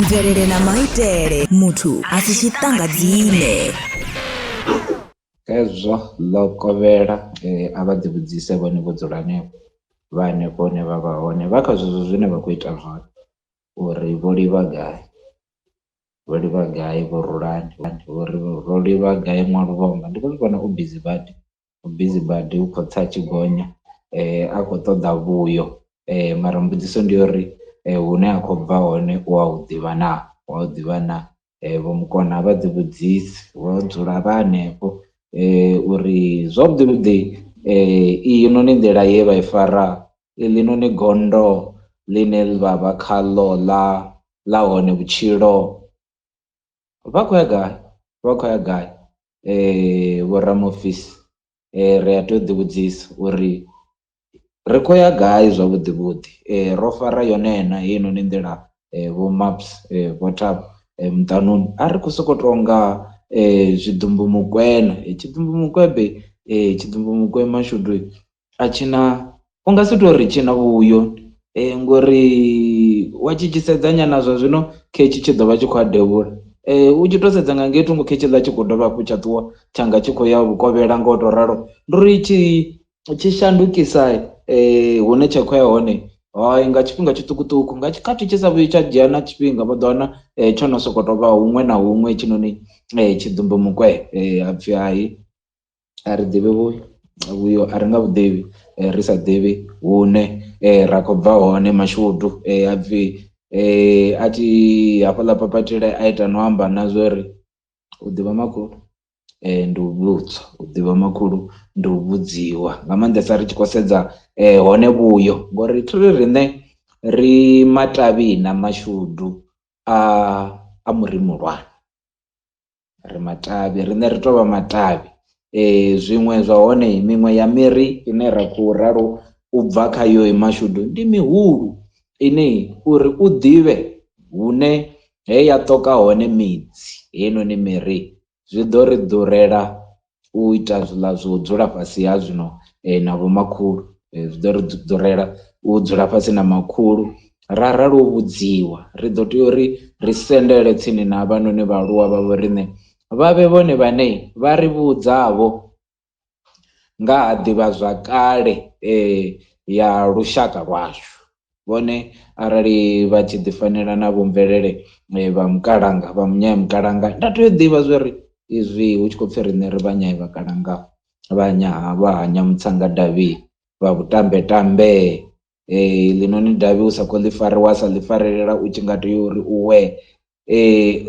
Mvelele na maitele muthu a si tshiṱangadzime. Hezwo ḽo kovhela a vha ḓi vhudzise vhone vho dzula hanefho vha hanefho hune vha vha hone vha kha zwezwo zwine vha kho ita zwone uri vho livha gai, vho livha gai vho rulani vho ri ro livha gai ṅwaluvhomba ndi khou zwi vhona u bizi badi u bizi badi u khou tsa a tshi gonya a khou ṱoḓa vhuyo mara mbudziso ndi ya uri hune a khou bva hone u a hu ḓivha naa, wa hu ḓivha naa. Vho Mukona vha ḓi vhudzise vho dzula vha hanefho uri zwavhuḓi vhuḓi iyi noni nḓila ye vha i fara iḽinoni gondo ḽine vha vha khaḽo ḽa ḽa hone vhutshilo vha khou ya gai vha khou ya gai vho ramuofisi ri a tea u ḓi vhudzisa uri ri khou ya gai zwavhuḓi vhuḓi ro fara yone na heinoni nḓila vho Maps vho Thabo muṱanuni a ri khou sokou tonga zwiḓumbumukwe na tshiḓumbumukwe tshiḓumbumukwe mashudu a tshi na u nga si tori tshi na vhuyo ngori wa tshi tshi sedza nyana zwa zwino khetshi tshi ḓo vha tshi khou a devhula u tshi to sedza nga ngei thungo khetshiḽa tshi khou dovha hafhu tsha ṱuwa tshanga tshi khou ya vhukovhela nga u to ralo ndi uri tshi tshi shandukisa hune tsha khou ya hone hai nga tshifhinga tshiṱukuṱuku nga tshikhathi tshi sa vhuyi tsha dzhia na tshifhinga vha ḓo wana tsho no sokou tou vha huṅwe na huṅwe hetshinoni tshiḓumbumukwe hapfhi hai a ri ḓivhi vhuyo vhuyo a ri nga vhuḓivhi ri sa ḓivhi hune ra khou bva hone mashudu hapfhi a tshi hafhaḽa papatile a ita no amba na zwo uri u ḓivha makhulu ndi u vhudzwa u ḓivha makhulu ndi u vhudziwa nga maanḓesa ri tshi khou sedza hone vhuyo ngori thi ri riṋe ri matavhi na mashudu a muri muhulwane ri matavhi riṋe ri tovha matavhi zwiṅwe zwa hone miṅwe ya miri ine ra khou ralo u bva kha yo mashudu ndi mihulu ine uri u ḓivhe hune he ya ṱoka hone midzi heinoni miri zwi ḓo ri ḓurela u ita zwiḽa zwo dzula fhasi ha zwino na vhomakhulu zwi ḓo ri ḓurela u dzula fhasi na makhulu ra ralo u vhudziwa ri ḓo tea uri ri sendele tsini na havhanoni vhaaluwa vha vho riṋe vha vhe vhone vhane vha ri vhudzavho nga ha ḓivhazwakale ya lushaka lwashu. Vhone arali vha tshi ḓi fanela na vho mvelele vha mukalanga vha munyanya mukalanga nda tea u ḓivha zwori izwi hu tshi khou pfhi riṋe ri vha vhakalanga vha nya vha ha Nyamutsanga davhi vha vhutambe tambe ḽinoni davhi u sa khou ḽi fare wa sa ḽi farelela u tshi nga tea uri u we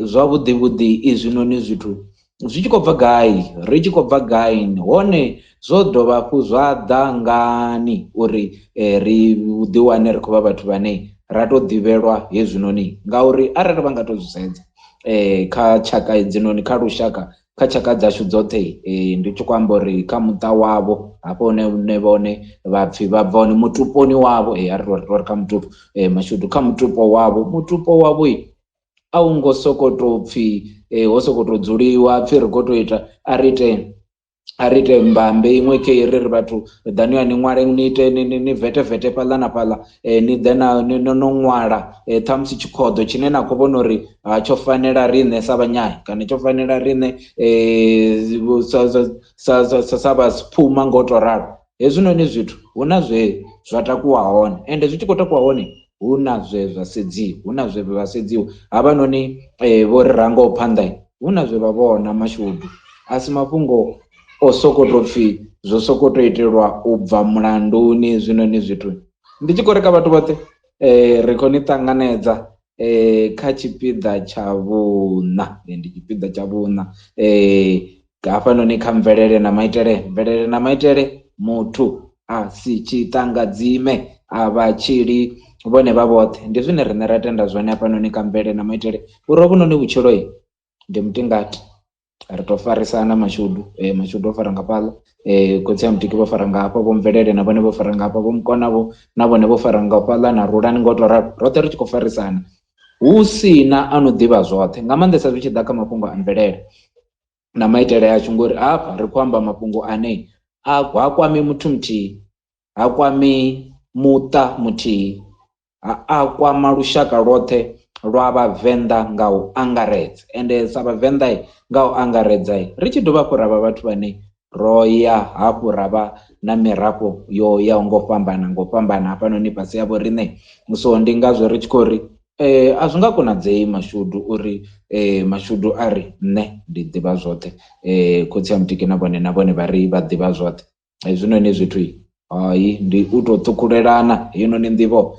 zwavhuḓi vhuḓi izwinoni zwithu zwi tshi khou bva gai ri tshi khou bva gai hone zwo dovha hafhu zwa ḓa ngani uri ri ḓi wane ri khou vha vhathu vhane ra to ḓivhelwa hezwinoni ngauri arali vha nga to zwi sedza kha tshaka hedzinoni kha lushaka kha tshaka dzashu dzoṱhe ndi tshi khou amba uri kha muṱa wavho hafho hune hune vhone vha pfhi vha bva hone mutuponi wavho a ri ri kha mutupo mashudu kha mutupo wavho mutupo wavho a u ngo soko to pfhi ho soko to dzuliwa pfhi ri kho to ita a ri ite a ri ite mbambe iṅwe khe ri ri vhathu ḓani ya ni ṅwale ni ite ni vete vete fhaḽa na fhaḽa ni ḓe na no no ṅwala ṱhamusi tshikhoḓo tshine na khou vhona uri tsho fanela riṋe sa vhanyayi kana tsho fanela riṋe sa sa sa sa vha phuma ngo to ralo. Hezwinoni zwithu hu na zwe zwa takuwa hone ende zwi tshi khou takuwa hone hu na zwe zwa sedziwa hu na zwe zwa sedziwa havhanoni vho ri rangaho phanḓa hu na zwe vha vhona mashudu a si mafhungo o sokou pfhi zwo sokou tou itelwa u bva mulanduni hezwinoni zwithu. Ndi tshi khou ri kha vhathu vhoṱhe ri khou ni ṱanganedza kha tshipiḓa tsha vhuṋa ndi tshipiḓa tsha vhuṋa hafhanoni kha mvelele na maitele mvelele na maitele muthu a si tshiṱangadzime a vha tshili vhone vha vhoṱhe ndi zwine riṋe ra tenda zwone hafhanoni kha mvelele na maitele uri hovhunoni vhutshilo ndi mutingati ri to farisana mashudu mashudu o fara nga fhaḽa khotsi a mutiki vho fara nga hafha vho mvelele na vhone vho fara nga hafha vho mukona vho na vhone vho fara nga fhaḽa na rulani ngo to ralo roṱhe ri tshi khou farisana hu si na ano ḓivha zwoṱhe nga maanḓesa zwi tshi ḓa kha mafhungo a mvelele na maitele ashu ngori hafha ri khou amba mafhungo ane a ha kwami muthu muthihi ha kwami muṱa muthihi a kwama lushaka lwoṱhe lwa Vhavenḓa nga u angaredza. Ende sa Vhavenḓa nga u angaredza ri tshi dovha hafhu ra vha vhathu vhane ro ya hafhu ra vha na mirafho yo yaho ngo fhambana ngo fhambana hafhanoni fhasi ha vho riṋe. So ndi ngazwo ri tshi khou ri a zwi nga konadzei mashudu uri mashudu a ri nṋe ndi ḓivha zwoṱhe, khotsi a mutiki na vhone na vhone vha ri vha ḓivha zwoṱhe. Hezwinoni zwithu hai ndi u tou ṱhukhulelana heinoni nḓivho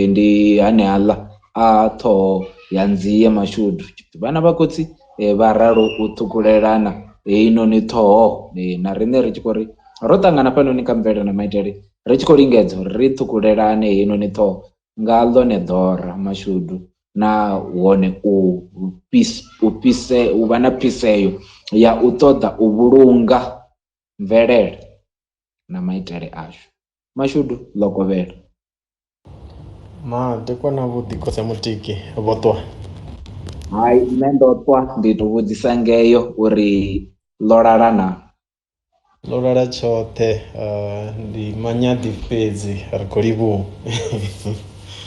ndi haneaḽa a ṱhoho ya nzie mashudu. Vhana vha khotsi vha ralo u ṱhukhulelana heinoni ṱhoho, na riṋe ri tshi khou ri ro ṱangana hafhanoni kha mvelele na maitele ri tshi khou lingedza uri ri ṱhukhulelane heinoni ṱhoho nga ḽone ḓora mashudu na hone u fhise u vha na phiseo ya u ṱoḓa u vhulunga mvelele na maitele ashu. Mashudu ḽo kovhela. Madekwana avhuḓi khotsi a Mutiki vho ṱwa? Hai nṋe ndo ṱwa, ndi to vhudzisa ngeyo uri ḽo lala na. Ḽo lala tshoṱhe, ndi manyaḓi fhedzi ri khou livhuwa.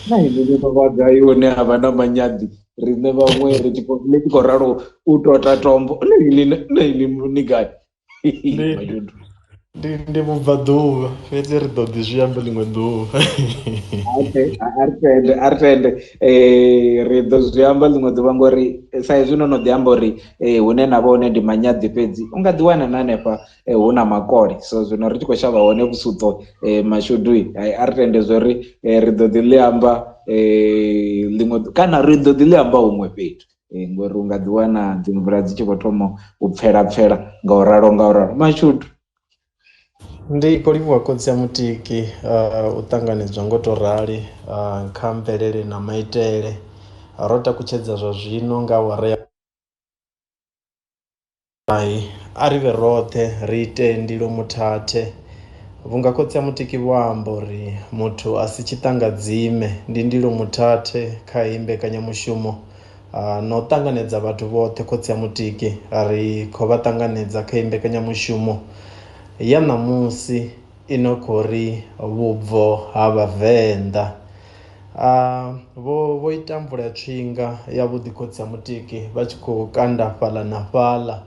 Na inwi ni tou vha gai hune ha vha na manyaḓi, riṋe vhaṅwe ri tshi khou ḽi tshi khou ralo u tota tombo na inwi na inwi ni gai? Ndi Mashudu. ndi vhubvaḓuvha fhedzi ri ḓo ḓi zwi amba ḽiṅwe ḓuvha. Okay, a ri tende, a ri tende. Ri ḓo zwi amba ḽiṅwe ḓuvha ngori sa izwi no no ḓi amba uri hune na vha hone ndi manyaḓi fhedzi, u nga ḓi wana na hanefha hu na makole. So zwino ri tshi khou shavha hone vhusuṱo mashudu, a ri tende zwori ri ḓo ḓi ḽi amba ḽiṅwe kana ri ḓo ḓi ḽi amba huṅwe fhethu. Ngori u nga ḓi wana dzi mvula dzi tshi vho thoma u pfela pfela nga u ralo nga u ralo. Mashudu. Ndi khou livhuwa khotsi a Mutiki u ṱanganedzwa ngo to rali kha mvelele na maitele. Ro takutshedza zwa zwino nga awara ya a ri vhe roṱhe ri ite ndilo muthathe vhunga khotsi a Mutiki vho amba uri muthu a si tshiṱangadzime ndi ndilo muthathe kha heyi mbekanyamushumo na u ṱanganedza vhathu vhoṱhe khotsi a Mutiki ri khou vha ṱanganedza kha heyi mbekanyamushumo ya ṋamusi ino khou ri vhubvo ha Vhavenḓa. Vho ita mvula ya tswinga ya vhuḓi khotsi a Mutiki vha tshi khou kanda fhaḽa na fhaḽa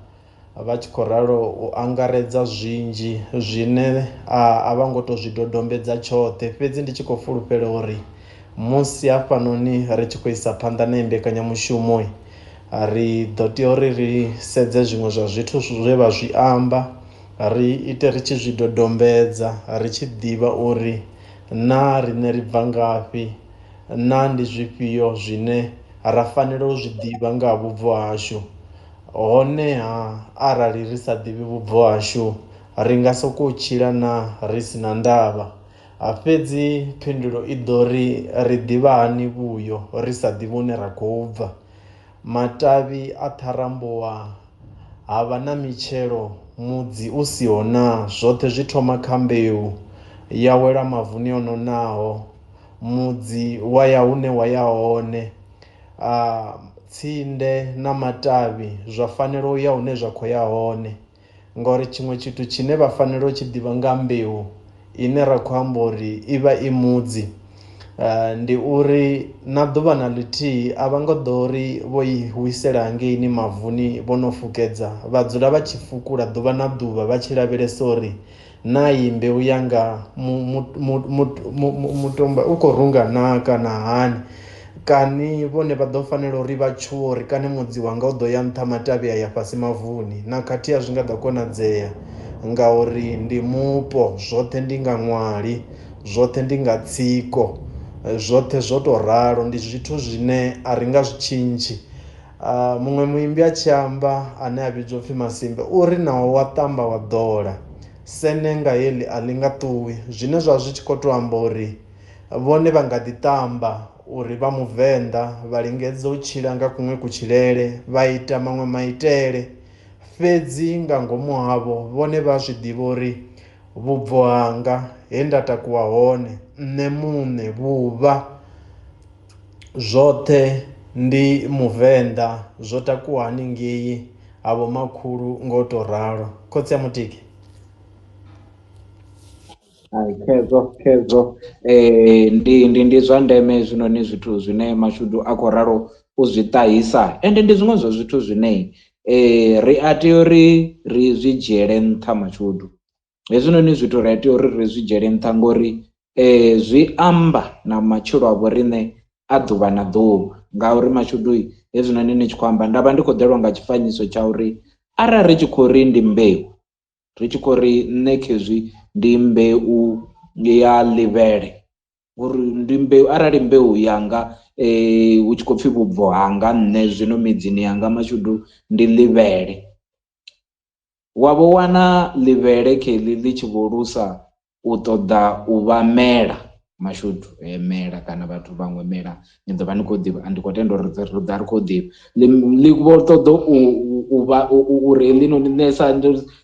vha tshi khou ralo u angaredza zwinzhi zwine a vha ngo to zwi dodombedza tshoṱhe, fhedzi ndi tshi khou fulufhela uri musi hafhanoni ri tshi khou isa phanḓa na mbekanyamushumo ri ḓo tea uri ri sedze zwiṅwe zwa zwithu zwe vha zwi amba, ri ite ri tshi zwi dodombedza ri tshi ḓivha uri na riṋe ri bva ngafhi, na ndi zwifhio zwine ra fanela u zwi ḓivha nga vhubvo hashu. Honeha arali ri sa ḓivhi vhubvo hashu ri nga sokou tshila na ri si na ndavha, fhedzi phindulo i ḓo ri ri ḓivha hani vhuyo ri sa ḓivhi hune ra khou bva. Matavhi a ṱharambuwa ha vha na mitshelo mudzi u siho na, zwoṱhe zwi thoma kha mbeu ya wela mavuni o nonaho, mudzi wa ya hune wa ya hone, tsinde na matavhi zwa fanela u ya hune zwa khou ya hone. Ngori tshiṅwe tshithu tshine vha fanela u tshi ḓivha nga mbeu ine ra khou amba uri i vha i mudzi ndi uri na ḓuvha na ḽithihi a vha ngo ḓo ri vho i wisela hangeini mavuni vho no fukedza, vha dzula vha tshi fukula ḓuvha na ḓuvha vha tshi lavhelesa uri na iyi mbeu yanga mutumba u khou runga naa kana hani. Kani vhone vha ḓo fanela uri vha tshuwe uri kani mudzi wanga u ḓo ya nṱha matavhi a ya fhasi mavuni, na khathihi a zwi nga ḓo konadzea ngauri ndi mupo, zwoṱhe ndi nga ṅwali, zwoṱhe ndi nga tsiko, zwoṱhe zwo to ralo, ndi zwithu zwine a ri nga zwi tshintshi. Muṅwe muimbi a tshi amba ane a vhidzwa upfhi Masimbe uri naho wa ṱamba wa ḓola senenga heḽi a ḽi nga ṱuwi, zwine zwa zwi tshi khou to amba uri vhone vha nga ḓi ṱamba uri vha muvenḓa vha lingedza u tshila nga kuṅwe kutshilele vha ita maṅwe maitele, fhedzi nga ngomu havho vhone vha zwi ḓivha uri vhubvo hanga he nda takuwa hone nṋe muṋe vhuvha zwoṱhe ndi muvenḓa, zwo takuwa haningei ha vhomakhulu ngo to ralo. Khotsi a Mutiki. Hai, khezwo khezwo ndi zwa ndeme hezwinoni zwithu zwine mashudu a khou ralo u zwi ṱahisa ende ndi zwiṅwe zwa zwithu zwine ri a tea uri ri zwi dzhiele nṱha mashudu. Hezwinoni zwithu ri a tea uri ri zwi dzhiele nṱha ngori zwi amba na matshilo a vho riṋe a ḓuvha na ḓuvha ngauri mashudu hezwinoni ni tshi khou amba nda vha ndi khou ḓelwa nga tshifanyiso tsha uri arali ri tshi khou ri ndi mbeu ri tshi khou ri nṋe khezwi ndi mbeu ya ḽivhele uri ndi mbeu arali mbeu yanga hu tshi khou pfhi vhubvo hanga nṋe zwino midzini yanga mashudu ndi ḽivhele. Wa vho wana ḽivhele kheḽi ḽi tshi vho lusa u ṱoḓa u vha mela mashudu mela kana vhathu vhaṅwe mela ni ḓo vha ni khou ḓivha ndi khou tenda uri ri ḓa ri khou ḓivha ḽi vho ṱoḓa u vha uri heḽinoni nṋe sa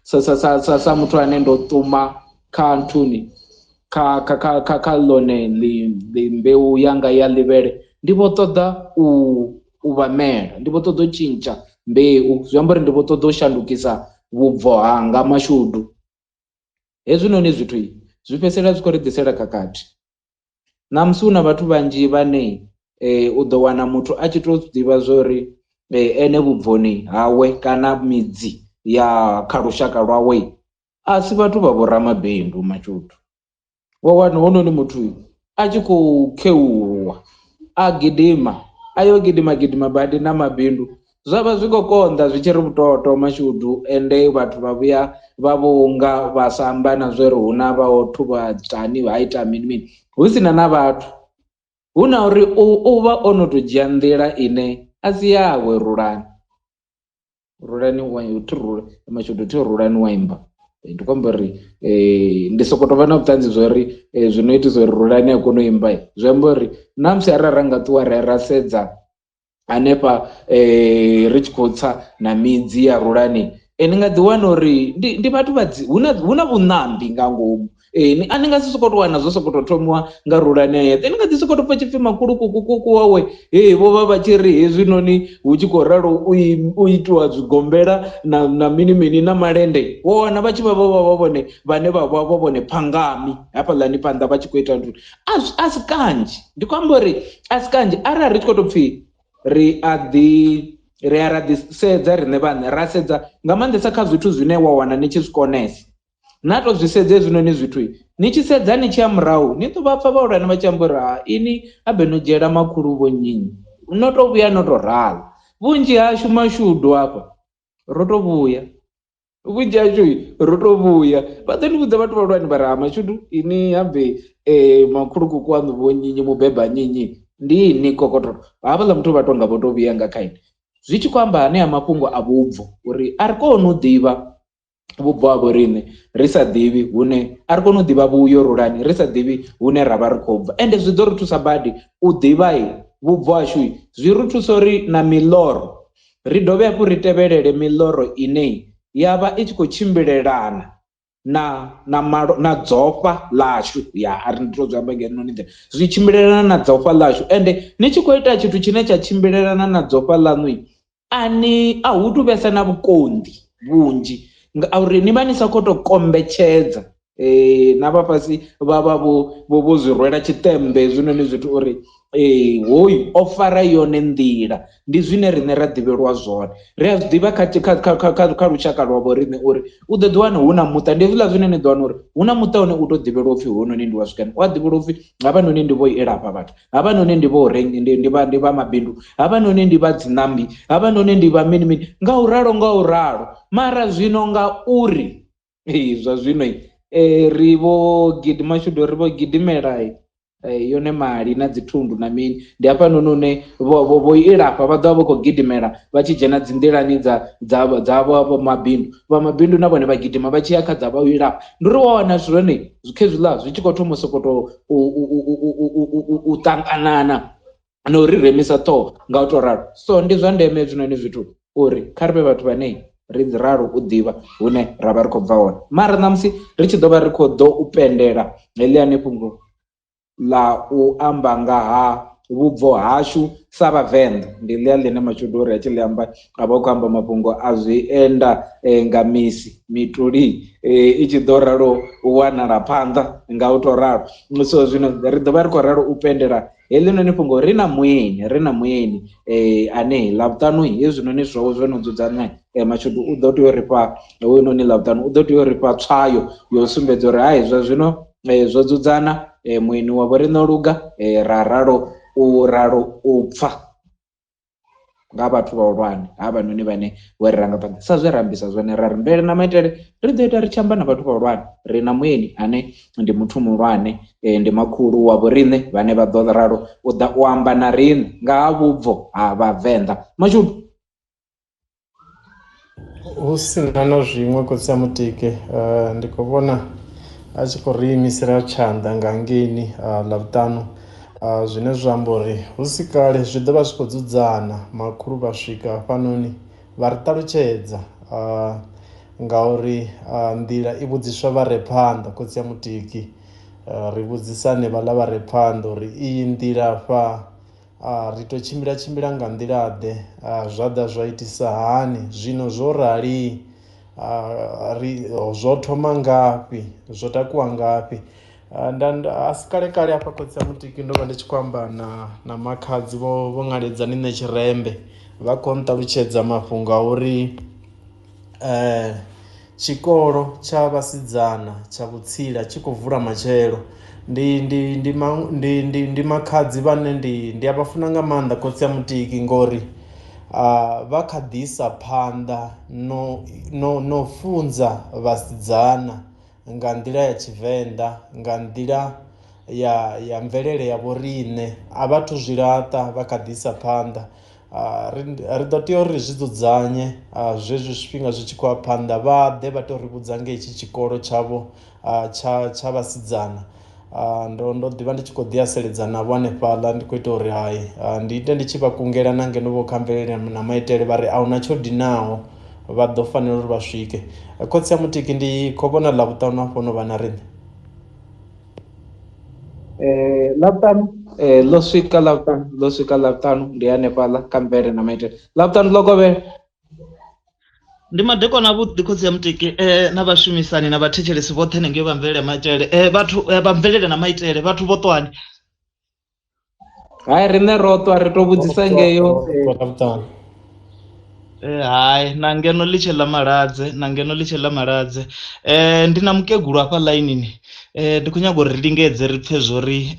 sa sa sa sa sa muthu ane ndo ṱuma kha nthuni kha kha kha kha kha ḽone ḽi ḽi mbeu yanga ya ḽivhele ndi vho ṱoḓa u vha mela ndi vho ṱoḓa u tshintsha mbeu zwi amba uri ndi vho ṱoḓa u shandukisa vhubvo hanga mashudu. Hezwinoni zwithu zwi fhedzisela zwi khou ri ḓisela khakhathi ṋamusi hu na vhathu vhanzhi vhane u ḓo wana muthu a tshi to ḓivha zwori ene vhubvoni hawe kana midzi ya kha lushaka lwawe a si vhathu vha vho ramabindu mashudu. Wa wana hounoni muthu a tshi khou kheuluwa a gidima a yo gidima gidima badi na mabindu zwa vha zwi khou konḓa zwi tshi ri vhutoto mashudu ende vhathu vha vhuya vha vhunga vha sa amba na zwori hu na vha thuvha tani ha ita mini mini hu sina na vhathu hu na uri u vha o no to dzhia nḓila ine a si yawe Rulani. Rulani wa thi rula mashudu thi Rulani wa imba ndi khou amba uri ndi soko tovha na vhuṱanzi zwa uri zwi no itisa uri Rulani a kone u imba zwi amba uri na musi arali ra nga ṱuwa ra ra sedza hanefha ri tshi khou tsa na midzi ya Rulani ni nga ḓi wana uri ndi vhathu vha dzi hu na vhuṋambi nga ngomu a ni nga si soko to wana zwo soko to thomiwa nga Rulani a yeṱhe ni nga ḓi soko to pfa tshipfi makulukukukuku wawe he vho vha vha tshi ri hezwinoni hu tshi khou ralo u itiwa zwigombela na mini mini na malende wo wana vha tshi vha vho vha vha vhone vhane vha vha vho vhone phangami hafhaḽani phanḓa vha tshi khou ita nthu a si kanzhi ndi khou amba uri a si kanzhi arali ri tshi khou tou pfhi ri a ḓi ri a ra ḓi sedza riṋe vhaṋe ra sedza nga maanḓesa kha zwithu zwine wa wana ni tshi zwi konesa na to zwi sedza hezwinoni zwithu ni tshi sedza ni tshi ya murahu ni ḓo vha pfa vhahulwane vha tshi amba uri ha ini habe no dzhiela makhulu vho nnyi no to vhuya no to ralo vhunzhi hashu mashudu hafha ro to vhuya vhunzhi hashu ro to vhuya vha ḓo ni vhudza vhathu vhahulwane vha ri ha mashudu ini habe makhulukuku waṋu vho nnyi mubeba nnyi ndi ini kokotolo havhaḽa muthu vha tonga vho to vhuya nga kha ini zwi tshi khou amba hanea mafhungo a vhubvo uri a ri koni u ḓivha vhubvo ha vhoriṋe ri sa ḓivhi hune a ri koni u ḓivha vhuyo Rulani ri sa ḓivhi hune ra vha ri khou bva ende zwi ḓo ri thusa badi u ḓivha vhubvo hashu zwi ri thusa uri na miḽoro ri dovhe hafhu ri tevhelele miḽoro ine ya vha i tshi khou tshimbilelana na na malo na dzofha ḽashu ya a ri ndi to zwi amba ngeno nḓila zwi tshimbilelana na dzofha ḽashu ende ni tshi khou ita tshithu tshine tsha tshimbilelana na dzofha ḽaṋu a ni a hu tu vhesa na vhukonḓi vhunzhi ngauri ni vha ni sa khou tou kombetshedza na vha fhasi vha vha vho vho vho zwi rwela tshiṱemmbe hezwinoni zwithu uri hoyu o fara yone nḓila ndi zwine riṋe ra ḓivhelwa zwone ri a zwi ḓivha kha kha kha kha kha kha lushaka lwa vho riṋe uri u ḓo ḓi wana hu na muṱa ndi hezwiḽa zwine ni ḓo wana uri hu na muṱa une u to ḓivhelwa upfhi hounoni ndi wa swikani u a ḓivhelwa upfhi havhanoni ndi vho ilafha vhathu havhanoni ndi vho rengi ndi vha ndi vha mabindu havhanoni ndi vha dzinambi havhanoni ndi vha mini mini nga u ralo nga u ralo mara zwino nga uri zwa zwino ri vho gidi mashudu ri vho gidimela yone mali na dzi thundu na mini ndi hafhanoni hune vho vho vho ilafha vha ḓovha vha khou gidimela vha tshi dzhena dzi nḓilani dza dza dza vho mabindu vha mabindu na vhone vha gidima vha tshi ya kha dza vha u ilafha ndi uri wa wana zwone khezwiḽa zwi tshi khou thoma u sokoto u ṱanganana na uri remisa ṱhoho nga u to ralo so ndi zwa ndeme hezwinoni zwithu uri kha ri vhe vhathu vhane ri ralo u ḓivha hune ra vha ri khou bva hone mara ṋamusi ri tshi ḓo vha ri khou ḓo u pendela heḽiani fhungo ḽa u amba nga ha vhubvo hashu sa Vhavenḓa. Ndi ḽia ḽine Mashudu uri a tshi ḽi amba a vha khou amba mafhungo a zwienda nga misi mituli i tshi ḓo ralo u wanala phanḓa nga u to ralo. So zwino ri ḓo vha ri khou ralo u pendela heḽinoni fhungo ri na mueni, ri na mueni ane Ḽavhuṱanu hezwinoni zwawe zwo no dzudzanywa Mashudu u ḓo tea u ri fha hoyunoni Ḽavhuṱanu u ḓo tea u ri fha tswayo yo sumbedza uri hai zwa zwino zwo dzudzana mueni wa vho riṋe o luga ra ralo u ralo u pfa nga vhathu vhahulwane havhanoni vhane vho ri rangaphanḓa sa zwe ra ambisa zwone ra ri mvelele na maitele ri ḓo ita ri tshi amba na vhathu vhahulwane. Ri na mueni ane ndi muthu muhulwane ndi makhulu wa vho riṋe vhane vha ḓo ralo u ḓa u amba na riṋe nga ha vhubvo ha Vhavenḓa. Mashudu hu sina na zwiṅwe khotsi a Mutiki ndi khou vhona a tshi khou ri imisela tshanḓa nga ngeini Ḽavhuṱanu zwine zwa amba uri hu si kale zwi ḓo vha zwi khou dzudzana makhulu vha swika hafhanoni vha ri ṱalutshedza ngauri nḓila i vhudziswa vha re phanḓa khotsi a Mutiki ri vhudzisane vhaḽa vha re phanḓa uri iyi nḓila fha ri to tshimbila tshimbila nga nḓila ḓe zwa ḓa zwa itisa hani zwino zwo rali ri zwo thoma ngafhi zwo takuwa ngafhi. Nda a si kale kale hafha khotsi a Mutiki ndo vha ndi tshi khou amba na makhadzi vho ṅaledzani nṋe Tshirembe vha khou nṱalutshedza mafhungo a uri tshikolo tsha vhasidzana tsha vhutsila tshi khou vula matshelo. Ndi ndi ndi ndi ndi ndi makhadzi vhane ndi ndi a vha funa nga maanḓa khotsi a Mutiki ngori vha kha ḓi isa phanḓa no no no funza vhasidzana nga nḓila ya Tshivenḓa nga nḓila ya ya mvelele ya vhoriṋe a vha thu zwi laṱa vha kha ḓi isa phanḓa. Ri ri ḓo tea uri zwi dzudzanye zwezwi zwifhinga zwi tshi khou ya phanḓa vha ḓe vha to ri vhudza nga hetshi tshikolo tshavho tsha tsha vhasidzana. Ndo ndo ḓivha ndi tshi khou ḓi haseledza navho hanefhaḽa ndi khou ita uri hai ndi ite ndi tshi vha kungela na ngeno vho kha mvelele na maitele vha ri ahuna tsho dinaho vha ḓo fanela uri vha swike. Khotsi a Mutiki ndi khou vhona Ḽavhuṱanu hafho no vha na riṋe. Ḽavhuṱanu ḽo swika Ḽavhuṱanu ḽo swika Ḽavhuṱanu ndi hanefhaḽa kha mvelele na maitele. Ḽavhuṱanu ḽo kovhela. Ndi madekwana avhuḓi khotsi ya Mutiki na vhashumisani na vhathetshelesi vhoṱhe hanengei vha mvelele ya maitele vhathu vha mvelele na maitele vhathu vho ṱwani. Hai riṋe ro ṱwa ri to vhudzisa ngeyo Ḽavhuṱanu. Hai na ngeno ḽi tshe ḽa maladze na ngeno ḽi tshe ḽa maladze ndi na mukegulu hafha ḽainini ndi khou nyaga uri ri lingedze ri pfhe zwori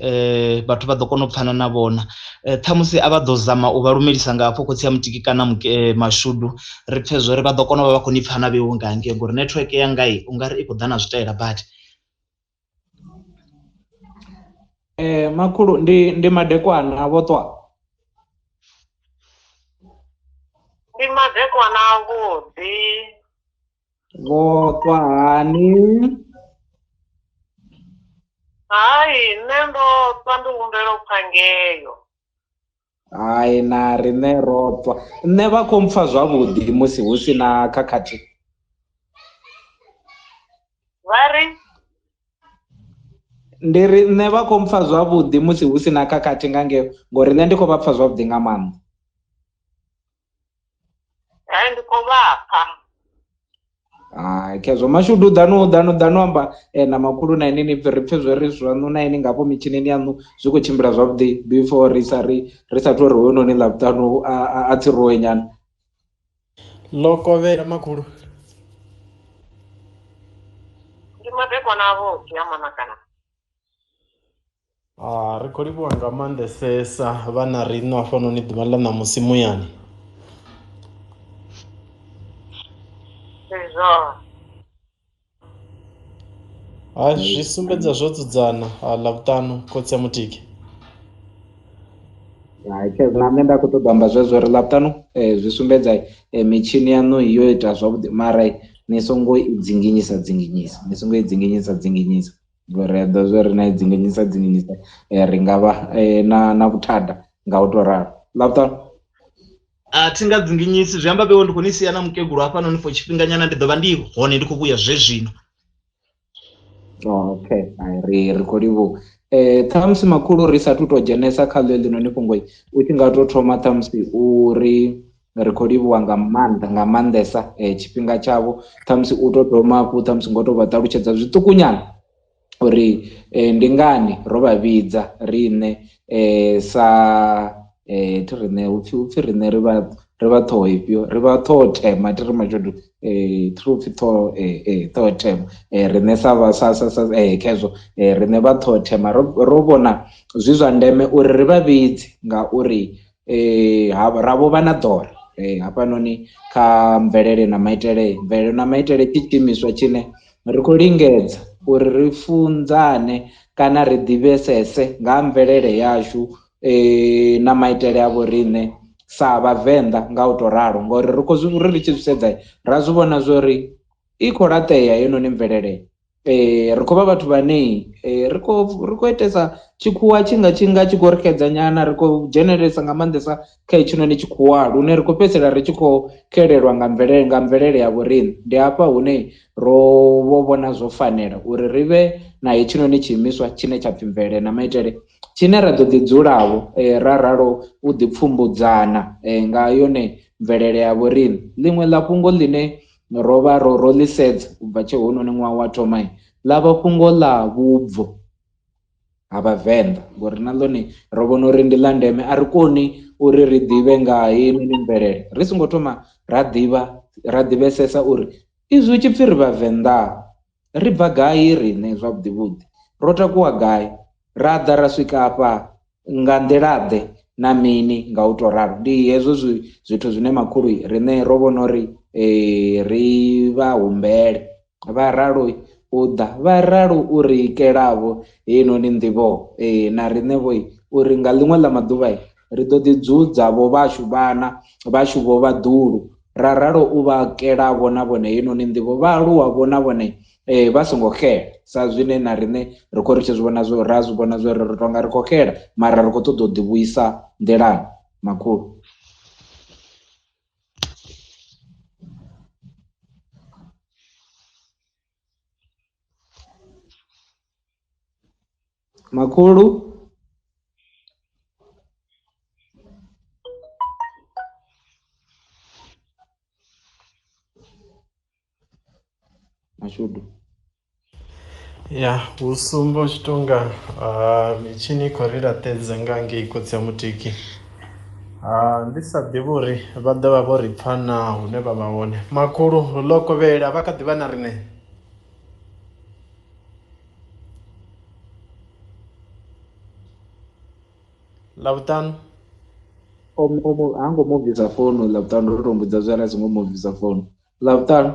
vhathu vha ḓo kona u pfana na vhona ṱhamusi a vha ḓo zama u vha lumelisa nga hafho khotsi ya Mutiki kana Mashudu ri pfhe zwori vha ḓo kona u vha vha khou ni pfha na vheiwe nga hangei ngori network yanga i ungari i khou ḓa na zwitaela badi. Makhulu ndi madekwana vho ṱwa. Ndi madekwana avhuḓi. Vho ṱwa hani? Hai nṋe ndo ṱwa ndi humbela u pfa ngeyo. Hai na riṋe ro ṱwa. Nṋe vha khou mpfa zwavhuḓi musi hu si na khakhathi. Vha ri? Ndi ri nṋe vha khou mpfa zwavhuḓi musi hu si na khakhathi nga ngeo ngori nṋe ndi khou vha pfa zwavhuḓi nga maanḓa. Hai ndi khou vha pfa. Hai khezwo Mashudu ḓanu ḓanu ḓanu amba na makhulu na ini ni pfe ri pfe zwori zwaṋu na ini ngafho mitshinini yaṋu zwi khou tshimbila zwavhuḓi before ri sa ri ri sathu uri hoyunoni Ḽavhuṱanu a tsiruwe nyana. Ḽo kovhela makhulu. Ndi madekwana avhuḓi a manakana. Ri khou livhuwa nga maanḓesesa vha na riṋe hafhanoni ḓuvha ḽa ṋamusi muyani. Ndi zwone. Hai zwi sumbedza zwo dzudzana Ḽavhuṱanu khotsi a Mutiki. Hai khezwo na nṋe nda khou ṱoḓa amba zwezwo uri Ḽavhuṱanu zwi sumbedza mitshini yaṋu yo ita zwavhuḓi mara ni songo i dzinginyisa dzinginyisa ni songo i dzinginyisa dzinginyisa ngori a ḓo zwo ri na i dzinginyisa dzinginyisa ri nga vha na vhuthada nga u to ralo. Ḽavhuṱanu A thi nga dzinginyisi zwi amba vheiwe ndi khou ni sia na mukegulu hafhanoni for tshifhinganyana ndi ḓo vha ndi hone ndi khou vhuya zwezwino. Okay, hai ri khou livhuwa. Ṱhamusi makhulu ri sathu to dzhenesa kha ḽo heḽinoni fhungo u tshi nga to thoma ṱhamusi uri ri khou livhuwa nga maanḓa nga maanḓesa tshifhinga tshavho, ṱhamusi u to thoma hafhu ṱhamusi ngo to vha ṱalutshedza zwiṱukunyana uri ndi ngani ro vha vhidza riṋe sa thi riṋe hupfi hupfi riṋe ri vha ri vha ṱhoho ifhio ri vha ṱhoho tema thi ri mashudu thi ri upfi ṱhoho ṱhoho tema riṋe sa vha sa sa sa khezwo riṋe vha ṱhoho tema ro ro vhona zwi zwa ndeme uri ri vha vhidze ngauri ra vho vha na ḓora hafhanoni kha mvelele na maitele mvelele na maitele tshi tshiimiswa tshine ri khou lingedza uri ri funzane kana ri ḓivhesese nga ha mvelele yashu na maitele a vhoriṋe sa vhavenḓa nga u to ralo ngori ri khou zwi ri ri tshi zwi sedza ra zwi vhona zwori i khou laṱea heinoni mvelele. Ri khou vha vhathu vhane ri khou ri khou itesa tshikhuwa tshi nga tshi nga tshi khou ri xedza nyana ri khou dzhenelelesa nga maanḓesa kha hetshinoni tshikhuwa lune ri khou fhedzisela ri tshi khou xelelwa nga mvelele nga mvelele ya vhoriṋe. Ndi hafha hune ro vho vhona zwo fanela uri ri vhe na hetshinoni tshiimiswa tshine tsha pfhi mvelele na maitele tshine ra ḓo ḓi dzulavho ra ralo u ḓi pfumbudzana nga yone mvelele ya vhoriṋe. Ḽiṅwe ḽa fhungo ḽine ro vha ro ro ḽi sedza u bva tshe hounoni ṅwaha wa thoma ḽa vha fhungo ḽa vhubvo ha vhavenḓa ngori na ḽone ro vhona uri ndi ḽa ndeme a ri koni uri ri ḓivhe nga heinoni mvelele ri songo thoma ra ḓivha ra ḓivhesesa uri izwi hu tshi pfhi ri vhavenḓa ri bva gai riṋe zwavhuḓi vhuḓi ro takuwa gai ra ḓa ra swika afha nga nḓila ḓe na mini nga u to ralo. Ndi hezwo zwithu zwine makhulu riṋe ro vhona uri ri vha humbele vha ralo u ḓa vha ralo u ri kelavho heinoni nḓivho na riṋe vho uri nga ḽiṅwe ḽa maḓuvha ri ḓo ḓi dzudza vho vhashu vhana vhashu vho vhaḓuhulu ra ralo u vha kelavho na vhone heinoni nḓivho vha aluwa vho na vhone vha songo xela sa zwine na riṋe ri khou ri tshi zwi vhona zwo ra zwi vhona zwo ri tonga ri khou xela mara ri khou ṱoḓa u ḓi vhuisa nḓilani makhulu. Makhulu mashudu Ya hu sumba u tshi tonga mitshini i khou ri laṱedza nga ngei khotsi a mutiki ndi sa ḓivhi uri vha ḓo vha vho ri pfha naa hune vha vha hone. Makhulu ḽo kovhela vha kha ḓi vha na riṋe? Ḽavhuṱanu. Ha ngo mu bvisa founu Ḽavhuṱanu ndo to mbudza zwa uri a songo mu bvisa founu Ḽavhuṱanu.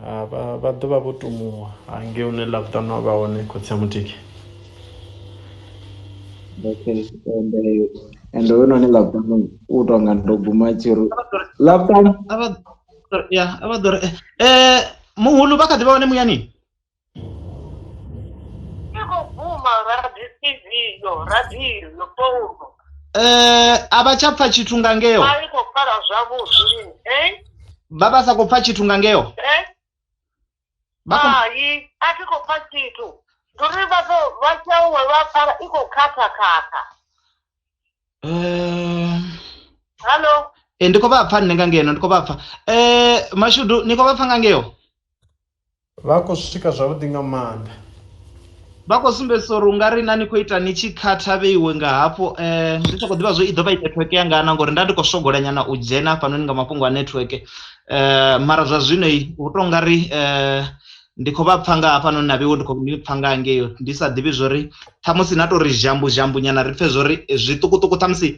Vha vha ḓo vha vho tumuwa hangei hune Ḽavhuṱanu a vha hone khotsi a mutiki. Okay ende ende hoyunoni Ḽavhuṱanu u tonga ndo guma tshiri Ḽavhuṱanu a vha ya a vha ḓo ri muhulu vha kha ḓi vha hone muyani. I khou bvuma radio TV yo radio yo founu. A vha tsha pfa tshithu nga ngeo. A i khou pfala zwavhuḓi lini eh? Vha vha sa khou pfa tshithu nga ngeo. Eh? Vha khou Hai, a thi khou pfa tshithu. Ndi uri vha to vha tshawe vha pfala i khou khatha khatha. Hallo? Ndi khou vha pfa nṋe nga ngeno ndi khou vha pfa. Mashudu ni khou vha pfa nga ngeo? Vha khou swika zwavhuḓi nga maanḓa. Vha khou sumbedzisa uri ungari na ni khou ita ni tshi khatha vheiwe nga hafho ndi sa khou ḓivha zwo i ḓo vha i network yanga na ngori nda ndi khou sogola nyana u dzhena hafhanoni nga mafhungo a network mara zwa zwino hu to ngari ndi khou vha pfa nga hafhanoni na vheiwe ndi khou ni pfa nga hangeyo ndi sa ḓivhi zwori ṱhamusi na tori zhambu zhambu nyana ri pfe zwori zwiṱukuṱuku ṱhamusi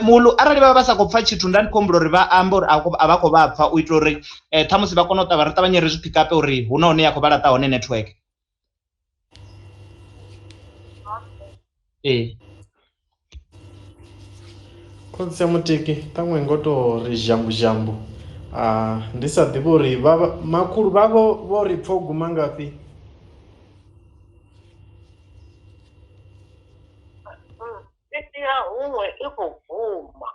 muhulu arali vha vha sa khou pfa tshithu nda ndi khou humbula uri vha amba uri a vha khou vha pfa u itela uri ṱhamusi vha kone u ṱavha ri ṱavhanye ri zwi phikape uri hu na hune ya khou vha laṱa hone network. Ee. Khotsi a mutiki ṱhaṅwe ngo to ri zhambu zhambu ndi sa ḓivhi uri vha makhulu vhavho vho ri pfha u guma ngafhi. I sia huṅwe i khou bvuma.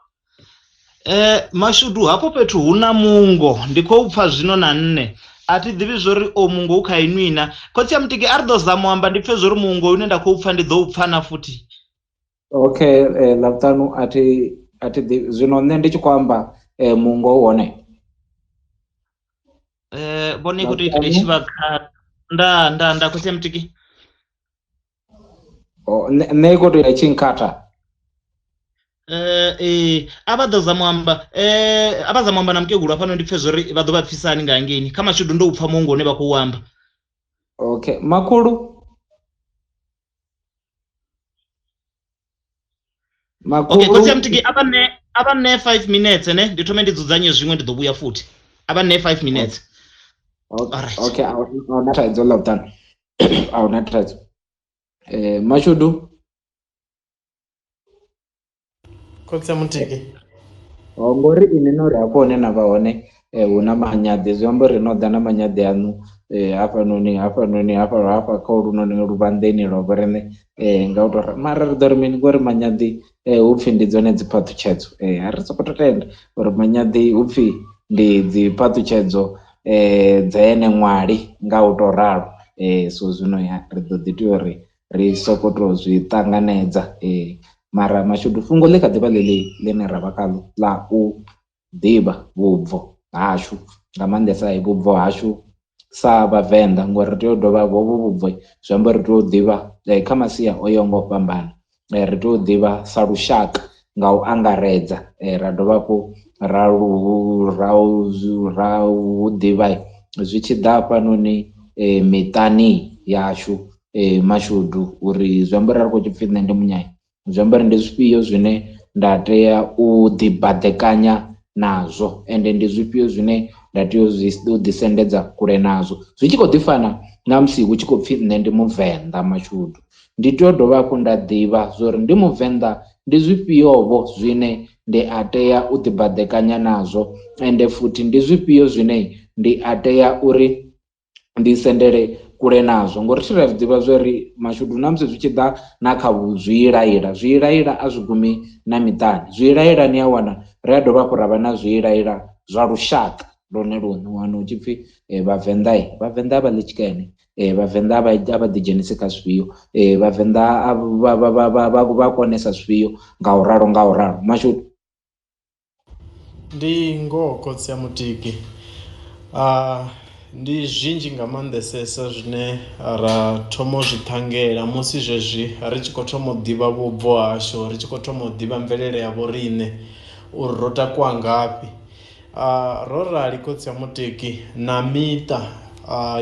Mashudu hafho fhethu hu na mungo ndi khou pfa zwino na nṋe. A thi ḓivhi zwori o mungo u kha inwi na. Khotsi a Mutiki, a ri ḓo zama u amba ndi pfe zwori mungo une nda khou pfa ndi ḓo u pfa na futhi. Okay, Ḽavhuṱanu a thi ḓivhi zwino nṋe ndi tshi khou amba mungo u hone. Vhone i khou tou ita tshi vha kha nda khotsi a Mutiki. Nṋe i khou tou ita tshi nkhatha. A vha ḓo zama u amba a vha zama u amba na mukegulu hafhano ndi pfe zwori vha ḓo vha pfisani nga hangeini kha mashudu ndo u pfa muungo une vha khou amba. Okay, makhulu. Okay, khotsi a Mutiki a vha nṋe 5 minutes ne ndi thome ndi dzudzanye zwiṅwe ndi ḓo vhuya futhi. A vha nṋe 5 minutes. Okay. All right. Okay, a huna thaidzo Ḽavhuṱanu. A huna thaidzo. Mashudu. Khotsi a Mutiki. Ngori ini no ri hafho hune na vha hone hu na manyaḓi, zwi amba uri no ḓa na manyaḓi aṋu hafhanoni hafha kha olunoni luvhanḓeni lwa vhoriṋe nga u tou mara ri ḓo ri mini ngori manyaḓi hupfi ndi dzone dzi phaṱhutshedzo. A ri sokou tenda uri manyaḓi hupfi ndi dzi phaṱhutshedzo dza ene ṅwali nga u tou ralo. So zwino ya ri ḓo ḓi tea uri ri sokou zwi ṱanganedza. Mara mashudu fhungo ḽi kha ḓivha ḽeḽi ḽine ra vha khaḽo ḽa u ḓivha vhubvo hashu, nga maanḓesa vhubvo hashu sa Vhavenḓa, ngori ri tea u dovha vhovhu vhubvo zwi amba ri tea u ḓivha kha masia o yaho nga u fhambana. Ri tea u ḓivha sa lushaka nga u angaredza, ra dovha hafhu ra u ḓivha zwi tshi ḓa hafhanoni miṱani yashu mashudu, uri zwi amba uri ri khou pfhi nṋe ndi munyanya, zwi amba uri ndi zwifhio zwine nda tea u ḓibaḓekanya nazwo ende ndi zwifhio zwine nda tea u ḓi sendedza kule nazwo. Zwi tshi khou ḓi fana na musi hu tshi khou pfhi nṋe ndi Muvenḓa mashudu, ndi tea u dovha hafhu nda ḓivha zwori ndi Muvenḓa ndi zwifhio vho zwine ndi a tea u ḓibaḓekanya nazwo ende futhi ndi zwifhio zwine ndi a tea uri ndi sendele kule nazwo. Ngori thi ra zwi ḓivha zwori mashudu na musi zwi tshi ḓa na kha zwiilaila, zwiilaila a zwi gumi na miṱani. Zwiilaila ni a wana ri a dovha hafhu ra vha na zwiilaila zwa lushaka lwone luṋe, u wana hu tshi pfhi Vhavenḓa Vhavenḓa a vha ḽi tshikene, Vhavenḓa a vha ḓidzhenisi kha zwifhio, Vhavenḓa vha konesa zwifhio, nga u ralo nga u ralo. Mashudu ndi ngoho khotsi a Mutiki. Ndi zwinzhi nga maanḓesesa zwine ra thoma u zwi ṱhangela musi zwezwi ri tshi khou thoma u ḓivha vhubvo hashu, ri tshi khou thoma u ḓivha mvelele ya vhoriṋe uri ro takuwa ngafhi. Ro rali khotsi a Mutiki na miṱa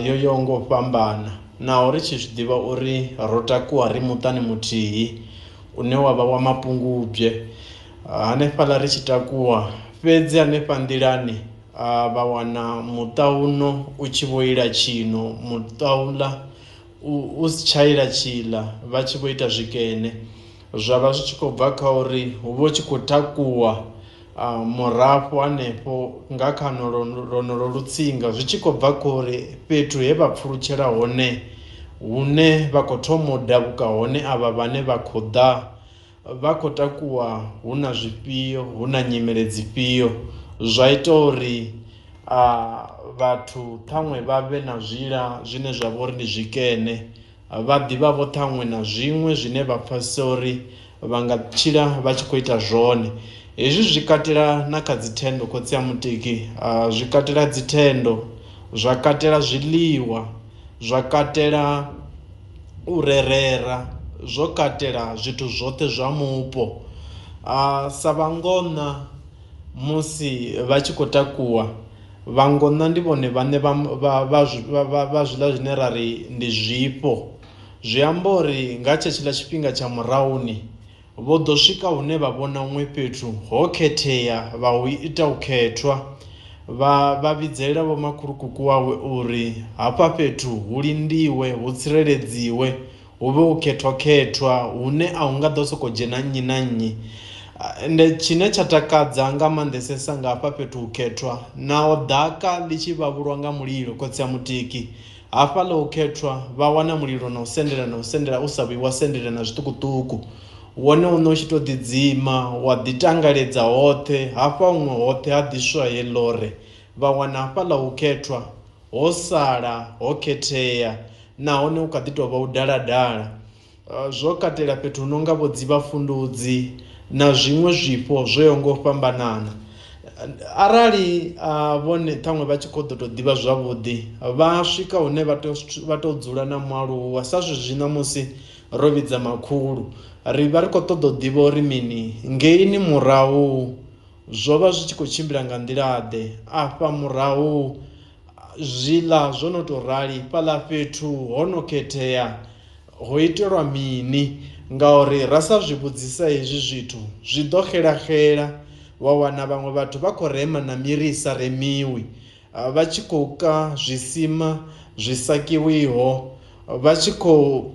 yo yaho nga u fhambana, naho ri tshi zwi ḓivha uri ro takuwa ri muṱani muthihi une wa vha wa Mapungubwe hanefhaḽa ri tshi takuwa, fhedzi hanefha nḓilani vha wana muṱa uno u tshi vho ila tshino, muṱa uḽa u si tsha ila tshiḽa, vha tshi vho ita zwikene. Zwa vha zwi tshi khou bva kha uri hu vha hu tshi khou takuwa murafho hanefho nga kha lonolo lutsinga, zwi tshi khou bva kha uri fhethu he vha pfulutshela hone hune vha khou thoma u davhuka hone avha vhane vha khou ḓa vha khou takuwa hu na zwifhio, hu na nyimele dzifhio. Zwa ita uri vhathu ṱhaṅwe vha vhe na zwiḽa zwine zwa vha uri ndi zwikene, vha ḓivha vho ṱhaṅwe na zwiṅwe zwine vha pfhesesa uri vha nga tshila vha tshi khou ita zwone. Hezwi zwi katela na kha dzi thendo khotsi a Mutiki, zwi katela dzi thendo, zwa katela zwiḽiwa, zwa katela u rerera, zwo katela zwithu zwoṱhe zwa mupo. Sa vhangona musi vha tshi khou takuwa, vhangona ndi vhone vhaṋe vha zwiḽa zwine ra ri ndi zwifho. Zwi amba uri nga tshetshiḽa tshifhinga tsha murahuni vho ḓo swika hune vha vhona huṅwe fhethu ho khethea vha hu ita u khethwa, vha vhidzelela vho makhulukuku wawe uri hafha fhethu hu lindiwe, hu tsireledziwe, hu vhe u khethwa khethwa hune a hu nga ḓo sokou dzhena nnyi na nnyi. Ende tshine tsha takadza nga maanḓesesa nga hafha fhethu hukhethwa, naho ḓaka ḽi tshi vhavhulwa nga mulilo khotsi a Mutiki, hafhaḽa hukhethwa vha wana mulilo na u sendela na u sendela u sa vhuyi wa sendela na zwiṱukuṱuku, wone uṋe u tshi to ḓidzima wa ḓi tangaledza hoṱhe, hafha huṅwe hoṱhe ha ḓiswa he ḽore, vha wana hafhaḽa hukhethwa ho sala ho khethea nahone u kha ḓi tou vha u daladala. Zwo katela fhethu hu no nga vho Dzivhafundudzi na zwiṅwe zwifho zwo yaho nga u fhambanana. Arali vhone ṱhaṅwe vha tshi khou ḓo tou ḓivha zwavhuḓi vha swika hune vha tou dzula na mualuwa sa zwezwi ṋamusi ro vhidza makhulu, ri vha ri khou ṱoḓa u ḓivha uri mini ngeini murahu zwo vha zwi tshi khou tshimbila nga nḓila ḓe, afha murahu zwiḽa zwo no tou rali, fhaḽa fhethu ho no khethea ho itelwa mini, ngauri ra sa zwi vhudzisa hezwi zwithu zwi ḓo xela xela wa wana vhaṅwe vhathu vha khou rema na miri i sa remiwi, vha tshi khou ka zwisima zwi sakiwiho, vha tshi khou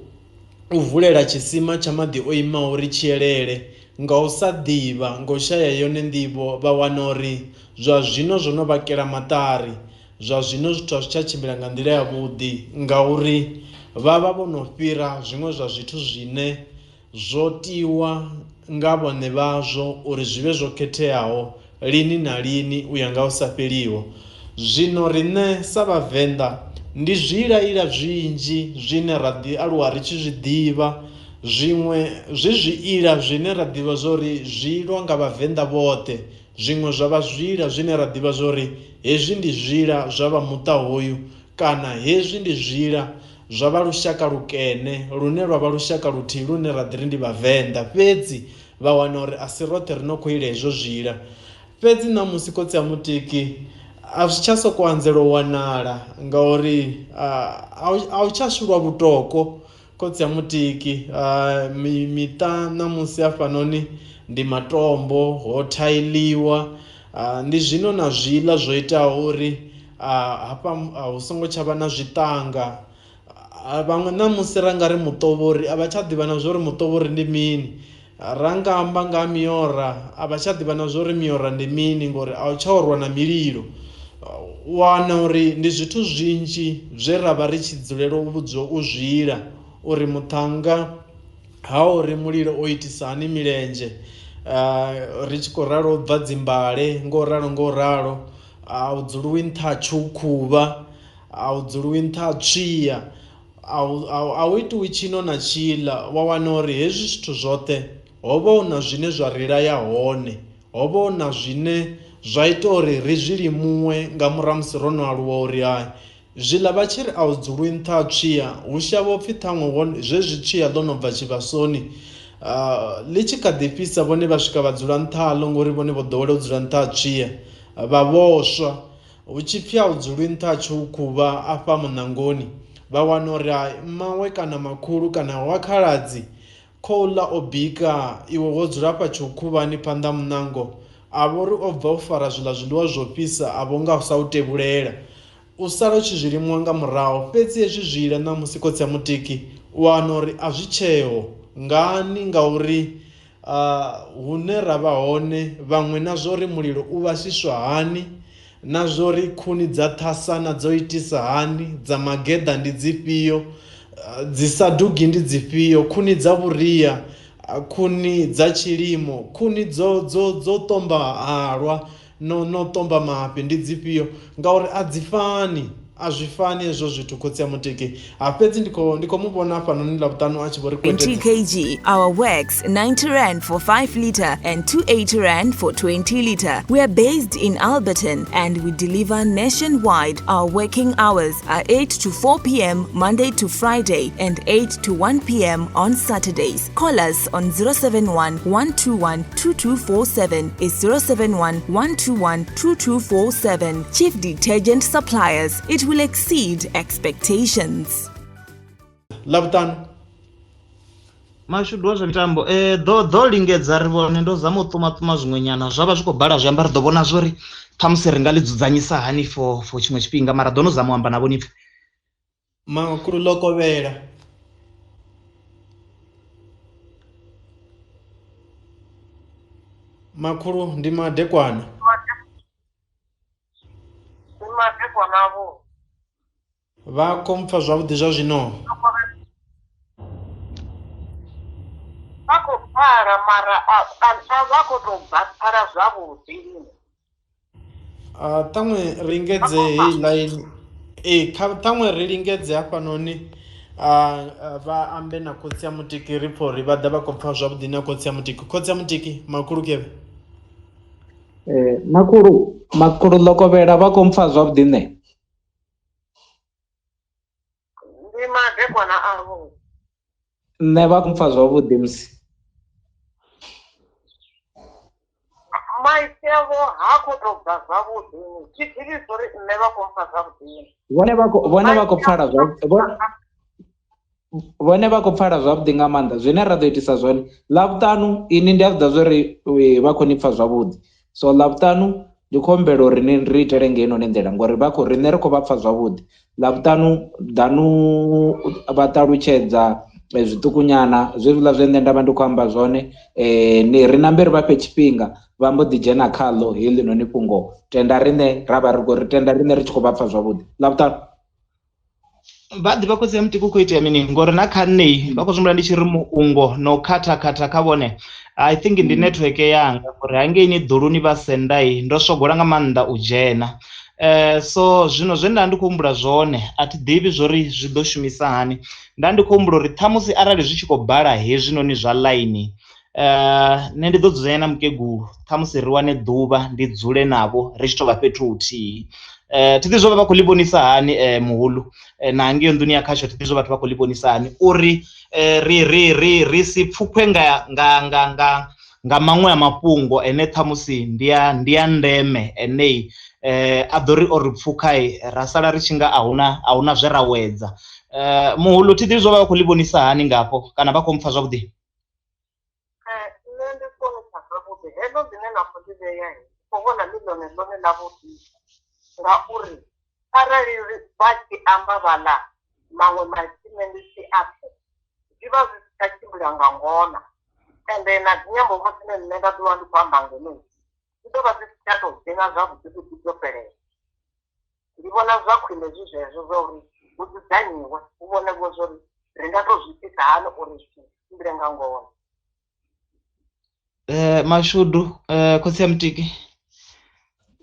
u vulela tshisima tsha maḓi o imaho uri tshi elele nga u sa ḓivha, nga u shaya yone nḓivho, vha wana uri zwa zwino zwo no vhakela maṱari, zwa zwino zwithu a zwi tsha tshimbila nga nḓila yavhuḓi ngauri vha vha vho no fhira zwiṅwe zwa zwithu zwine zwo tiwa nga vhone vhazwo uri zwi vhe zwo khetheaho lini na lini u ya nga hu sa fheliho. Zwino riṋe sa Vhavenḓa ndi zwiilaila zwinzhi zwine ra ḓi aluwa ri tshi zwi ḓivha, zwiṅwe zwi zwiila zwine ra ḓivha zwori zwi ilwa nga Vhavenḓa vhoṱhe, zwiṅwe zwa vha zwiila zwine ra ḓivha zwori hezwi ndi zwiila zwa vha muṱa hoyu kana hezwi ndi zwiila zwa vha lushaka lukene lune lwa vha lushaka luthihi lune ra ḓi ri ndi Vhavenḓa, fhedzi vha wana uri a si roṱhe ri no khou ila hezwo zwiila. Fhedzi ṋamusi khotsi a Mutiki a zwi tsha sokou anzela u wanala ngauri a u tsha shulwa vhutoko khotsi a Mutiki. Miṱa ṋamusi hafhanoni ndi matombo, ho thailiwa, ndi zwino na zwiḽa zwo itaho uri hafha hu songo tsha vha na zwiṱanga. Vhaṅwe ṋamusi ra nga ri muṱovhori a vha tsha ḓivha na zwa uri muṱovhori ndi mini, ra nga amba nga miora a vha tsha ḓivha na zwa uri miora ndi mini ngori a u tsha orwa na mililo. Wana uri ndi zwithu zwinzhi zwe ra vha ri tshi dzulela u vhudziwa u zwiila uri muṱhannga ha uri mulilo o itisa hani milenzhe, ri tshi khou ralo bva dzimbale ngo ralo ngo ralo, a u dzuliwi nṱha tshukhuvha, a u dzuliwi nṱha tswia, a u itiwi tshino na tshiḽa. Wa wana uri hezwi zwithu zwoṱhe ho vha hu na zwine zwa ri laya hone, ho vha hu na zwine zwa ita uri ri zwi limuwe nga murahu musi ro no aluwa uri hai zwiḽa vha tshi ri a u dzulwi nṱha ha tswia hu shavha upfhi ṱhaṅwe zwezwi tswia ḽo no bva tshivhasoni ḽi tshi kha ḓi fhisa vhone vha swika vha dzula nṱha haḽo ngori vhone vho ḓowela u dzula nṱha ha tswia vha vhoswa. Hu tshi pfhi a u dzulwi nṱha ha tshiukhuvha afha muṋangoni vha wana uri hai mmawe kana makhulu kana wa khaladzi khouḽa o bika iwe wo dzula afha tshiukhuvhani phanḓa muṋango, a vha uri o bva u fara zwiḽa zwiḽiwa zwo fhisa a vho nga sa u tevhulela, u sala u tshi zwi limuwa nga murahu. Fhedzi hezwi zwiila ṋamusi khotsi a Mutiki u wana uri a zwi tsheho ngani ngauri hune ra vha hone vhaṅwe na zwo uri mulilo u vhasiswa hani, na zwo uri khuni dza ṱhasana dzo itisa hani, dza mageḓa ndi dzifhio, dzi sa dugi ndi dzifhio, khuni dza vhuria, khuni dza tshilimo, khuni dzo dzo dzo tomba halwa no tomba mafhi ndi dzifhio, ngauri a dzi fani, a zwi fani hezwo zwithu khotsi a Mutiki. A fhedzi ndi khou mu vhona hafhanoni Ḽavhuṱanu a tshi vho ri 20 kg. Our wax 90 rand for 5 liter and 280 rand for 20 liter. We are based in Alberton and we deliver nationwide. Our working hours are 8 to 4 p.m. Monday to Friday and 8 to 1 p.m. on Saturdays. Call us on 071 121 2247. It's 071 121 2247. Chief Detergent Suppliers. It will exceed expectations. Ḽavhuṱanu Mashudu wa zwa mitambo ḓo lingedza ri vhone, ndo zama u ṱuma zwiṅwe nyana zwa vha zwi khou bala zwi amba ri ḓo vhona zwori ṱhamusi ri nga ḽi dzudzanyisa hani for tshiṅwe tshifhinga, mara ḓo no zama u amba na vhone ipfhi. Makhulu ḽo kovhela. Makhulu ndi madekwana. Ndi madekwana avho. Vha khou mpfa zwavhuḓi zwa zwino. Vha khou pfala mara a vha khou tou bva pfala zwavhuḓi. Ṱhaṅwe ri lingedze heyi line, Ee, kha ṱhaṅwe ri lingedze hafhanoni vha ambe na khotsi a Mutiki ri pfha uri vha ḓa vha khou pfha zwavhuḓi na khotsi a Mutiki. Khotsi a Mutiki makhulu kevhe. Makhulu, makhulu Ḽokovhela vha khou mpfa zwavhuḓi nṋe? Ndi madekwana avho. Nṋe vha khou mpfa zwavhuḓi musi. Maipfi avho ha khou tou bva zwavhuḓi, thi ḓivhi uri nṋe vha khou mpfa zwavhuḓi. Vhone vha khou vhone vha khou pfala zwavhuḓi. Vhone vha khou pfala zwavhuḓi nga maanḓa. Zwine ra ḓo itisa zwone Ḽavhuṱanu ini ndi a zwi ḓivha zwori vha khou ni pfa zwavhuḓi. So Ḽavhuṱanu ndi khou humbela uri ni ri itele nga heinoni nḓila ngori vha khou riṋe ri khou vha pfa zwavhuḓi. Ḽavhuṱanu ḓanu vha ṱalutshedza zwiṱukunyana zwezwiḽa zwe nṋe nda vha ndi khou amba zwone, ni ri nambe ri vha fhe tshifhinga vha mbo ḓi dzhena khaḽo heḽinoni fhungo, tenda riṋe ra vha ri khou ri tenda riṋe ri tshi khou vha pfa zwavhuḓi. Ḽavhuṱanu. Vha ḓivha khotsi ya Mutiki u khou itea mini ngori na kha nṋe vha khou zwi humbula ndi tshi ri muungo no khatha khatha kha vhone I think ndi network yanga ngori hangeini ḓuluni vha sendai ndo swogola nga maanḓa u dzhena. So zwino zwe nda ndi khou humbula zwone a thi ḓivhi zwori zwi ḓo shumisa hani, nda ndi khou humbula uri ṱhamusi arali zwi tshi khou bala hezwinoni zwa ḽaini nṋe ndi ḓo dzudzanya na mukegulu ṱhamusi ri wane ḓuvha ndi dzule navho ri tshi tou vha fhethu huthihi. Thi ḓivhi zwo vha vha khou ḽi vhonisa hani muhulu na hangei nḓuni ya khasho thi ḓivhi zwo vhathu vha khou ḽi vhonisa hani uri ri ri ri ri si pfhukhwe nga nga nga nga nga maṅwe a mafhungo ene ṱhamusi ndi a ndi a ndeme enei a ḓo ri o ri pfukha ra sala ri tshi nga ahuna ahuna zwe ra wedza. Muhulu thi ḓivhi zwo vha vha khou ḽi vhonisa hani ngafho kana vha khou mpfa zwavhuḓi. Nṋe ndi kona u pfa zwavhuḓi heḽo ḽine na khou ḽi vhea ndi khou vhona ḽi ḽone ḽone ḽavhuḓi ngauri arali vha tshi amba vhaḽa maṅwe maipfi nṋe ndi si a pfhe zwi vha zwi si tsha tshimbila nga ngona, ende na dzinyambo vho dzine nṋe nda ḓo vha ndi khou amba ngeno dzi ḓo vha dzi si tsha tou dzhena zwavhuḓi vhuḓi dzo fhelela. Ndi vhona zwa khwine zwi zwezwo zwa uri hu dzudzanyiwe hu vhonwe zwa uri ri nga tou zwi itisa hani uri zwithu zwi tshimbile nga ngona. Mashudu khotsi ya Mutiki.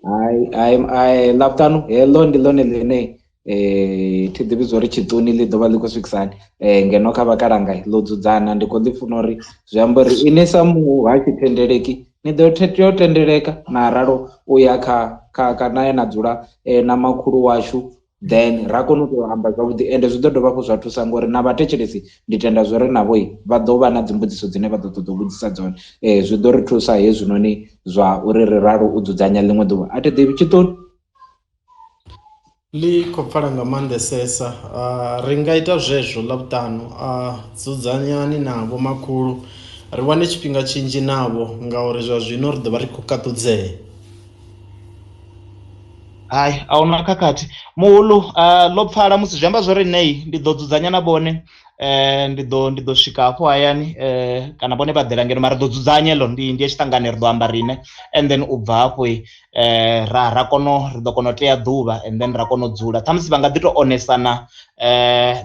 Hai hai hai Ḽavhuṱanu heḽo ndi ḽone ḽine thi ḓivhi zwa uri tshiṱuni ḽi ḓo vha ḽi khou swikisa hani ngeno kha vhakalanga ḽo dzudzana ndi khou ḓi funa uri zwi amba uri ini sa muhashi thendeleki ni ḓo tea u tendeleka na ralo u ya kha kha kha na ya na dzula na makhulu washu then ra kona u tou amba zwavhuḓi ende zwi ḓo dovha hafhu zwa thusa ngori na vhathetshelesi ndi tenda zwori navho vha ḓo vha na dzimbudziso dzine vha ḓo ṱoḓa u vhudzisa dzone. Zwi ḓo ri thusa hezwinoni zwa uri ri ralo u dzudzanya ḽiṅwe ḓuvha a thi ḓivhi tshiṱoni. Ḽi khou pfala nga maanḓesesa, ri nga ita zwezwo Ḽavhuṱanu, dzudzanyani navho makhulu ri wane tshifhinga tshinzhi navho ngauri zwa zwino ri ḓo vha ri khou kaṱudzea. Hai a huna khakhathi muhulu ḽo pfala musi zwi amba zwori nṋe ndi ḓo dzudzanya na vhone ndi ḓo ndi ḓo swika hafho hayani kana vhone vha ḓela ngeno mara ri ḓo dzudzanya heḽo ndi ndi ya tshiṱangani ri ḓo amba riṋe and then u bva hafho ra ra kono ri ḓo kona u tea ḓuvha and then ra kona u dzula ṱhamusi vha nga ḓi to onesana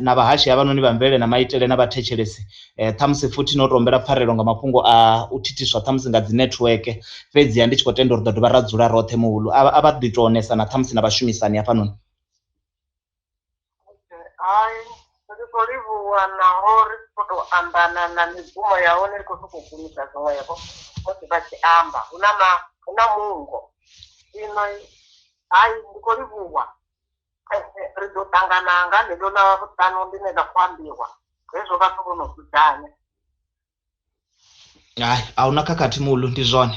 na vhahashi havhanoni vha mvelele na maitele na vhathetshelesi ṱhamusi futhi no to humbela pfarelo nga mafhungo a u thithiswa ṱhamusi nga dzi network fhedziha ndi tshi khou tenda uri ḓo dovha ra dzula roṱhe muhulu a vha ḓi to onesana ṱhamusi na vhashumisani hafhanoni. Hai ndi khou livhuwa naho ri khou tou anḓana na mibvumo ya hone ri khou sokou gumisa zwiṅwevho musi vha tshi amba hu na ma hu na mungo zwino hai ndi khou livhuwa ri ḓo ṱangana nga ḽeḽo ḽa vhuṱanu ḽine ḽa khou ambiwa hezwo vhathu vho no dzudzanya. Hai a huna khakhathi muhulu ndi zwone.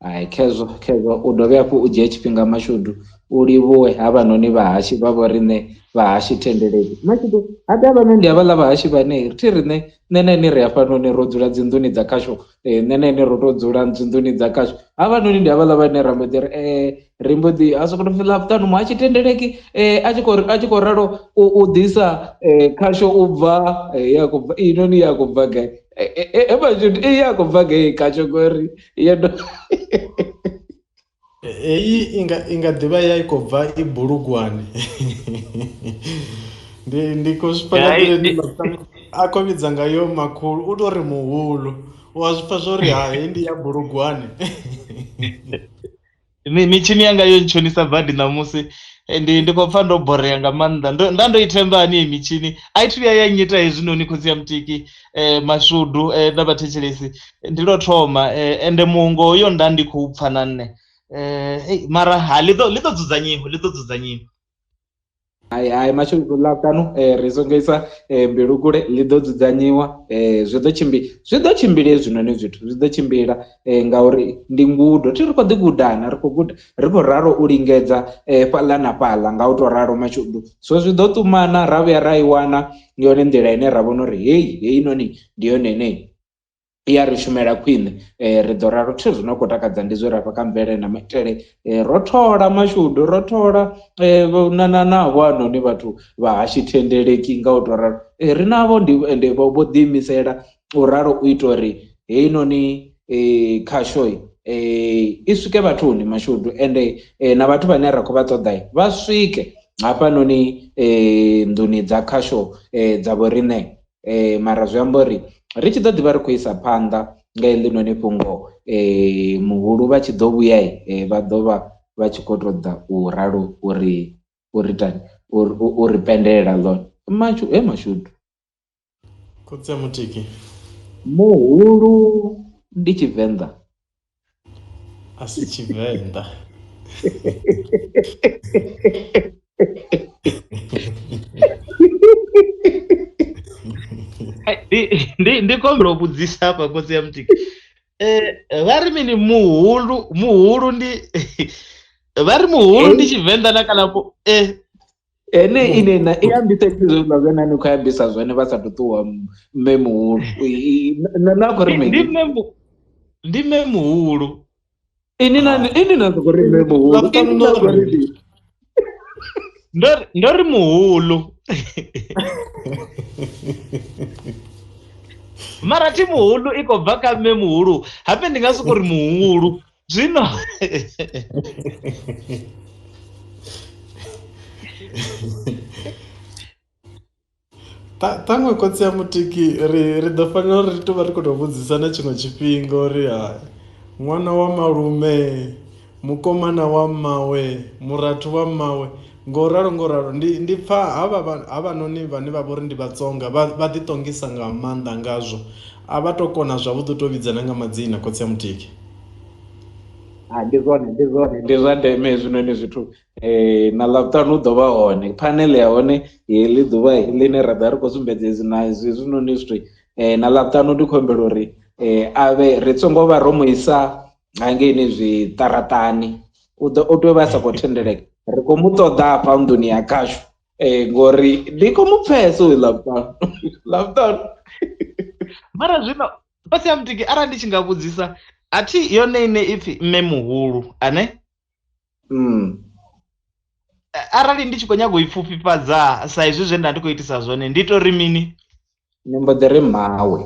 Hai khezwo khezwo u dovhe hafhu u dzhie tshifhinga Mashudu u livhuwe havhanoni vhahashi vha vho riṋe vhahashi thendeleki. Mashudu habe havhanoni ndi havhaḽa vhahashi vhane thi riṋe nṋe na ini ri hafhanoni ro dzula dzinḓuni dza khasho nṋe na ini ro to dzula dzinḓuni dza khasho. Havhanoni ndi havhaḽa vhane ra mbo ḓi ri ri mbo ḓi a sokou tou pfhi Ḽavhuṱanu muhashi thendeleki a tshi khou a tshi khou ralo u ḓisa khasho u bva ya khou bva inoni ya khou bva gai. Mashudu i ya khou bva gai khasho ngori yo no Heyi inga inga ḓivha ya i khou bva i bulugwane ndi ndi khou zwi pfa nga Hai nḓila ine ndi Ḽavhuṱanu a khou vhidza ngayo makhulu u tori muhulu u a zwi pfa zwori ha heyi ndi ya bulugwane. Mitshini yanga yo ntshonisa badi ṋamusi. Ndi khou pfa ndo borea nga maanḓa. Nda ndo i themba hani heyi mitshini, a i thu vhuya ya nnyita hezwinoni khotsi ya mutiki mashudu na vhathetshelesi. Ndi lwo thoma ende muungo hoyo nda ndi khou pfa na nṋe. Mara ha ḽi ḓo dzudzanyiwa, ḽi ḓo dzudzanyiwa. Hai hai mashudu ḽaṱanu ri songo isa mbilu kule, ḽi ḓo dzudzanyiwa zwi ḓo tshimbila, zwi ḓo tshimbila hezwinoni zwithu zwi ḓo tshimbila ngauri ndi ngudo, thi ri khou ḓi gudana, ri khou guda ri khou ralo u lingedza fhaḽa na fhaḽa nga u to ralo mashudu. So zwi ḓo ṱumana ra vhuya ra i wana yone nḓila ine ra vhona uri heyi heinoni ndi yone ine i ya ri shumela khwine, ri ḓo ralo. Thi zwi no khou takadza ndi zwe ra fha kha mvelele na maitele, ro thola mashudu, ro thola na na na havho hanoni vhathu vha hashi thendeleki nga u to ralo, ri navho ndi ende vho ḓi imisela u ralo u ita uri heinoni khasho i swike vhathuni mashudu, ende na vhathu vhane ra khou vha ṱoḓa vha swike hafhanoni nḓuni dza khasho dza vho riṋe. Mara zwi amba uri ri tshi ḓo ḓivha ri khou isa phanḓa nga heḽinoni fhungo, muhulu vha tshi ḓo vhuya vha ḓo vha vha tshi khou ṱoḓa u ralo uri uri tani uri pendelela ḽone. Mashu he mashudu. Khotsi a mutiki. Muhulu ndi Tshivenḓa. A si Tshivenḓa. Ndi khombela u vhudzisa hafha khotsi ya mutiki. Vha ri mini muhulu, muhulu ndi vha ri muhulu ndi Tshivenḓa na kana Ene ine na i ambisa hezwiḽa zwe na ni khou ambisa zwone vha sathu ṱuwa mme muhulu. Na khou ri mini? Ndi mme muhulu. Ini na ini na khou ri mme muhulu. Ini na khou ri mini? Ndo ri muhulu. Mara thi muhulu i khou bva kha mme muhulu. Habe ndi nga soko ri muhulu. Zwino Ṱhaṅwe khotsi ya mutiki ri ri ḓo fanela uri ri tou vha ri khou tou vhudzisa na tshiṅwe tshifhinga uri ha ṅwana wa malume, mukomana wa mmawe, murathu wa mmawe ngo ralo ngo ralo. Ndi ndi pfha havha havhanoni vhane vha vha uri ndi Vhatsonga vha vha ḓi ṱongisa nga maanḓa ngazwo, a vha to kona zwavhuḓi u tou vhidzana nga madzina khotsi ya mutiki. Ndi zwone ndi zwone ndi zwa ndeme hezwinoni zwithu na Ḽavhuṱanu u ḓo vha hone phaneḽe ya hone heḽi ḓuvha ḽine ra ḓo vha ri khou sumbedza hezwi na hezwi hezwinoni zwithu na Ḽavhuṱanu ndi khou humbela uri a vhe ri songo vha ro mu isa hangeini zwiṱaraṱani, u ḓo u tea u vha a sa khou thendeleka, ri khou mu ṱoḓa hafha nḓuni ya khashu ngori ndi khou mu pfhesa uyu Ḽavhuṱanu Ḽavhuṱanu. Mara zwino fhasi ha mutiki arali ndi tshi nga vhudzisa a thi yone ine ipfhi mme muhulu ane Arali ndi tshi khou nyaga u i pfufhifhadza sa izwi zwe nda ndi khou itisa zwone ndi to ri mini? Ni mbo ḓi ri mmawe.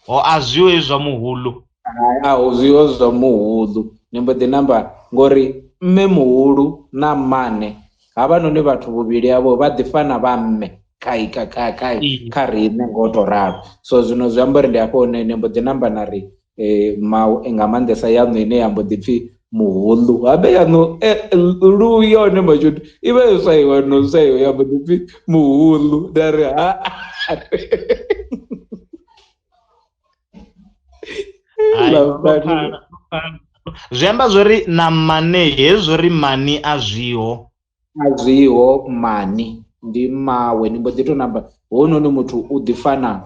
Ho a zwiho hezwi zwa muhulu. Hai a hu zwiho zwa muhulu ni mbo ḓi namba ngori mme muhulu na mmane havhanoni vhathu vhuvhili havho vha ḓi fana vha mme kha kha kha kha kha riṋe ngo to ralo. So zwino zwi amba uri ndi hafho hune ni mbo ḓi namba na ri mawe nga maanḓesa yaṋu ine ya mbo ḓi pfhi muhulu habe yaṋu lu yone mashudu i vha yo swaiwa no swaiwa ya mbo ḓi pfhi muhulu nda ri ha. Zwi amba zwori na mane hezwo ri mani a zwiho. A zwiho mani ndi mawe ni mbo ḓi to namba hounoni muthu u ḓi fana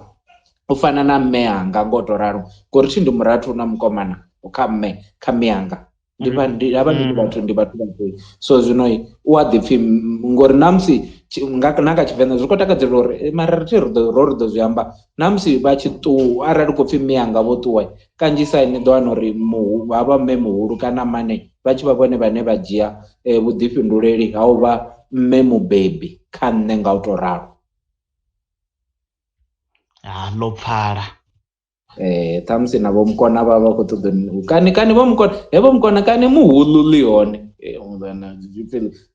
u fana na mme anga ngo to ralo ngori thi ndi murathu na mukomana kha mme kha mme anga ndi vha ndi havha ndi vhathu ndi vhathu vhathihi. So zwino u a ḓi pfhi ngori ṋamusi nga na nga Tshivenḓa zwi khou takadzela uri mara ri thi ri ḓo ro ri ḓo zwi amba ṋamusi vha tshi ṱuwa arali khou pfhi mme anga vho ṱuwa kanzhisa ni ḓo wana uri havha mme muhulu kana mmane vha tshi vha vhone vhane vha dzhia vhuḓifhinduleli ha u vha mme mubebi kha nṋe nga u to ralo. Ha ḽo pfala. Ṱhamusi na vho mukona vha vha khou ṱoḓa kani kani vho mukona he vho mukona kani muhulu ḽi hone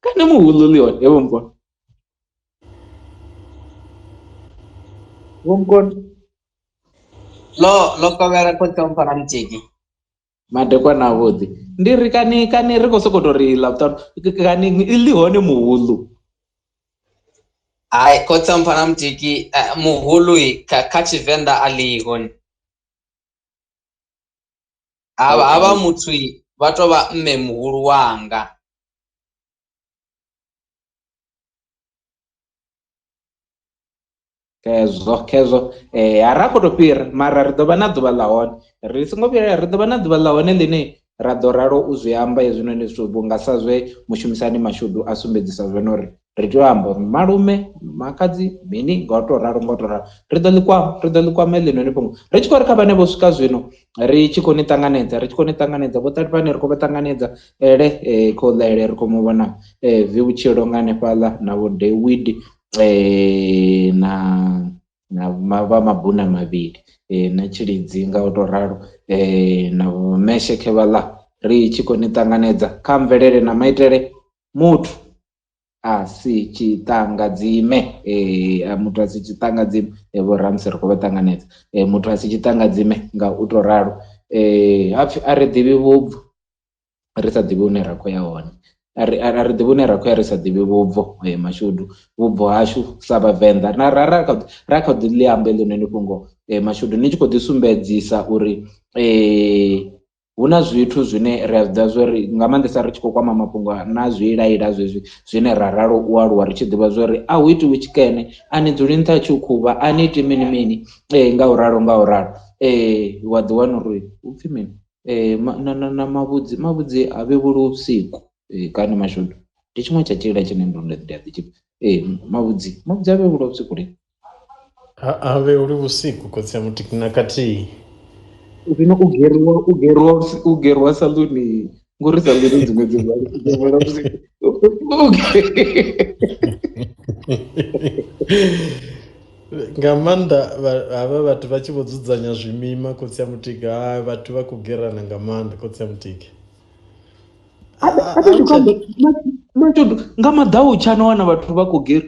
kani muhulu ḽi hone he vho mukona vho mukona ḽo ḽo kovhela khotsi a mufana mutiki. Madekwana avhuḓi. Ndi ri kani kani ri khou sokou tou ri Ḽavhuṱanu kani ḽi hone muhuḽu. Hai khotsi a mpfana mutiki muhulu kha kha Tshivenḓa a ḽiho. Havha havha muthu vha tou vha mme muhulu wanga. Khezwo khezwo a ra khou tou fhira mara ri ḓo vha na ḓuvha ḽa hone ri songo vhila ri ḓo vha na ḓuvha ḽa hone ḽine ra ḓo ralo u zwi amba hezwinoni zwithu vhunga sa zwe mushumisani Mashudu a sumbedzisa zwone uri ri tea u amba uri malume makhadzi mini nga u tou ralo nga u tou ralo ri ḓo ḽi kwama ri ḓo ḽi kwama heḽinoni fhungo ri tshi khou ri kha vhane vho swika zwino ri tshi khou ni ṱanganedza ri tshi khou ni ṱanganedza vho ṱalifhani ri khou vha ṱanganedza ele khou ḽa ele ri khou mu vhona vi vhutshilo nga hanefhaḽa na vho David na na vha mabuna mavhili na Tshilidzi nga u tou ralo na vho Meshe khevhaḽa ri tshi khou ni ṱanganedza kha mvelele na maitele muthu a si tshiṱangadzime muthu a si tshiṱangadzime vho Ramsey ri khou vha ṱanganedza muthu a si tshiṱangadzime nga u tou ralo hapfi a ri ḓivhi vhubvo ri sa ḓivhi hune ra khou ya hone a ri a ri ḓivhi hune ra khou ya ri sa ḓivhi vhubvo mashudu vhubvo hashu sa vhavenḓa na ra ra kha ra kha ḓi ḽi amba heḽinoni fhungo mashudu ni tshi khou ḓi sumbedzisa uri hu na zwithu zwine ri a zwi ḓivha zwori nga maanḓesa ri tshi khou kwama mafhungo na zwiilaila zwezwi zwine ra ralo u aluwa ri tshi ḓivha zwori a hu itiwi tshikene a ni dzuli nṱha ha tshiukhuvha a ni iti mini mini nga u ralo nga u ralo wa ḓi wana uri hupfi mini na na na mavhudzi mavhudzi a vhevhuliwi vhusiku kani mashudu ndi tshiṅwe tsha tshiila tshine ndo nda ndi a ḓi tshipfa mavhudzi mavhudzi a vhevhuliwa vhusiku lini. A vhevhuli vhusiku khotsi a mutiki na khathihi. Zwino u geriwa u geriwa u geriwa saḽuni ngori saḽuni dziṅwe dzi vula vhusiku. Nga maanḓa havha vhathu vha tshi vho dzudzanya zwimima khotsi a mutiki ha vhathu vha khou gerana nga maanḓa khotsi a mutiki. Mashudu nga maḓautsha no wana vhathu vha khou gera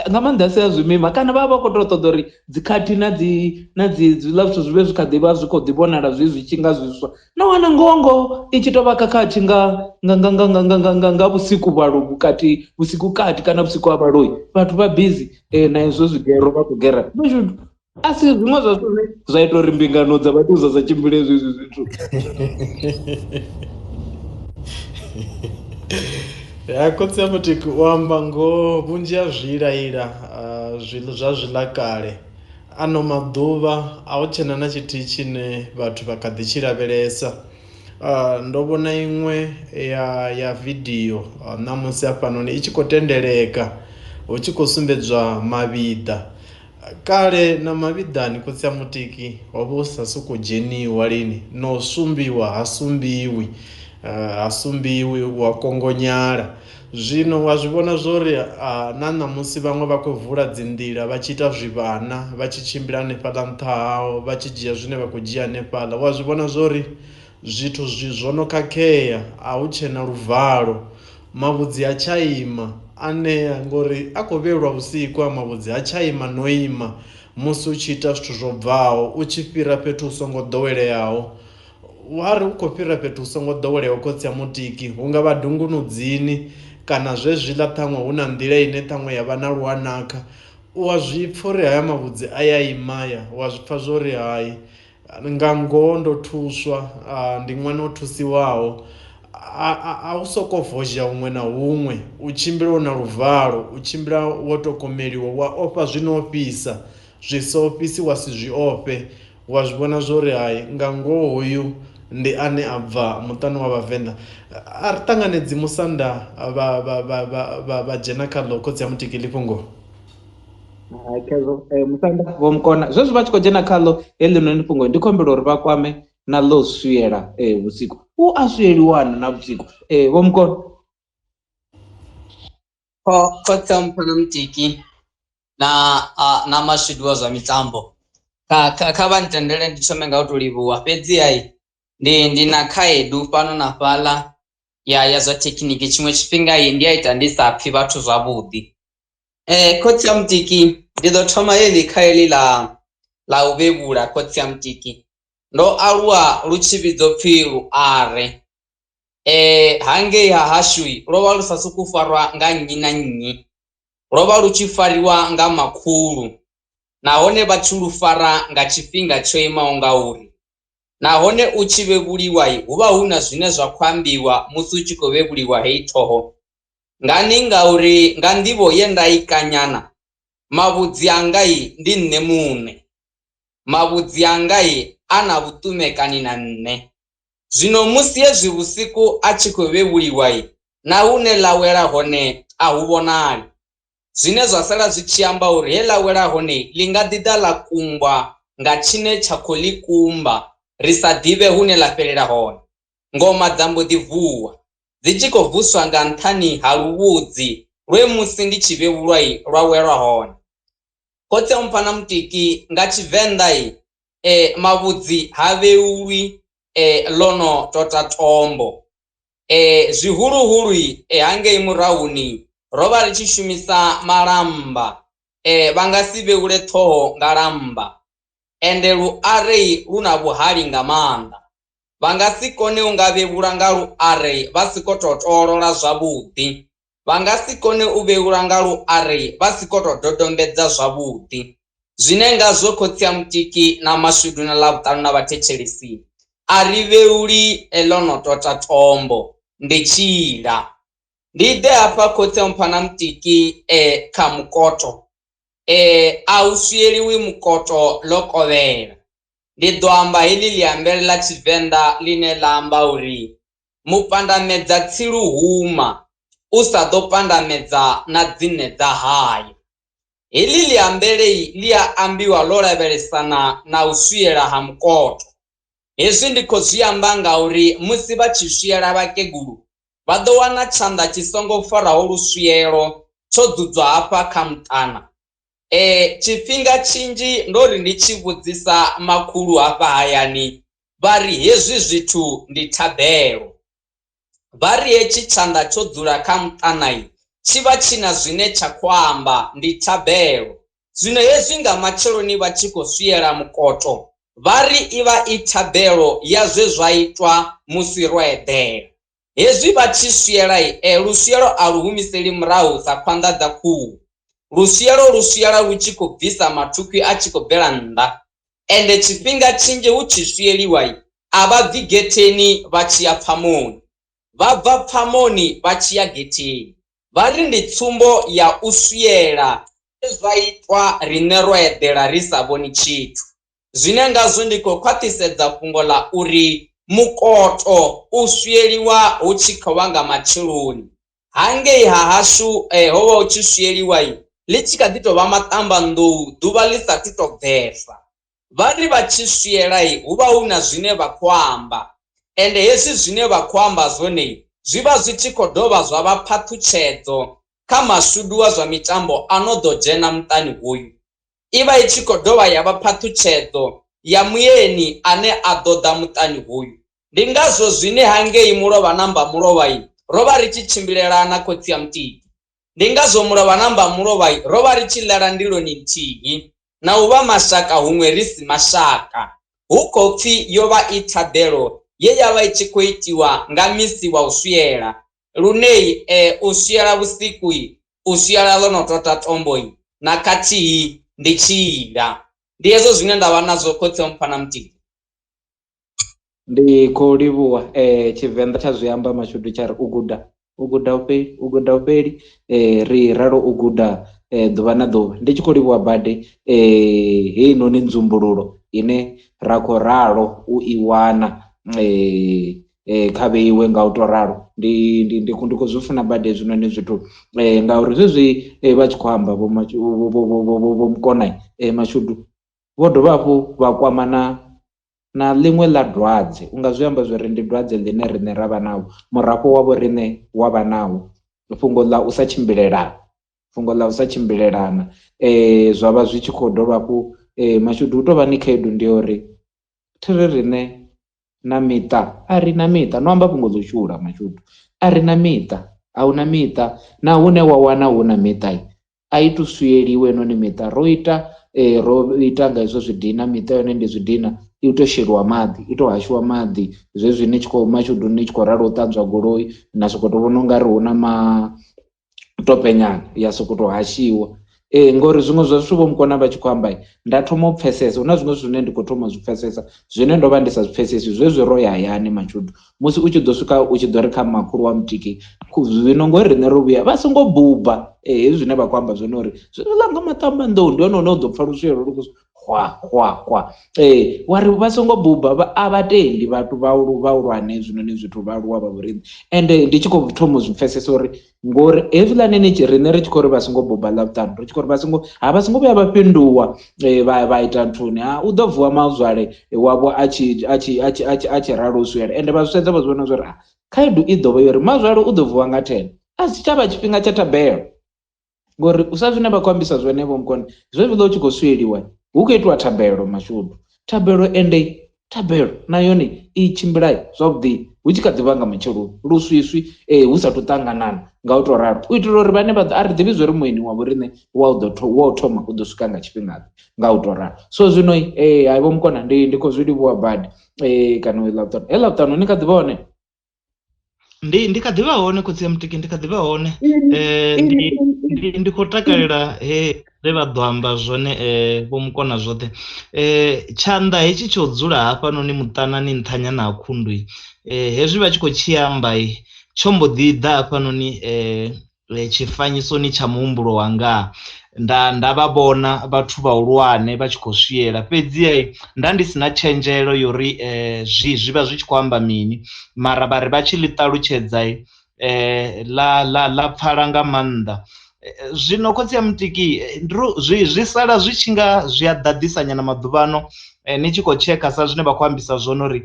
nga maanḓa a si a zwimima kana vha vha vha khou tou ṱoḓa uri dzikhathi na dzi na dzi zwiḽa zwithu zwi vhe zwi kha ḓi vha zwi khou ḓi vhonala zwi zwi tshi nga zwiswa na wana ngoho ngoho i tshi tou vha khakhathi nga nga nga nga nga nga nga nga nga vhusiku vhalo vhukati vhusiku kati kana vhusiku ha vhaloi vhathu vha bizi na hezwo zwigero vha khou gera mashudu a si zwiṅwe zwa zwithu zwine zwa ita uri mbingano dza vhathu dza sa tshimbile hezwi zwithu. Ya khotsi a mutiki u amba ngoho vhunzhi ha zwiilaila zwiḽa zwa zwiḽa kale ano maḓuvha a hu tshena na tshithihi tshine vhathu vha kha ḓi tshi lavhelesa. Ndo vhona iṅwe ya ya vidio ṋamusi hafhanoni i tshi khou tendeleka hu tshi khou sumbedzwa mavhiḓa. Kale na mavhiḓani khotsi a Mutiki ho vha hu sa sokou dzheniwa lini na u sumbiwa ha sumbiwi ha sumbiwi wa kongonyala. Zwino wa zwi vhona zwori na ṋamusi vhaṅwe vha khou vula dzi nḓila vha tshi ita zwivhana vha tshi tshimbila hanefhaḽa nṱha hao vha tshi dzhia zwine vha khou dzhia hanefhaḽa wa zwi vhona zwori zwithu zwi zwo no khakhea a hu tshena luvalo. Mavhudzi ha tsha ima anea ngori a khou vheulwa vhusiku a mavhudzi ha tsha ima no ima musi u tshi ita zwithu zwo bvaho u tshi fhira fhethu hu songo ḓoweleaho wa ri u khou fhira fhethu hu songo ḓoweleaho khotsi a mutiki hu nga vha dungunudzini kana zwezwiḽa ṱhaṅwe hu na nḓila ine ṱhaṅwe ya vha na luanakha u a zwi pfha uri haya mavhudzi a ya ima ya wa zwi pfha zwo ri hai Nga ngoho ndo thuswa, ndi ṅwana o thusiwaho, a u sokou vozha huṅwe na huṅwe, u tshimbila u na luvalo, u tshimbila wo tou komeliwa, wa ofha zwi no ofhisa, zwi sa ofhisi wa si zwi ofhe, wa zwi vhona zwo ri hai nga ngoho hoyu ndi ane a bva muṱani wa Vhavenḓa. A ri ṱanganedzi musanda vha vha vha vha vha dzhena khaḽo khotsi a Mutiki ḽi fhungo. Hai khezwo musanda vho mukona zwezwi vha tshi khou dzhena khaḽo heḽinoni fhungo ndi khou humbela uri vha kwame na ḽo swiela vhusiku u a swieliwana na vhusiku vho mukona. Khotsi a Mpho Mutiki na na mashudu wa zwa mitambo kha kha vha ntendele ndi thome nga u to livhuwa fhedziha ndi ndi na khaedu fhano na fhaḽa ya ya zwa thekhiniki tshiṅwe tshifhinga ndi a ita ndi sa pfhi vhathu zwavhuḓi. Khotsi a Mutiki ndi ḓo thoma heḽi kha heḽi ḽa ḽa u vhevhula khotsi a Mutiki. Ndo aluwa lu tshi vhidzwa pfhi luare. Hangei ha hashu lwo vha lu sa sokou farwa nga nnyi na nnyi, lwo vha lu tshi fariwa nga makhulu nahone vha tshi lu fara nga tshifhinga tsho imaho nga uri, nahone u tshi vhevhuliwa hu vha hu na zwine zwa khou ambiwa musi hu tshi khou vhevhuliwa heyi ṱhoho. Ngani ngauri nga nḓivho ye nda i kanyana mavhudzi anga ndi nṋe muṋe, mavhudzi anga a na vhuṱumekani na nṋe. Zwino musi hezwi vhusiku a tshi khou vhevhuliwa na hune ḽa wela hone a hu vhonali, zwine zwa sala zwi tshi amba uri he ḽa wela hone ḽi nga ḓi ḓa ḽa kumbwa nga tshine tsha khou ḽi kumba ri sa ḓivhe hune ḽa fhelela hone. Ngoma dza mbo ḓi vuwa dzi tshi khou vuswa nga nṱhani ha luvhudzi lwe musi ndi tshi vhevhulwa lwa welwa hone. Khotsi a Mphana Mutiki nga Tshivenḓa mavhudzi ha vheulwi ḽo no tota tombo. Zwihuluhulu hangei murahuni ro vha ri tshi shumisa malamba, vha nga si vheule ṱhoho nga lamba ende luare lu na vhuhali nga maanḓa. Vha nga si kone u nga vhevhula nga luare vha si khou tou toolola zwavhuḓi, vha nga si kone u vhevhula nga luare vha si khou tou dodombedza zwavhuḓi. Zwine ngazwo khotsi a Mutiki na Mashudu na Ḽavhuṱanu na vhathetshelesi a ri vheuli ḽo no tota tombo, ndi tshila. Ndi ḓe hafha khotsi a Mphana Mutiki kha mukoto, a hu swieliwi mukoto ḽo kovhela. Ndi ḓo amba heḽi ḽiambele ḽa Tshivenḓa ḽine ḽa amba uri mupandamedza tsilu huma u sa ḓo pandamedza na dzine dza haya. Heḽi ḽiambele ḽi a ambiwa ḽo lavhelesana na u swiela ha mukoto. Hezwi ndi khou zwi amba ngauri musi vha tshi swiela vhakegulu vha ḓo wana tshanḓa tshi songo faraho luswielo tsho dzudzwa hafha kha muṱana. Tshifhinga tshinzhi ndo ri ndi tshi vhudzisa makhulu hafha hayani vha ri hezwi zwithu ndi thabelo. Vha ri hetshi tshanḓa tsho dzula kha muṱana tshi vha tshi na zwine tsha khou amba, ndi thabelo. Zwino hezwi nga matsheloni vha tshi khou swiela mukoto vha ri i vha i thabelo ya zwe zwa itwa musi ro eḓela. Hezwi vha tshi swiela luswielo a lu humiseli murahu sa khwanḓa dza khuhu. Luswielo lu swiela lu tshi khou bvisa mathukhwi a tshi khou bvela nnḓa. Ende tshifhinga tshinzhi hu tshi swieliwa a vha bvi getheni vha tshi ya pfamoni, vha bva pfamoni vha tshi ya getheni. Vha ri ndi tsumbo ya u swiela zwe zwa itwa riṋe ro eḓela ri sa vhoni tshithu. Zwine ngazwo ndi khou khwaṱhisedza fhungo ḽa uri mukoto u swieliwa hu tshi khou vha nga matsheloni. Hangei ha hashu ho vha hu tshi swieliwa ḽi tshi kha ḓi tou vha maṱambanḓou ḓuvha ḽi sa thu tou bvesa. Vha ri vha tshi swiela hu vha hu na zwine vha khou amba, ende hezwi zwine vha khou amba zwone zwi vha zwi tshi khou dovha zwa vha phaṱhutshedzo kha mashudu a zwa mitambo a no ḓo dzhena muṱani hoyu. I vha i tshi khou dovha ya vha phaṱhutshedzo ya mueni ane a ḓo ḓa muṱani hoyu. Ndi ngazwo zwine hangei mulovha na mbamulovha ro vha ri tshi tshimbilelana khotsi a Mutiki. Ndi ngazwo mulovha na mbamulovha ro vha ri tshi ḽela ndiloni nthihi na u vha mashaka huṅwe ri si mashaka. Hu khou pfi yo vha i thabelo ye ya vha i tshi khou itiwa nga misi wa u swiela, lune u swiela vhusiku, u swiela ḽo no tota tombo na khathihi ndi tshila. Ndi hezwo zwine nda vha nazwo khotsi a Mphana Mutiki. Ndi khou livhuwa Tshivenḓa tsha zwi amba mashudu tsha ri u guda u guda u fheli u guda u fheli ri ralo u guda ḓuvha na ḓuvha. Ndi tshi khou livhuwa badi heinoni nzumbululo ine ra khou ralo u i wana kha vheiwe nga u to ralo. Ndi ndi ndi ndi khou zwi funa badi hezwinoni zwithu ngauri zwezwi vha tshi khou amba vho vho Mukona mashudu vho dovha hafhu vha kwama na na ḽiṅwe ḽa dwadze. U nga zwi amba zwori ndi dwadze ḽine riṋe ra vha nawo, murafho wa vho riṋe wa vha nawo, fhungo ḽa u sa tshimbilelana, fhungo ḽa u sa tshimbilelana zwa vha zwi tshi khou dovha hafhu mashudu hu tovha ni khaedu ndi ya uri thi ri riṋe na miṱa a ri na miṱa, no amba fhungo ḽo shula mashudu, a ri na miṱa, a huna miṱa na hune wa wana hu na miṱa a i tu swieliwe noni miṱa. Ro ita ro ita nga hezwo zwidina, miṱa yone ndi zwidina i to sheliwa maḓi, i to hashiwa maḓi zwezwi ni tshi khou mashudu ni tshi khou ralo u ṱanzwa goloi na sokou tou vhona ungari hu na matope nyana ya sokou tou hashiwa. Ngori zwiṅwe zwa zwithu vho Mukona vha tshi khou amba nda thoma u pfesesa, hu na zwiṅwe zwine ndi khou thoma u zwi pfesesa zwine ndo vha ndi sa zwi pfesesi zwezwi ro ya hayani mashudu. Musi u tshi ḓo swika u tshi ḓo ri kha makhulu wa Mutiki zwino ngori riṋe ro vhuya vha songo buba, hezwi zwine vha khou amba zwone uri zwiḽa nga maṱamba nḓou ndi hone hune u ḓo pfha luswielo lu khou hwa hwa hwa. Wa ri vha songo buba, a vha tendi vhathu vhahulwane hezwinoni zwithu vhaaluwa vha vhoriṋe. Ende ndi tshi khou thoma u zwi pfesesa uri ngori hezwiḽani ni tshi riṋe ri tshi khou ri vha songo buba Ḽavhuṱanu ri tshi khou ri vha songo ha vha songo vhuya vha fhinduwa vha ita nthuni ha u ḓo vuwa mazwale wavho a tshi a tshi a tshi a tshi a tshi ralo u swiela. Ende vha zwi sedza vha zwi vhona zwori khaedu i ḓo vha yori mazwale u ḓo vuwa nga 10 a si tshavha tshifhinga tsha thabelo. Ngori u sa zwine vha khou ambisa zwone vho Mukona zwezwiḽa u tshi khou swieliwa hu khou itiwa thabelo mashudu, thabelo ende thabelo na yone i tshimbila zwavhuḓi hu tshi kha ḓi vha nga matsheloni luswiswi hu sathu ṱanganana nga u tou ralo, u itela uri vhane vha ḓo a ri ḓivhi zwori mueni wa vhoriṋe wa u ḓo wa u thoma u ḓo swika nga tshifhingaḓe nga u tou ralo. So zwino hai vho Mukona ndi khou zwi livhuwa badi kana Ḽavhuṱanu Ḽavhuṱanu ni kha ḓi vha hone? Ndi kha ḓi vha hone khotsi ya Mutiki, ndi kha ḓi vha hone. Ndi khou takalela he zwe vha ḓo amba zwone vho Mukona zwoṱhe. Tshanḓa hetshi tsho dzula hafhanoni muṱanani nṱhanyana ha khundu, hezwi vha tshi khou tshi amba tsho mbo ḓi ḓa hafhanoni tshifanyisoni tsha muhumbulo wanga, nda vha vhona vhathu vhahulwane vha tshi khou swiela, fhedzi nda ndi si na tshenzhelo yori zwi vha zwi tshi khou amba mini, mara vha ri vha tshi ḽi ṱalutshedza ḽa pfala nga maanḓa. Zwino khotsi ya Mutiki zwi sala zwi tshi nga zwi a ḓaḓisa nyana maḓuvhano ni tshi khou tsheka sa zwine vha khou ambisa zwone uri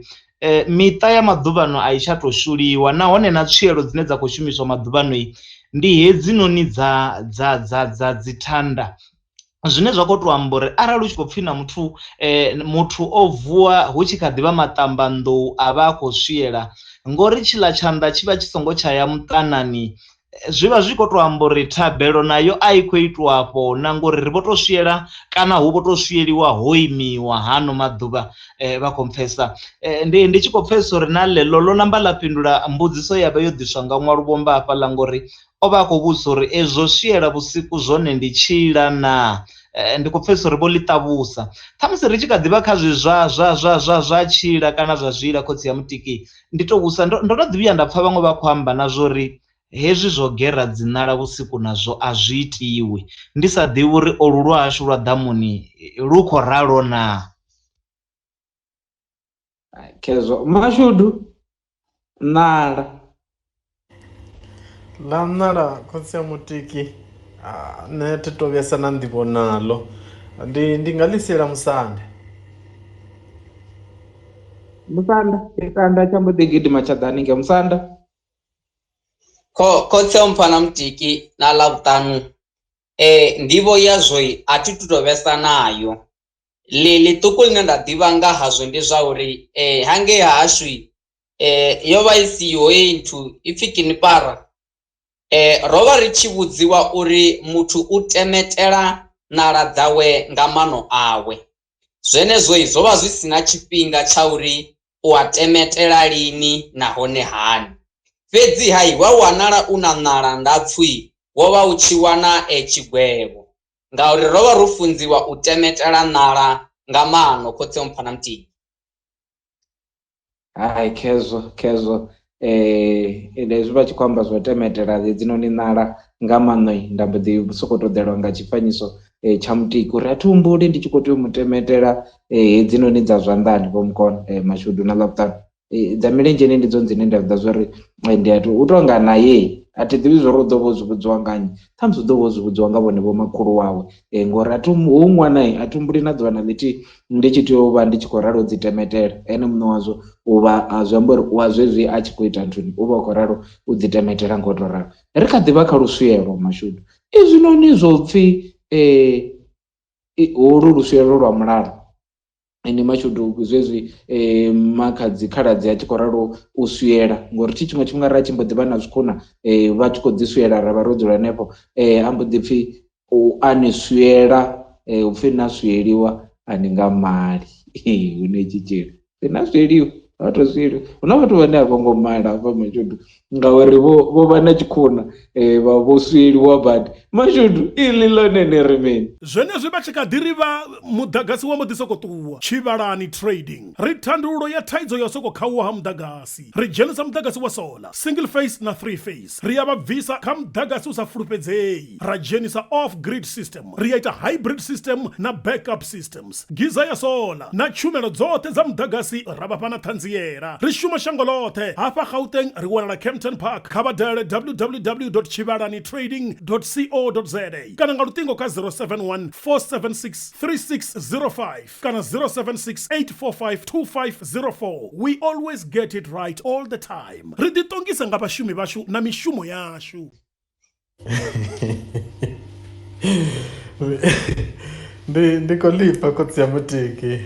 miṱa ya maḓuvhano a i tsha tou shuliwa, nahone na tswielo dzine dza khou shumiswa maḓuvhano ndi hedzinoni dza dza dza dza dzithanda, zwine zwa khou tou amba uri arali u tshi khou pfhi na muthu muthu o vuwa hu tshi kha ḓivha maṱamba nḓou a vha a khou swiela, ngori tshiḽa tshanḓa tshi vha tshi songo tsha ya muṱanani, zwi vha zwi khou tou amba uri thabelo nayo a i khou itwa afho na ngori ri vho tou swiela kana hu vho tou swieliwa ho imiwa hano maḓuvha. Vha khou pfesa ndi tshi khou pfesa uri na ḽeḽo ḽo namba ḽa fhindula mbudziso ya vha yo ḓiswa nga ṅwalo vhomba hafhaḽa, ngori o vha a khou vhudzisa uri ezwo swiela vhusiku zwone ndi tshila na. Ndi khou pfesa uri vho ḽi ṱavhusa ṱhamusi ri tshi kha ḓivha kha zwi zwa zwa zwa zwa zwa tshila kana zwa zwila. Khotsi ya Mutiki ndi to vhusa ndo no ḓi vhuya nda pfha vhaṅwe vha khou amba na zwori hezwi zwo gera dzinala vhusiku nazwo a zwi itiwi, ndi sa ḓivhi uri olu lwa hashu lwa ḓamuni lu khou ralo na. Khezwo mashudu nala ḽa nala khotsi ya Mutiki nṋe thi to vhesa na nḓivho naḽo, ndi nga ḽi siela musanda. Musanda tshiṱanda tsha mbo ḓi gidima tsha ḓa haningei musanda. Khotsi a Mpfana Mutiki na Ḽavhuṱanu nḓivho yazwo a thi tu to vhesa nayo. Ḽiṱuku ḽine nda ḓivha nga hazwo ndi zwa uri hangei hashu yo vha i siho heyi nthu ipfhi kinipara. Ro vha ri tshi vhudziwa uri muthu u temetela ṋala dzawe nga mano awe, zwenezwo zwo vha zwi si na tshifhinga tsha uri u a temetela lini nahone hani. Fhedzi hai wa wanala u na ṋala ndapfu wo vha u tshi wana tshigwevho, ngauri ro vha ro funziwa u temetela ṋala nga mano. Khotsi Mpfana Mutiki. Hai khezwo hezwi vha tshi khou amba zwo temetela hedzinoni ṋala nga mano nda mbo ḓi sokou ṱoḓelwa nga tshifanyiso tsha Mutiki uri a thi humbuli ndi tshi khou tea u mu temetela hedzinoni dza zwanḓani vho Mukona mashudu na Ḽavhuṱanu. Dza milenzheni ndi dzone dzine nda ḓa zwori ndi a u tonga naye a thi ḓivhi zwori u ḓo vha o zwi vhudziwa nga nnyi, ṱhamusi u ḓo vha o zwi vhudziwa nga vhone vhomakhulu wawe, ngori a thi hu ṅwana a thi humbuli na ḓuvha na ḽithihi ndi tshi tea u vha ndi tshi khou ralo dzi temetela, ene muṋe wazwo u vha zwi amba uri wa zwezwi a tshi khou ita nthuni u vha u khou ralo u dzi temetela nga u tou ralo. Ri kha ḓivha kha luswielo mashudu, izwinoni zwo pfhi holu luswielo lwa mulalo ende mashudu zwezwi makhadzi khaladzi a tshi khou ralo u swiela, ngori thi tshiṅwe tshifhinga ra tshi mbo ḓi vha na zwikhuna vha tshi khou ḓi swiela ra vha ro dzula hanefho a mbo ḓi pfhi u a ni swiela upfhi na swieliwa a ni nga mali hu na tshitzhili ri na zwiḽiwa vha to zwiḽiwa hu na vhathu vhane a vho ngo mala hafha mashudu ngauri vho vha na tshikhuna vha vho sweliwa badi mashudu iḽi ḽone ni ri mini. Zwenezwi vha tshi kha ḓi ri vha muḓagasi wa mbo ḓi sokou ṱuwa. Tshivhalani Trading ri thandululo ya thaidzo ya u sokou khauwa ha muḓagasi. Ri dzhenisa muḓagasi wa solar, single phase na three phase. Ri a vha bvisa kha muḓagasi u sa fulufhedzei ra dzhenisa off grid system. Ri a ita hybrid system na backup systems, giza ya solar na tshumelo dzoṱhe dza muḓagasi ra vha fha na ṱhanziela. Ri shuma shango ḽoṱhe. Hafha Gauteng ri wanala Kempton Park. Kha vha dalele www.tshivhalanitrading.co.za kana nga luṱingo kha 071 476 3605 kana 076 845 2504. We always get it right all the time. Ri ḓiṱongisa nga vhashumi vhashu na mishumo yashu. Ndi ndi khou lifha khotsi ya mutiki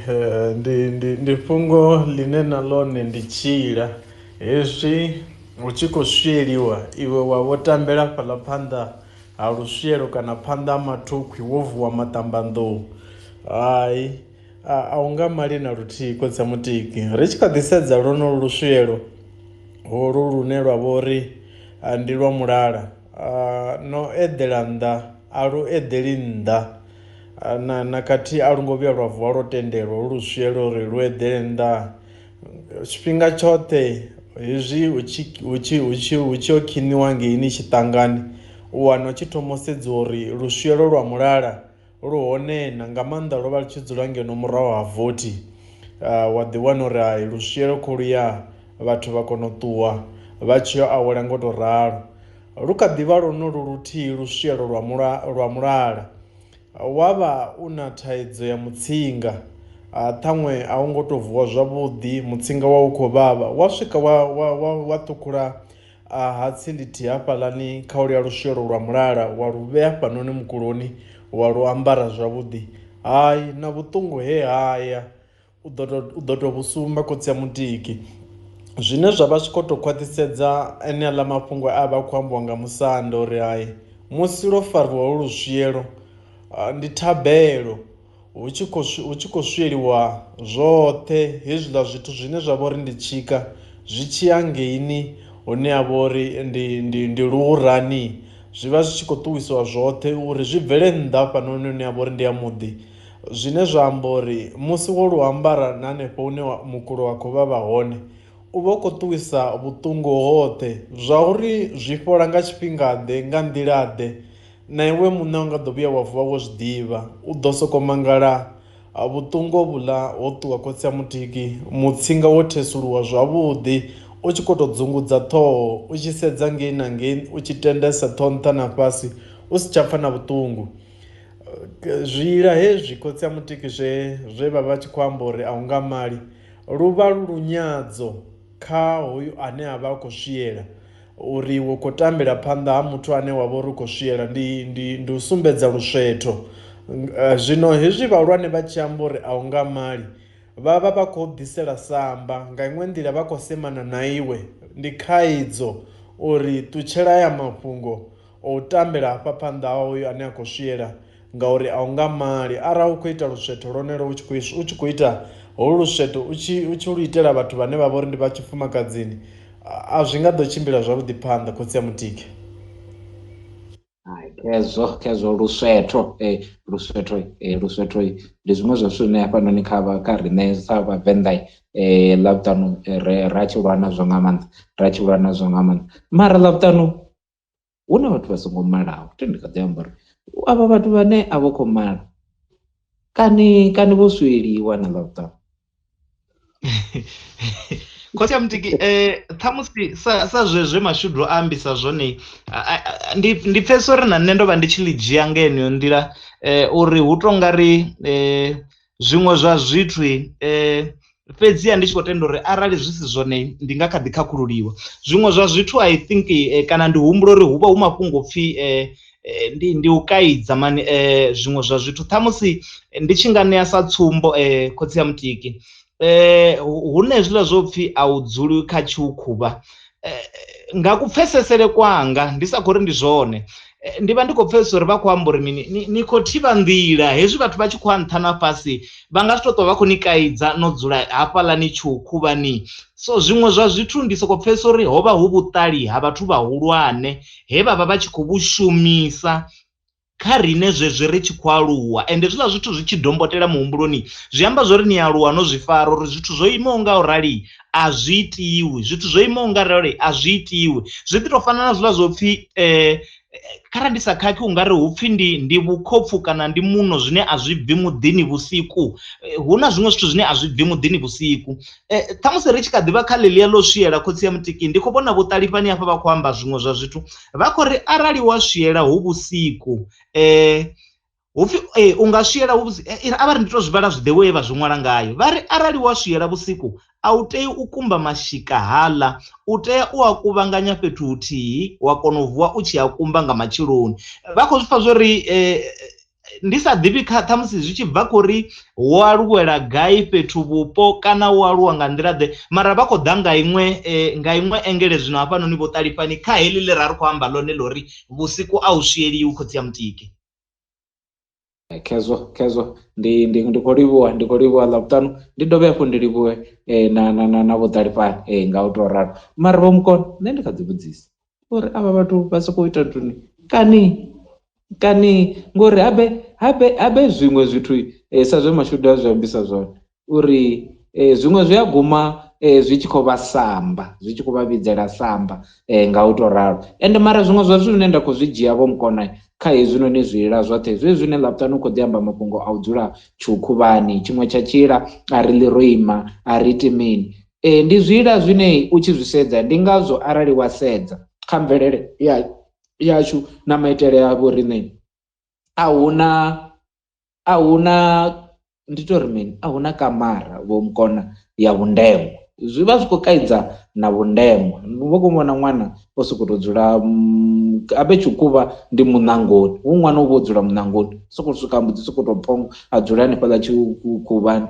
ndi ndi ndi fhungo ḽine na ḽone ndi tshila hezwi hu tshi khou swieliwa iwe wa vho tambela fhaḽa phanḓa ha luswielo kana phanḓa ha mathukhwi wo vuwa maṱambanḓou hai a u nga mali na luthihi khotsi ya mutiki ri tshi kha ḓi sedza lwonolu luswielo holu lune lwa vha uri ndi lwa mulala no eḓela nnḓa a lu eḓeli nnḓa na na khathihi a lu ngo vhuya lwa vuwa lwo tendelwa hu luswielo uri lu eḓele nnḓa tshifhinga tshoṱhe hezwi hu tshi hu tshi hu tshi hu tshi yo khiniwa ngeini tshiṱangani u wana hu tshi thoma u sedziwa uri luswielo lwa mulala lu hone na nga maanḓa lwo vha lu tshi dzula ngeno murahu ha vothi wa ḓi wana uri hai luswielo kholuya vhathu vha kona u ṱuwa vha tshi yo awela ngo to ralo lu kha ḓivha lwonolu luthihi luswielo lwa mula lwa mulala wa vha u na thaidzo ya mutsinga ṱhaṅwe a u ngo to vuwa zwavhuḓi mutsinga wa u khou vhavha wa swika wa wa wa wa ṱhukhula A hatsi ḽithihi hafhaḽani kha uluya luswielo lwa mulala wa lu vhea hafhanoni mukuloni wa lu ambara zwavhuḓi. Hai, na vhuṱungu he ha ya u ḓo tou, u ḓo tou vhu sumba khotsi a mutiki. Zwine zwa vha zwi khou tou khwaṱhisedza eneaḽa mafhungo e a vha a khou ambiwa nga musanda uri hai musi lwo fariwa holu luswielo ndi thabelo. Hu tshi khou hu tshi khou swieliwa zwoṱhe hezwiḽa zwithu zwine zwa vha uri ndi tshika zwi tshi ya ngeini hune ha vha uri ndi ndi ndi luhurani zwi vha zwi tshi khou ṱuwisiwa zwoṱhe uri zwi bvele nnḓa hafhanoni hune ha vha uri ndi ya muḓi. Zwine zwa amba uri musi wo lu ambara na hanefho hune wa mukulo wa khou vhavha hone u vha u khou ṱuwisa vhuṱungu hoṱhe zwa uri zwi fhola nga tshifhinga ḓe nga nḓila ḓe. Na iwe muṋe u nga ḓo vhuya wa vuwa wo zwi ḓivha. U ḓo sokou mangala vhuṱungu hovhuḽa ho ṱuwa khotsi a mutiki, mutsinga wo thesuluwa zwavhuḓi, u tshi khou tou dzungudza ṱhoho, u tshi sedza ngei na ngei, u tshi tendesa ṱhoho nṱha na fhasi, u si tsha pfa na vhuṱungu. Zwiila hezwi khotsi a mutiki zwe zwe vha vha tshi khou amba uri a u nga mali, lu vha lu lunyadzo kha hoyu ane a vha a khou swiela. Uri iwe u khou tambela phanḓa ha muthu ane wa vha uri u khou swiela ndi ndi ndi u sumbedza luswetho. Zwino hezwi vhahulwane vha tshi amba uri a u nga mali vha vha vha khou ḓisela samba nga iṅwe nḓila vha khou semana na iwe ndi khaidzo uri ṱutshela haya mafhungo o u tambela hafha phanḓa ha hoyu ane a khou swiela ngauri a u nga mali arali u khou ita luswetho lwonolo u tshi khou u tshi khou ita holu luswetho u tshi u tshi lu itela vhathu vhane vha vha uri ndi vha tshifumakadzini a zwi nga ḓo tshimbila zwavhuḓi phanḓa khotsi a mutiki. Hai khezwo khezwo luswetho luswetho luswetho ndi zwiṅwe zwa zwithu zwine hafhanoni kha vha kha riṋe sa vhavenḓa ḽavhuṱanu ra tshi lwa nazwo nga maanḓa ra tshi lwa nazwo nga maanḓa mara ḽavhuṱanu hu na vhathu vha songo malaho thi ndi kha ḓi amba uri avha vhathu vhane a vho khou mala kani kani vho swieliwa na ḽavhuṱanu. Khotsi a Mutiki ṱhamusi sa sa zwezwe Mashudu a ambisa zwone ndi ndi pfhesesa uri na nṋe ndo vha ndi tshi ḽi dzhia nga yeneyo nḓila uri hu tongari zwiṅwe zwa zwithu fhedziha ndi tshi khou tenda uri arali zwi si zwone ndi nga kha ḓi khakhululiwa. Zwiṅwe zwa zwithu I think kana ndi humbula uri hu vha hu mafhungo pfhi ndi ndi u kaidza mani zwiṅwe zwa zwithu ṱhamusi ndi tshi nga ṋea sa tsumbo khotsi a mutiki hu na hezwiḽa zwo pfhi a u dzuli kha tshiukhuvha nga kupfhesesele kwanga ndi sa khou ri ndi zwone. Ndi vha ndi khou pfesesa uri vha khou amba uri mini, ni khou thivha nḓila hezwi vhathu vha tshi khou nṱha na fhasi vha nga si tou ṱwa vha khou ni kaidza no dzula hafhaḽani tshiukhuvhani. So zwiṅwe zwa zwithu ndi soko pfesesa uri ho vha hu vhuṱali ha vhathu vhahulwane he vha vha vha tshi khou vhu shumisa kha riṋe zwezwi ri tshi khou aluwa, ende hezwiḽa zwithu zwi tshi dombotela muhumbuloni zwi amba zwori ni aluwa no zwi fara uri zwithu zwo imaho nga u rali a zwi itiwi, zwithu zwo imaho nga rali a zwi itiwi. Zwi ḓi tou fana na zwiḽa zwo pfhi kharali ndi sa khakhi ungari hu pfhi ndi vhukhopfu kana ndi muno zwine a zwi bvi muḓini vhusiku, hu na zwiṅwe zwithu zwine a zwi bvi muḓini vhusiku. Ṱhamusi ri tshi kha ḓivha kha ḽeḽia ḽo swiela khotsi ya mutiki, ndi khou vhona vhuṱalifhani hafha vha khou amba zwiṅwe zwa zwithu, vha khou ri arali wa swiela hu vhusiku hupfi u nga swiela hu vhusiku, a vha ri ndi to zwi vhala zwi the way vha zwi ṅwala ngayo, vha ri arali wa swiela vhusiku a u tei u kumba mashika haḽa, u tea u a kuvhanganya fhethu huthihi wa kona u vuwa u tshi a kumba nga matsheloni. Vha khou zwi pfa zwori ndi sa ḓivhi kha ṱhamusi zwi tshi bva khori wo aluwela gai fhethu vhupo kana wo aluwa nga nḓila ḓe, mara vha khou ḓa nga iṅwe nga iṅwe engele zwino hafhanoni vho ṱalifhani kha heḽi ḽe ra ri khou amba ḽone ḽo uri vhusiku a hu swieliwi khotsi ya mutiki. Khezwo ndi khou livhuwa, ndi khou livhuwa Ḽavhuṱanu, ndi dovhe hafhu ndi livhuwe na vho ṱalifhani nga u tou ralo. Mara vho Mukono nṋe ndi kha ḓi vhudzisa uri avha vhathu vha sokou ita nthuni kani ngori habe zwiṅwe zwithu sa zwe Mashudu a zwi ambisa zwone uri zwiṅwe zwi a guma zwi tshi khou vha samba, zwi tshi khou vha vhidzela samba nga u tou ralo. Ende mara zwiṅwe zwa zwithu zwine nda khou zwi dzhia vho Mukona kha hezwinoni zwiila zwoṱhe, zwezwi zwine Ḽavhuṱanu u khou ḓi amba mafhungo a u dzula tshiukhuvhani, tshiṅwe tsha tshiila a ri ḽi ro ima, a ri iti mini. Ndi zwiila zwine u tshi zwi sedza, ndi ngazwo arali wa sedza kha mvelele yashu na maitele a vho riṋe, a huna ndi to ri mini, a huna kamara vho Mukona ya vhundeme. Zwi vha zwi khou kaidza na vhundeme. Vho khou vhona ṅwana o sokou tou dzula abe tshikuvha ndi muṋangoni, hu ṅwana u vho dzula muṋangoni, sokou swika mbo ḓi sokou tou phongo a dzula hanefhaḽa tshikhuvhani,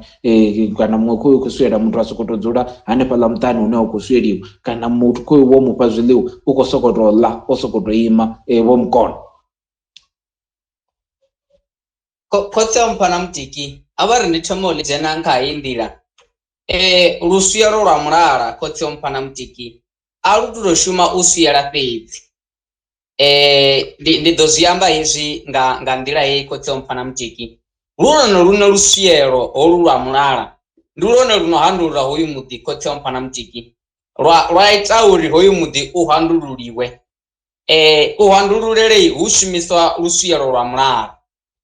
kana muṅwe khoyu khou swiela muthu a sokou tou dzula hanefhaḽa muṱani hune wa khou swieliwa, kana muthu khoyu vho mufha zwiḽiwa u khou sokou tou ḽa o sokou tou ima vho Mukona. Khotsi a mpha na mutiki a vha ri ndi thoma u ḽi dzhena kha heyi nḓila. Luswielo lwa mulala khotsi o mpha na mutiki a lu tou shuma u swiela fhedzi. Ndi ḓo zwi amba hezwi nga nḓila heyi khotsi o mpha na mutiki. Lu lwone lune luswielo holu lwa mulala ndi lwone luno handulula hoyu muḓi khotsi o mpha na mutiki, lwa ita uri hoyu muḓi u handululiwe. Ku handululele hu shumiswa luswielo lwa mulala,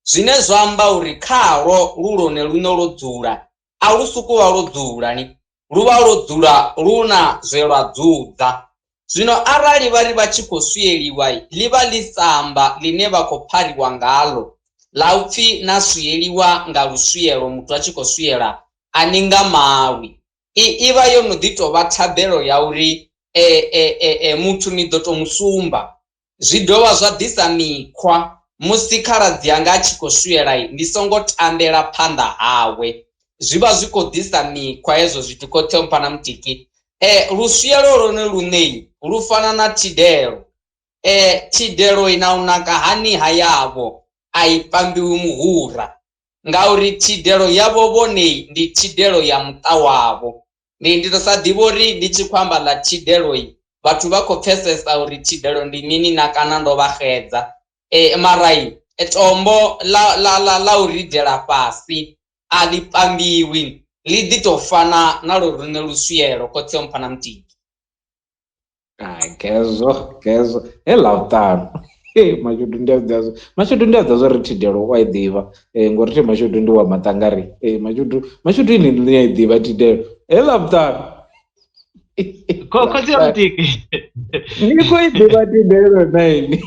zwine zwa amba uri khalwo lu lwone luno lwo dzula, a lu sokou vha lwo dzula ni, lu vha lwo dzula lu na zwe lwa dzudza. Zwino arali vha ri vha tshi khou swieliwa ḽi vha ḽi samba ḽine vha khou phariwa ngalo ḽa u pfhi na swieliwa nga luswielo, muthu a tshi khou swiela a ni nga malwi. I vha yo no ḓi tou vha thabelo ya uri muthu ni ḓo tou musumba. Zwi dovha zwa ḓisa mikhwa musi khaladzi anga a tshi khou swiela ndi songo tambela phanḓa hawe, zwi vha zwi khou ḓisa mikhwa hezwo zwithu khotsi o mpha na mutiki. Luswielo lwone luṋei lu fana na thidelo. Thidelo na u naka hani ha yavho a i pambiwi muhura, ngauri thidelo yavho vhone ndi thidelo ya muṱa wavho. Ndi to sa ḓivha uri ndi tshi khou amba ḽa thidelo vhathu vha khou pfesesa uri thidelo ndi mini na kana ndo vha xedza. Mara tombo ḽa u ridela fhasi a ḽi pambiwi, ḽi ḓi tou fana na lo rine luswielo khotsi o mpha na mutiki. Gezwo he Ḽavhuṱanu. Mashudu ndi a ḓivha, Mashudu ndi a ḓivha zwa uri thidelo u a i ḓivha, ngori thi Mashudu ndi wa maṱangari. Mashudu ini ni a i ḓivha thidelo. He Ḽavhuṱanu. Khotsi ya mutiki. Ni khou i ḓivha thidelo na ini.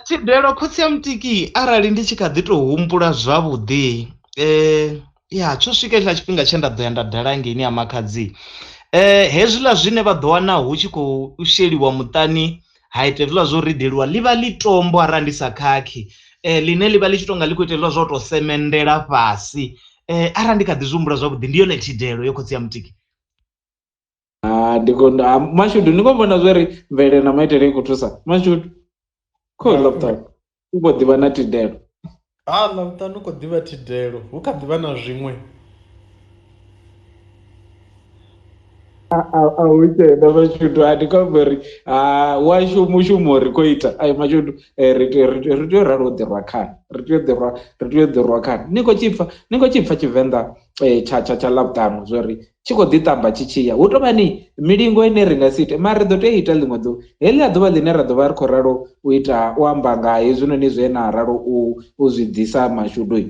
Thidelo khotsi ya mutiki arali ndi tshi kha ḓi tou humbula zwavhuḓi, ya tsho swika hetshiḽa tshifhinga tshe nda ḓo ya nda dala ngeini ha Makhadzi. Hezwiḽa zwine vha ḓo wana hu tshi khou sheliwa muṱani ha ita hezwiḽa zwo rideliwa ḽi vha ḽi tombo arali ndi sa khakhi, ḽine ḽi vha ḽi tshi tonga ḽi khou ita hezwiḽa zwa u tou semendela fhasi. Arali ndi kha ḓi zwi humbula zwavhuḓi ndi yone thidelo yo khotsi ya mutiki. Ndi khou Mashudu ndi khou vhona zwori mvelele na maitele i khou thusa Mashudu. Kho Ḽavhuṱanu u vho ḓivha na thidelo. Ha Ḽavhuṱanu u khou ḓivha thidelo hu kha ḓivha na zwiṅwe. A hu tshena mashudu a ndi khou amba uri washu mushumo ri khou ita ayo mashudu ri tea ri tea ri tea u ralo u ḓirwa khana ri tea u ḓirwa ri tea u ḓirwa khana ni khou tshi pfha ni khou tshi pfha tshivenḓa tsha tsha tsha Ḽavhuṱanu zwori tshi khou ḓi tamba tshi tshi ya hu tovha ni milingo ine ri nga si ite mara ri ḓo tea u ita ḽiṅwe ḓuvha heḽia ḓuvha ḽine ra ḓo vha ri khou ralo u ita u amba nga hezwinoni zwe na ralo u zwi ḓisa mashudu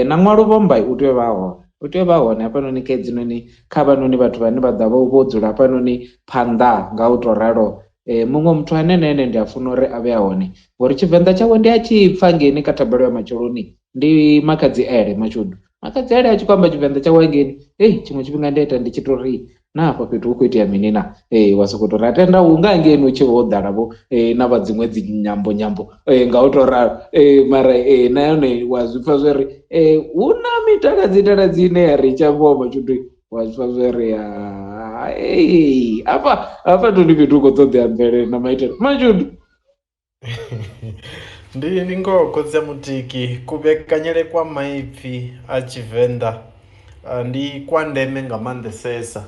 na ṅwalo vhomba u tea u vha hone u tea u vha hone hafhanoni kha hedzinoni kha havhanoni vhathu vhane vha ḓa vho dzula hafhanoni phanḓa nga u to ralo muṅwe muthu ane na ene ndi a funa uri a vhe a hone ngori tshivenḓa tshawe ndi a tshi pfha ngeini kha thabelo ya matsheloni ndi makhadzi ele mashudu makhadzi ele a tshi khou amba tshivenḓa tshawe hangeini hei tshiṅwe tshifhinga ndi a ita ndi tshi to ri na hafha fhethu hu khou itea mini na ee wa sokou tou ri atenda hu nga hangeini u tshi vho ḓala vho na vha dziṅwe dzi nyambo nyambo nga u tou ralo mara na yone wa zwi pfha zwo ri hu na mitaladzi taladzi ine ya ri tshi ambiwa mashudu wa zwi pfha zwo ri hafha hafha ndi fhethu hu khou ṱoḓea mvelele na maitele mashudu. Ndi ndi ngoho khotsi a mutiki kuvhekanyele kwa maipfi a tshivenḓa ndi kwa ndeme nga maanḓesesa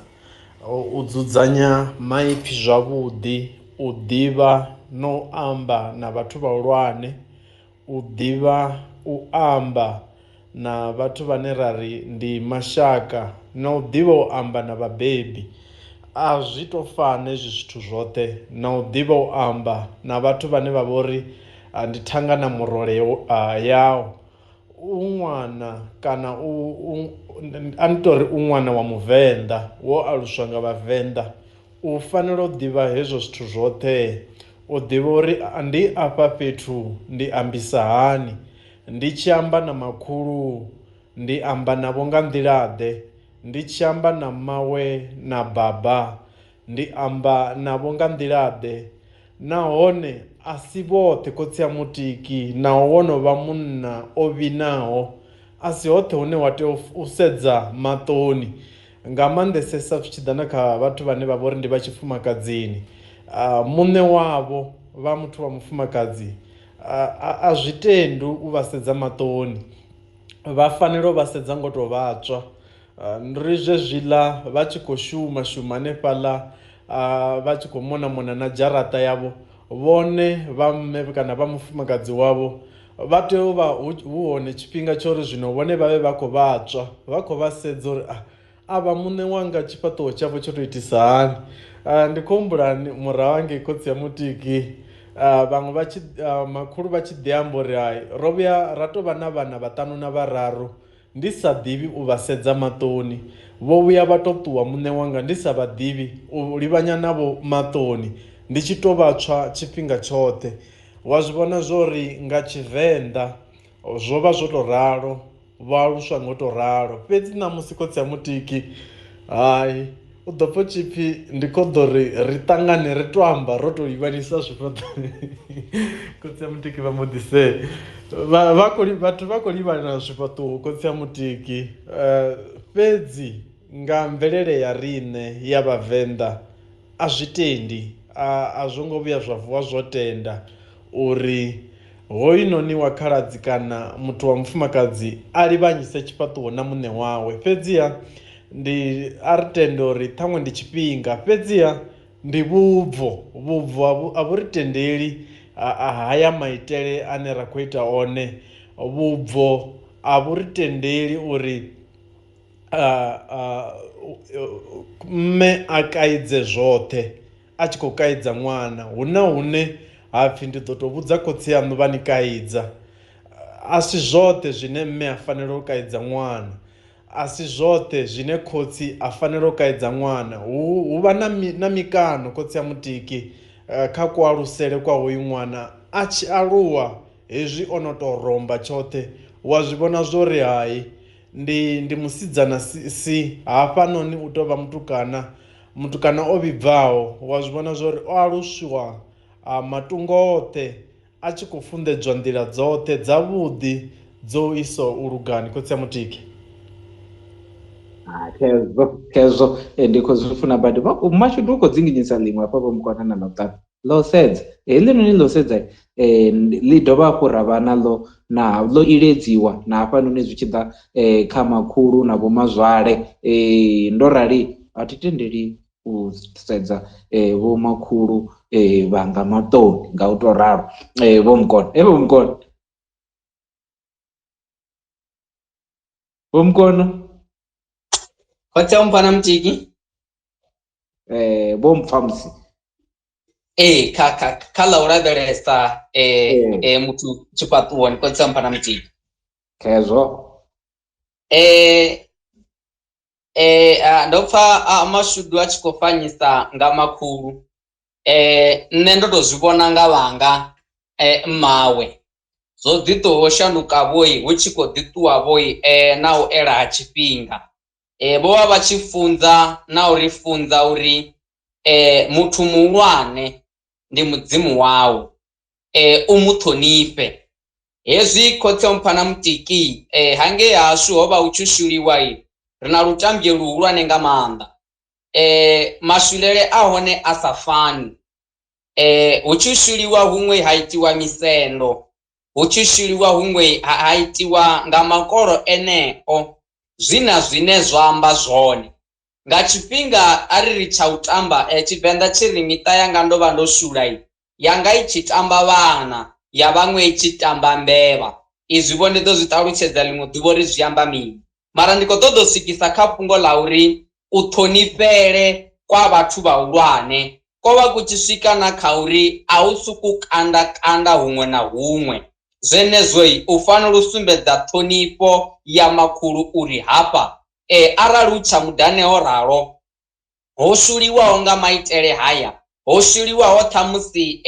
u dzudzanya maipfi zwavhuḓi u ḓivha na u amba na vhathu vhahulwane u ḓivha u amba na vhathu vhane ra ri ndi mashaka na u ḓivha u amba na vhabebi a zwi to fana hezwi zwithu zwoṱhe na u ḓivha u amba na vhathu vhane vha vhori ndi thanga na murole yao u ṅwana kana u a ni tori u ṅwana wa muvenḓa wo aluswa nga vhavenḓa u fanela u ḓivha hezwo zwithu zwoṱhe u ḓivha uri ndi afha fhethu ndi ambisa hani ndi tshi amba na makhulu ndi amba navho nga nḓila ḓe ndi tshi amba na mmawe na baba ndi amba navho nga nḓila ḓe nahone a si vhoṱhe khotsi a mutiki naho wo no vha munna o vhinaho a si hoṱhe hune wa tea u sedza maṱoni nga maanḓesesa zwi tshi ḓa na kha vhathu vhane vha vha uri ndi vha tshifumakadzini muṋe wavho vha muthu wa mufumakadzi a zwi tendi u vha sedza maṱoni vha fanela u vha sedza ngo to vhatswa ndi ri zwezwiḽa vha tshi khou shuma shuma hanefhaḽa vha tshi khou mona mona na dzharaṱa yavho vhone vha mme kana vha mufumakadzi wavho vha tea u vha hu hone tshifhinga tsha uri zwino vhone vha vhe vha khou vhatswa vha khou vha sedza uri a vha muṋe wanga tshifhaṱuwo tshavho tsho tou itisa hani ndi khou humbula murahu hangei khotsi ya mutiki vhaṅwe vha tshi makhulu vha tshi ḓi amba uri hai ro vhuya ra tou vha na vhana vhaṱanu na vhararu ndi sa ḓivhi u vha sedza maṱoni vho vhuya vha tou ṱuwa muṋe wanga ndi sa vha ḓivhi u livhanya navho maṱoni ndi tshi tou vha tswa tshifhinga tshoṱhe wa zwi vhona zwo ri nga tshivenḓa zwo vha zwo tou ralo vho aluswa ngo to ralo fhedzi ṋamusi khotsi a mutiki hai u ḓo pfha tshipfi ndi kho ḓo ri ri ṱangane ri to amba ro to livhanisa zwifhaṱo khotsi a mutiki vha mbo ḓi sea vha khou vhathu vha khou livhana zwifhaṱuwo khotsi a mutiki fhedzi nga mvelele ya riṋe ya vhavenḓa a zwi tendi a zwo ngo vhuya zwa vuwa zwo tenda uri hoyunoni wa khaladzi kana muthu wa mufumakadzi a livhanyise tshifhaṱuwo na muṋe wawe fhedziha ndi a ri tende uri ṱhaṅwe ndi tshifhinga fhedziha ndi vhubvo vhubvo a vhu ri tendeli haya maitele ane ra khou ita one vhubvo a vhu ri tendeli uri mme a kaidze zwoṱhe a tshi khou kaidza ṅwana hu na hune ha pfhi ndi ḓo tou vhudza khotsi aṋu vha ni kaidza a si zwoṱhe zwine mme a fanela u kaidza ṅwana a si zwoṱhe zwine khotsi a fanela u kaidza ṅwana hu vha na mikano khotsi a mutiki kha kualusele kwa hoyu ṅwana a tshi aluwa hezwi o no tou romba tshoṱhe wa zwi vhona zwori hai ndi ndi musidzana si, si hafhanoni u tou vha mutukana mutukana o vhibvaho wa zwi vhona zwori o aluswa matungo oṱhe a tshi khou funḓedzwa nḓila dzoṱhe dzavhuḓi dzo isa u lugani khotsi a mutiki Khezwo khezwo ndi khou zwi funa badi mashudu u khou dzinginyisa ḽiṅwe hafha vho mukwana na ḽavhuṱanu. Ḽo sedza heḽinoni ḽo sedza ḽi dovha hafhu ra vha na ḽo na ḽo iledziwa na hafhanoni zwi tshi ḓa kha makhulu na vhomazwale ndo rali a thi tendeli u sedza vho makhulu vhanga maṱoni nga u to ralo vho Mukona vho Mukona vho Mukona khotsi a mpha na mutiki vho mpfa musi ee kha kha kha ḽa u lavhelesa muthu tshifhaṱuwoni khotsi a mpha na mutiki khezwo Ndo pfa Mashudu a tshi khou fanyisa nga makhulu nṋe ndo to zwi vhona nga vhanga mmawe zwo ḓi to shanduka vho hu tshi khou ḓi ṱuwa vho na u ela ha tshifhinga. Vho vha vha tshi funza na u ri funza uri muthu muhulwane ndi mudzimu wau u mu ṱhonifhe. Hezwi khotsi a Mphana Mutiki hangei hashu ho vha hu tshi shuliwa ri na lutambye luhulwane nga maanḓa mashulele a hone a sa fani hu tshi shuliwa huṅwe ha itiwa misendo hu tshi shuliwa huṅwe ha itiwa nga makolo eneo zwi na zwine zwa amba zwone. Nga tshifhinga a ri ri tsha u tamba Tshivenḓa tshi ri miṱa yanga ndo vha ndo shula yanga i tshi tamba vhana, ya vhaṅwe i tshi tamba mbevha. Izwi vho ndi ḓo zwi ṱalutshedza ḽiṅwe ḓuvha uri zwi amba mini. Mara ndi khou ṱoḓa u swikisa kha fhungo ḽa uri kuṱhonifhele kwa vhathu vhahulwane ko vha ku tshi swika na kha uri a u sokou kanda kanda huṅwe na huṅwe. Zwenezwo u fanela u sumbedza ṱhonifho ya makhulu uri hafha arali hu tsha mudane ho ralo, ho shuliwaho nga maitele haya, ho shuliwaho ṱhamusi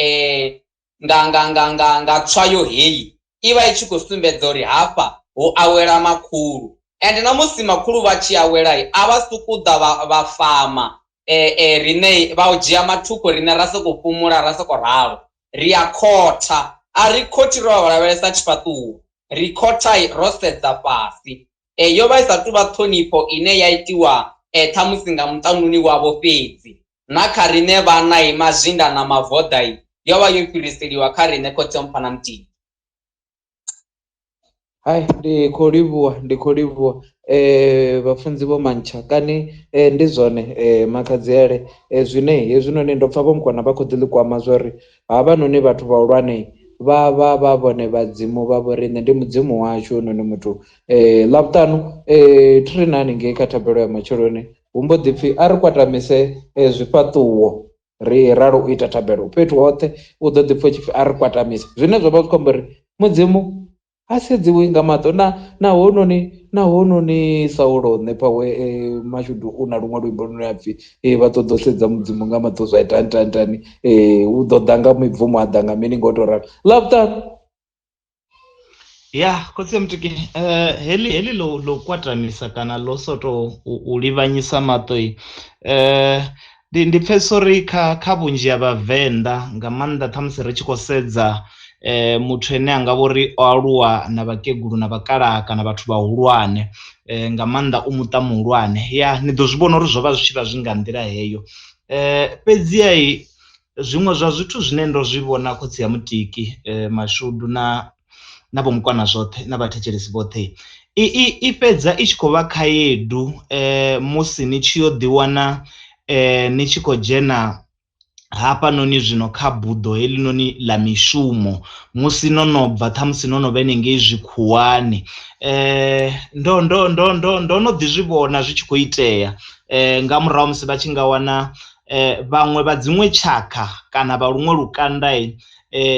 nga nga nga nga nga tswayo heyi i vha i tshi khou sumbedza uri hafha hu awela makhulu. Ende na musi makhulu vha tshi awela a vha sokou ḓa vha vha fama riṋe vha u dzhia mathukho riṋe ra sokou fhumula ra sokou ralo. Ri a khotha, a ri khothi ro lavhelesa tshifhaṱuwo, ri khotha ro sedza fhasi. Yo vha i sa tou vha ṱhonifho ine ya itiwa ṱhamusi nga muṱanuni wavho fhedzi, na kha riṋe vhana, mazwinda na mavoḓa, yo vha yo fhiriseliwa kha riṋe khotsi a Mphana Mutiki. Hai, ndi khou livhuwa, ndi khou livhuwa vhafunzi vho Mantsha kani ndi zwone makhadziele zwine hezwinoni ndo pfa vho Mukwana vha khou ḓi ḽi kwama zwori havhanoni vhathu vhahulwane vha vha vha vhone vhadzimu vha vho riṋe ndi mudzimu washu hounoni muthu. Ḽavhuṱanu thi ri na haningei kha thabelo ya matsheloni hu mbo ḓi pfhi a ri kwatamise zwifhaṱuwo ri ralo u ita thabelo fhethu hoṱhe u ḓo ḓi pfha tshipfi a ri kwatamise zwine zwa vha zwi khou amba uri mudzimu ha sedziwi nga maṱo na na hononi na hononi Saulo nṋe phawe mashudu u na luṅwe luimbo lune ha pfhi vha ṱoḓa u sedza mudzimu nga maṱo zwa ita ntani ntani u ḓo ḓa nga mibvumo a ḓa nga mini ngo to ralo. Ḽavhuṱanu. Ya khotsi a mutiki heḽi heḽi ḽo ḽo kwatamisa kana ḽo soto u livhanyisa maṱo ndi ndi pfhesesa uri kha kha vhunzhi ha vhavenḓa nga maanḓa ṱhamusi ri tshi khou sedza muthu ane anga vha uri o aluwa na vhakegulu na vhakalaha kana vhathu vhahulwane nga maanḓa u muṱa muhulwane ya ni ḓo zwi vhona uri zwo vha zwi tshi vha zwi nga nḓila heyo. Fhedziha zwiṅwe zwa zwithu zwine ndo zwi vhona khotsi ya mutiki mashudu na na vho mukwana zwoṱhe na vhathetshelesi vhoṱhe i i i fhedza i tshi khou vha khaedu musi ni tshi yo ḓi wana ni tshi khou dzhena hafhanoni zwino kha buḓo heḽinoni ḽa mishumo musi no no bva ṱhamusi no no vha henengei zwikhuwani ndo ndo ndo ndo ndo no ḓi zwi vhona zwi tshi khou itea nga murahu ha musi vha tshi nga wana vhaṅwe vha dziṅwe tshakha kana vha luṅwe lukanda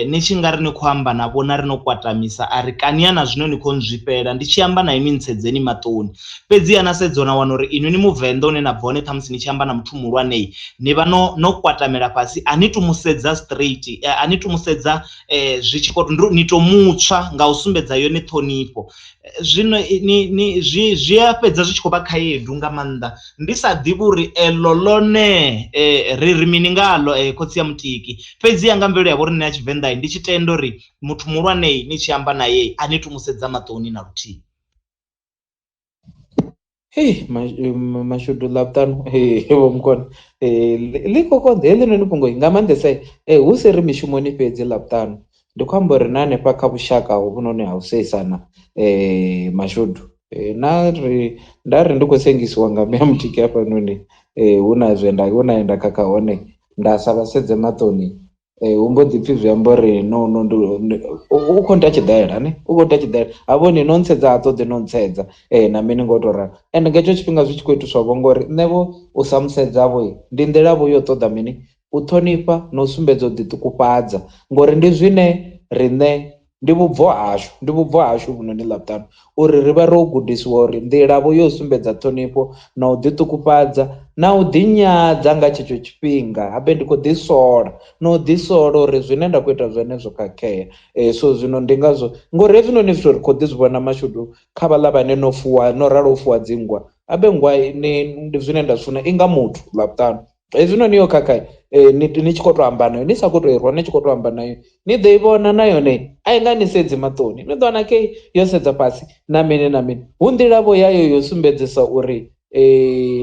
ni tshi nga ri ni khou amba na vhona ri no kwatamisa a ri kani na zwino ni khou nzwifhela ndi tshi amba na inwi ntsedzeni maṱoni. Fhedziha na sedza na wana uri inwi ni muvenḓa une na bva hone ṱhamusi ni tshi amba na muthu muhulwane ni vha no no kwatamela fhasi a ni tu musedza straight a ni tu musedza zwi tshi khou ni to mutswa nga u sumbedza yone ṱhonifho. Zwino ni ni zwi zwi a fhedza zwi tshi khou vha khaedu nga maanḓa ndi sa ḓivhi uri eḽo ḽone ri ri mini ngaḽo khotsi ya mutiki fhedziha nga mvelelo ya vho riṋe ya tshivenḓa ndi tshi tenda uri muthu muhulwane ni tshi amba naye a ni tu musedza maṱoni na luthihi. Hei mashudu Ḽavhuṱanu vho Mukona ḽi khou konḓa heḽinoni fhungo nga maanḓesa hu si ri mishumoni fhedzi Ḽavhuṱanu ndi khou amba uri na hanefha kha vhushaka hovhunoni ha u seisana mashudu na ri nda ri ndi khou sengisiwa nga muya mutiki hafhanoni hu na zwe nda hu na he nda khakha hone nda sa vha sedze maṱoni hu mbo ḓi pfhi zwi amba uri no no ndi u khou nta tshiḓela ne u khou nta tshiḓela ha vhoni no ntsedza ha ṱoḓi no ntsedza na mini ngo to ralo ende nga hetsho tshifhinga zwi tshi khou itiswa vho ngori nṋe vho u sa musedza vho ndi nḓila vho yo ṱoḓa mini u ṱhonifha na u sumbedza u ḓiṱukufhadza ngori ndi zwine riṋe ndi vhubvo hashu ndi vhubvo hashu vhunoni Ḽavhuṱanu uri ri vha ro gudisiwa uri nḓila vho yo sumbedza ṱhonifho na u ḓiṱukufhadza na u ḓinyadza nga tshetsho tshifhinga habe ndi khou ḓi sola na u ḓi sola uri zwine nda khou ita zwone zwo khakhea. So zwino ndi ngazwo ngori hezwinoni zwithu ri khou ḓi zwi vhona mashudu kha vhaḽa vhane no fuwa no ralo u fuwa dzinngwa habe nngwa ni ndi zwine nda zwi funa i nga muthu Ḽavhuṱanu. Hezwinoni yo khakha ni ni tshi khou tou amba nayo ni sa khou tou i rwa ni tshi khou tou amba nayo ni ḓo i vhona na yone a i nga ni sedzi maṱoni ni ḓo wana kei yo sedza fhasi na mini na mini hu nḓila vho yayo yo sumbedzisa uri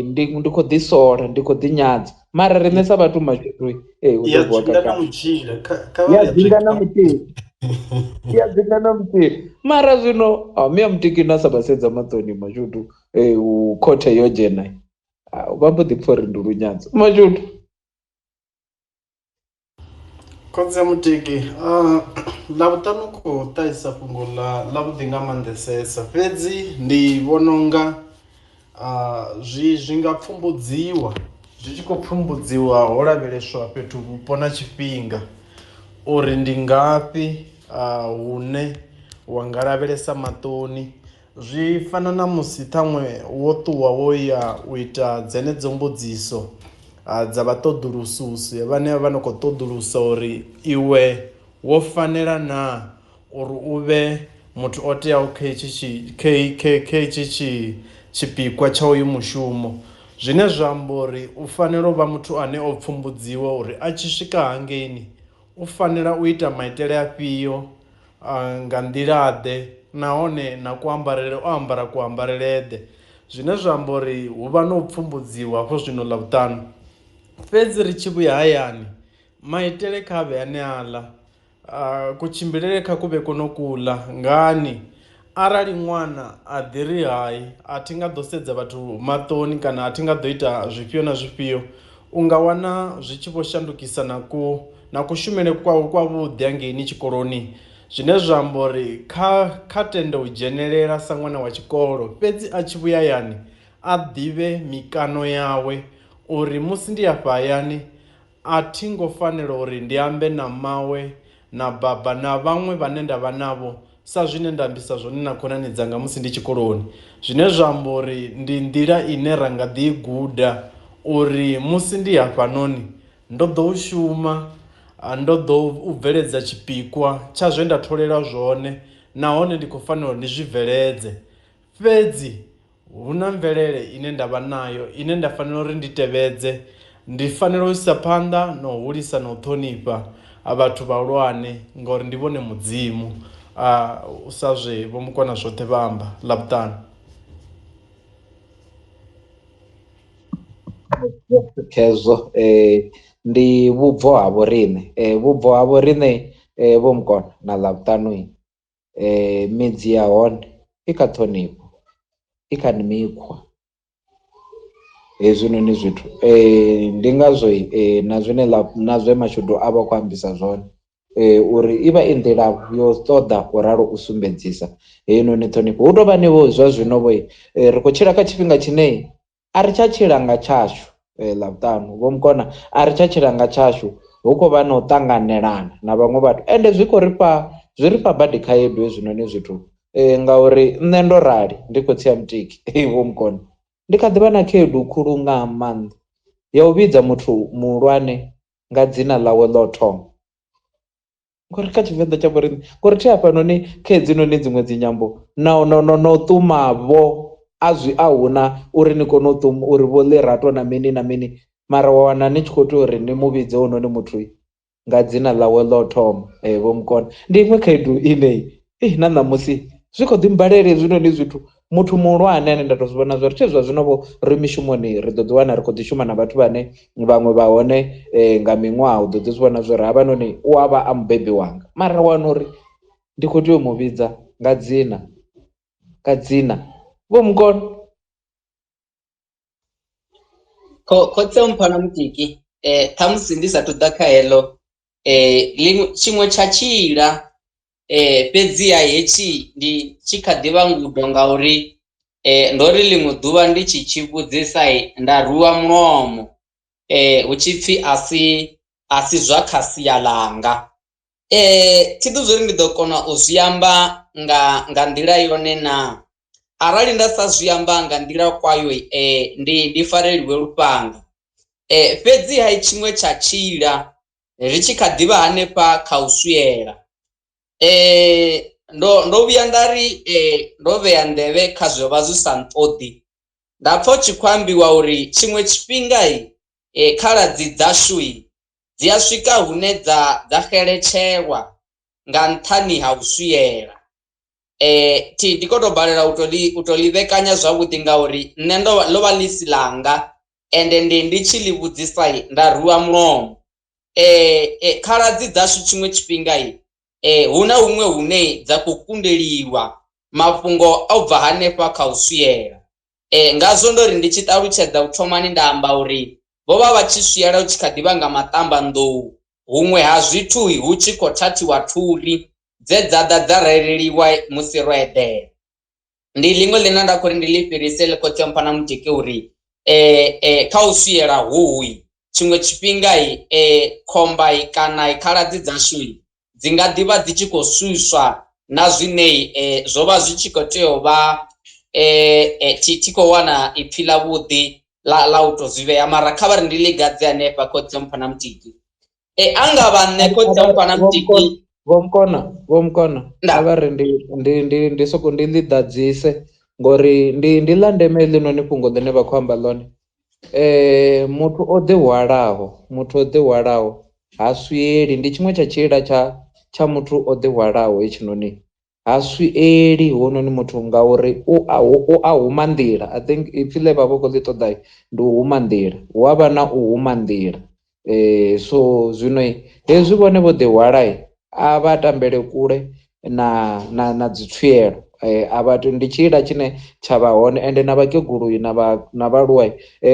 ndi ndi khou ḓi sola ndi khou ḓi nyadza mara riṋe sa vhathu mashudu hu ḓo Ya vuwa dzinga na khakhathi mutshila kha kha vha ya ri ya dzinga na dzinga. mutshila ya dzinga na mutshila mara zwino miya mutiki na sa vha sedza maṱoni mashudu khothe yo dzhena vha mbo ḓi pfha uri ndi lunyadzo mashudu. Khotsi a Mutiki, Ḽavhuṱanu u khou ṱahisa fhungo ḽa ḽavhuḓi nga maanḓesesa fhedzi ndi vhona unga zwi zwi nga pfumbudziwa zwi tshi khou pfumbudziwa ho lavheleswa fhethu vhupo na tshifhinga uri ndi ngafhi hune wa nga lavhelesa maṱoni Zwi fana na musi ṱhaṅwe wo ṱuwa wo ya u ita dzenedzo mbudziso dza vhaṱoḓulususi vhane vha no khou ṱoḓulusa uri iwe wo fanela naa uri u vhe muthu o teaho kha hetshi tshi kha hetshi tshi tshipikwa tsha uyu mushumo. Zwine zwa amba uri u fanela u vha muthu ane o pfumbudziwa uri a tshi swika hangeini u fanela u ita maitele afhio nga nḓila-ḓe nahone na kuambarele o ambara kuambarele-ḓe zwine zwa amba uri hu vha na u pfumbudziwa hafho zwino Ḽavhuṱanu. Fhedzi ri tshi vhuya hayani maitele kha vhe aneaḽa kutshimbilele kha ku vhe kono kuḽa ngani arali ṅwana a ḓi ri hai a thi nga ḓo sedza vhathu maṱoni kana a thi nga ḓo ita zwifhio na zwifhio u nga wana zwi tshi vho shandukisa na ku na kushumele kwawe kwavhuḓi hangeini tshikoloni zwine zwa amba uri kha kha tende u dzhenelela sa ṅwana wa tshikolo fhedzi a tshi vhuya hayani a ḓivhe mikano yawe uri musi ndi afha hayani a thi ngo fanela uri ndi ambe na mmawe na baba na vhaṅwe vhane nda vha navho sa zwine nda ambisa zwone na khonani dzanga musi ndi tshikoloni. Zwine zwa amba uri ndi nḓila ine ra nga ḓi i guda uri musi ndi hafhanoni ndo ḓo u shuma, ndo ḓo u bveledza tshipikwa tsha zwe nda tholelwa zwone nahone ndi khou fanela uri ndi zwi bveledze. Fhedzi hu na mvelele ine nda vha nayo ine nda fanela uri ndi tevhedze. Ndi fanela u isa phanḓa na u hulisa na u ṱhonifha vhathu vhahulwane ngauri ndi vhone Mudzimu, sa zwe Vho Mukwana zwoṱhe vha amba Ḽavhuṱanu. Khezwo ndi vhubvo ha vhoriṋe vhubvo ha vhoriṋe Vho Mukona na Ḽavhuṱanu midzi ya hone i kha ṱhonifho i kha mikhwa hezwinoni zwithu ndi ngazwo na zwine ḽa na zwe mashudu a vha khou ambisa zwone uri i vha i nḓila yo ṱoḓa u ralo u sumbedzisa heinoni ṱhonifho. Hu tovha ni vho zwa zwino vho ri khou tshila kha tshifhinga tshine a ri tsha tshila nga tshashu Ḽavhuṱanu vho Mukona a ri tsha tshila nga tshashu hu khou vha na u ṱanganelana na vhaṅwe vhathu ende zwi khou ri fha zwi ri fha badi khaedu hezwinoni zwithu ngauri nṋe ndo rali ndi khotsi a mutiki vho Mukona ndi kha ḓivha na khaedu khulu nga maanḓa ya u vhidza muthu muhulwane nga dzina ḽawe ḽo thoma. Ngori kha Tshivenḓa tsha vho riṋe ngori thi hafhanoni kha hedzinoni dziṅwe dzinyambo na no no no ṱuma vho a zwi a huna uri ni kone u ṱuma uri vho ḽirato na mini na mini mara wa wana ni tshi khou tea uri ni mu vhidze hounoni muthu nga dzina ḽawe ḽo thoma vho Mukona. Ndi iṅwe khaedu ine na ṋamusi zwi khou ḓi mmbalela hezwinoni zwithu Muthu muhulwane ane nda to zwi vhona zwori thi zwa zwino vho ri mishumoni ri ḓo ḓi wana ri khou ḓi shuma na vhathu vhane vhaṅwe vha hone nga miṅwaha u ḓo ḓi zwi vhona zwori havhanoni u a vha a mubebi wanga, mara wana uri ndi khou tea u mu vhidza nga dzina nga dzina vho mukono. Khotsi a Mphana Mutiki ṱhamusi ndi sathu ḓa kha heḽo ḽiṅwe tshiṅwe tsha tshila fhedziha hetshi ndi tshi kha ḓivha ngudo ngauri ndo ri ḽiṅwe ḓuvha ndi tshi tshi vhudzisa nda rwiwa mulomo hu tshipfi a si a si zwa kha sia ḽanga. Thi ḓivhi zwori ndi ḓo kona u zwi amba nga nga nḓila yone naa, arali nda sa zwi amba nga nḓila kwayo ndi ndi fareliwe lufhanga fhedziha tshiṅwe tsha tshila ri tshi kha ḓivha hanefha kha u swiela ndo ndo vhuya nda ri ndo vhea nḓevhe kha zwe vha zwi sa nṱoḓi nda pfha hu tshi khou ambiwa uri tshiṅwe tshifhinga khaladzi dzashu dzi a swika hune dza dza xeletshelwa nga nṱhani ha u swiela. Thi ndi kho to balelwa u to ḽi u to ḽi vhekanya zwavhuḓi ngauri nṋe ndo vha ḽo vha ḽi si ḽanga ende ndi ndi tshi ḽi vhudzisa nda rwiwa mulomo. Khaladzi dzashu tshiṅwe tshifhinga hu na huṅwe hune dza khou kundeliwa mafhungo a u bva hanefha kha u swiela. Ngazwo ndo ri ndi tshi ṱalutshedza u thomani nda amba uri vho vha vha tshi swiela hu tshi kha ḓi vha nga maṱambanḓou, huṅwe ha zwithu hu tshi khou thathiwa thuri dze dza ḓa dza rereliwa musi ro eḓela. Ndi ḽiṅwe ḽine nda khou ri ndi ḽi fhirisele khotsi a Mpfana Mutiki uri kha u swiela hohu tshiṅwe tshifhinga khomba kana khaladzi dzashu dzi nga ḓi vha dzi tshi khou swiswa na zwine zwo vha zwi tshi khou tea u vha thi thi khou wana ipfhi ḽa vhuḓi ḽa ḽa u to zwi vhea mara kha vha ri ndi ḽi gadze hanefha khotsi a Mpfana Mutiki. A nga vha nṋe khotsi a Mpfana Mutiki Vho Mukona, Vho Mukona a vha ri ndi ndi ndi ndi soko ndi ḽi ḓadzise ngori ndi ndi ḽa ndeme heḽinoni fhungo ḽine vha khou amba ḽone. Muthu o ḓi hwalaho muthu o ḓi hwalaho ha swieli ndi tshiṅwe tsha tshiila tsha tsha muthu o ḓi hwalaho hetshinoni, ha swieli hounoni muthu ngauri u a u a huma nḓila I think ipfhi ḽe vha vha khou ḽi ṱoḓa ndi u huma nḓila hu avha na u huma nḓila. So zwino hezwi vhone vho ḓi hwala a vha tambele kule na na na dzi tswielo a vha ndi tshiila tshine tsha vha hone ende na vhakegulu na vha na vhaaluwa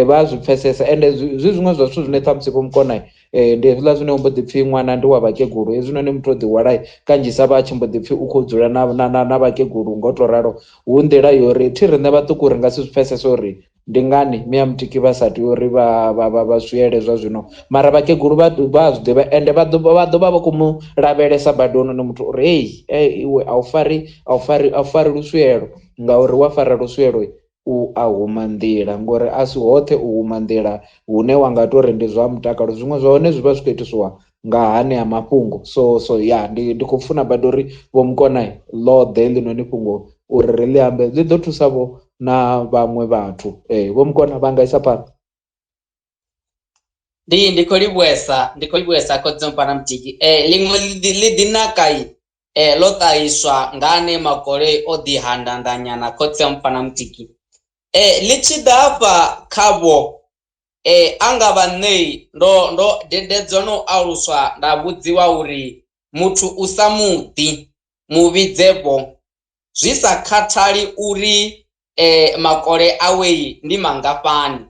vha a zwi pfesesa ende zwi zwiṅwe zwa zwithu zwine ṱhamusi vho mukona ndi hezwiḽa zwine hu mbo ḓi pfhi ṅwana ndi wa vhakegulu hezwinoni muthu o ḓi hwala kanzhisa vha tshi mbo ḓi pfhi u khou dzula na na na vhakegulu ngo to ralo hu nḓila yo uri thi riṋe vhaṱuku ri nga si zwi pfesese uri Ndi ngani miamutiki vha sa tei uri vha vha vha vha swiele zwa zwino mara vhakegulu vha vha a zwi ḓivha ende vha ḓo vha ḓo vha vha khou mu lavhelesa badi hounoni muthu uri hei iwe a u fari a u fari a u fari luswielo ngauri wa fara luswielo u a huma nḓila ngori a si hoṱhe u huma nḓila hune wa nga tori ndi zwa mutakalo zwiṅwe zwa hone zwi vha zwi khou itiswa nga hanea mafhungo so so ya ndi ndi khou funa badi uri vho mukona ḽoḓe heḽinoni fhungo uri ri ḽi ambe ḽi ḓo thusa vho na vhaṅwe vhathu ee vho mukona vha nga isa phanḓa. Ndi ndi khou livhuwesa ndi khou livhuwesa khotsi mpana mutiki ḽiṅwe ḽi ḓi naka ḽo ṱahiswa nga ane makole o ḓi handandanyana khotsi mpana mutiki ḽi tshi ḓa hafha kha vho A nga vha nṋe ndo ndo dededzwa na u aluswa nda vhudziwa uri muthu u sa muḓi mu vhidze vho, zwi sa khathali uri makole awe ndi mangafhani.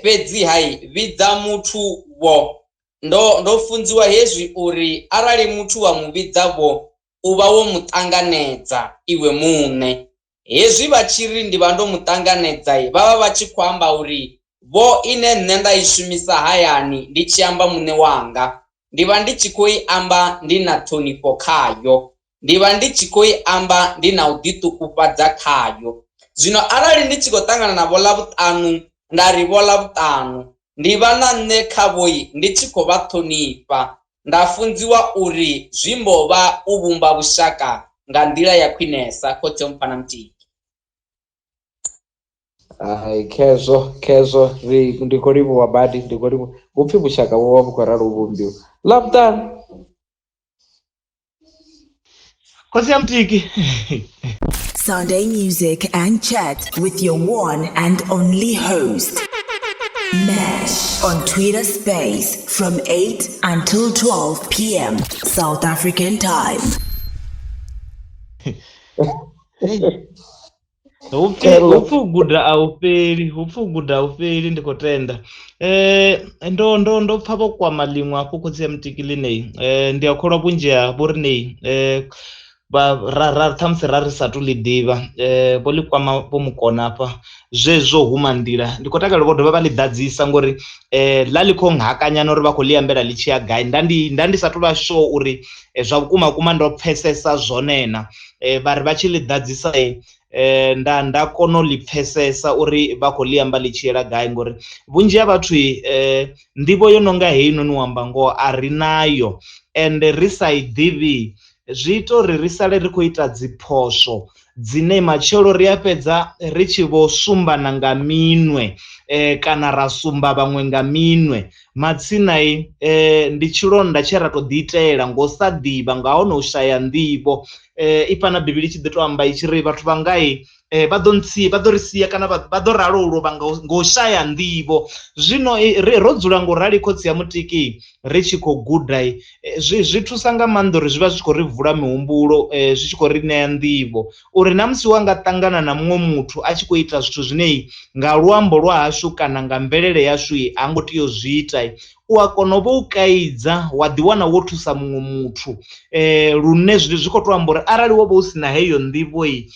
Fhedzi-ha vhidza muthu vho. Ndo ndo funziwa hezwi uri arali muthu wa mu vhidza vho, u vha wo mu ṱanganedza iwe muṋe. Hezwi vha tshi ri ndi vha ndo mu ṱanganedza, vha vha vha tshi khou amba uri vho ine nṋe nda i shumisa hayani ndi tshi amba muṋe wanga, ndi vha ndi tshi khou i amba ndi na ṱhonifho khayo, ndi vha ndi tshi khou i amba ndi na u ḓiṱukufhadza khayo. Zwino arali ndi tshi khou ṱangana na Vho Ḽavhuṱanu nda ri Vho Ḽavhuṱanu, ndi vha na nṋe khavho ndi tshi khou vha ṱhonifha. Nda funziwa uri zwi mbo vha u vhumba vhushaka nga nḓila ya khwinesa, Khotsi o mpha na mutiki. Hai khezwo khezwo ri ndi khou livhuwa badi ndi khou livhuwa hupfi vhushaka vhu vha vhu khou ralo u vhumbiwa ḽavhuṱanu. Khotsi a mutiki. Sunday music and chat with your one and only host, Mash, on Twitter Space from 8 until 12 p.m. South African time. Hupfi u guda a u fheli, hupfi u guda a u fheli, ndi khou tenda. Ndo pfa vho kwama ḽiṅwe hafho khotsi ya Mutiki ḽinei, ndi a kholwa vhunzhi ha vho riṋei vha ra ṱhamusi ra ri sathu ḽi ḓivha, vho ḽi kwama vho mukona hafha zwezwo huma nḓila. Ndi khou takalela vho dovha vha ḽi ḓadzisa ngori ḽa ḽi khou nhakanyana uri vha khou ḽi ambela ḽi tshi ya gai, nda ndi sathu vha sure uri zwa vhukuma vhukuma ndo pfesesa zwone na. Vha ri vha tshi ḽi ḓadzisa nda kona u ḽi pfesesa uri vha khou ḽi amba ḽi tshi yela gai, ngori vhunzhi ha vhathu nḓivho yo nonga heinoni u amba ngoho a ri nayo, ende ri sa i ḓivhi zwi ita uri ri sale ri khou ita dzi phoswo dzine matshelo ri a fhedza ri tshi vho sumbana nga minwe kana ra sumba vhaṅwe nga minwe. Matsinai ndi tshilonda tshe ra to ḓi itela ngo sa ḓivha, nga hone u shaya nḓivho. I fana Bivhili tshi ḓi to amba i tshi ri vhathu vha ngai vha ḓo ntsia, vha ḓo ri sia kana vha ḓo ralo u lovha ngo shaya nḓivho. Zwino ro dzula ngo rali khotsi ya Mutiki ri tshi khou guda, zwi thusa nga maanḓa uri zwi vha zwi tshi khou ri vula mihumbulo, zwi tshi khou ri ṋea nḓivho uri na musi wa nga ṱangana na muṅwe muthu a tshi khou ita zwithu zwine nga luambo lwa hashu kana nga mvelele yashu a ngo tea u zwi ita, u a kona u vha u kaidza wa ḓiwana wo thusa muṅwe muthu, lune zwi khou to amba uri arali wo vha u sina heyo nḓivho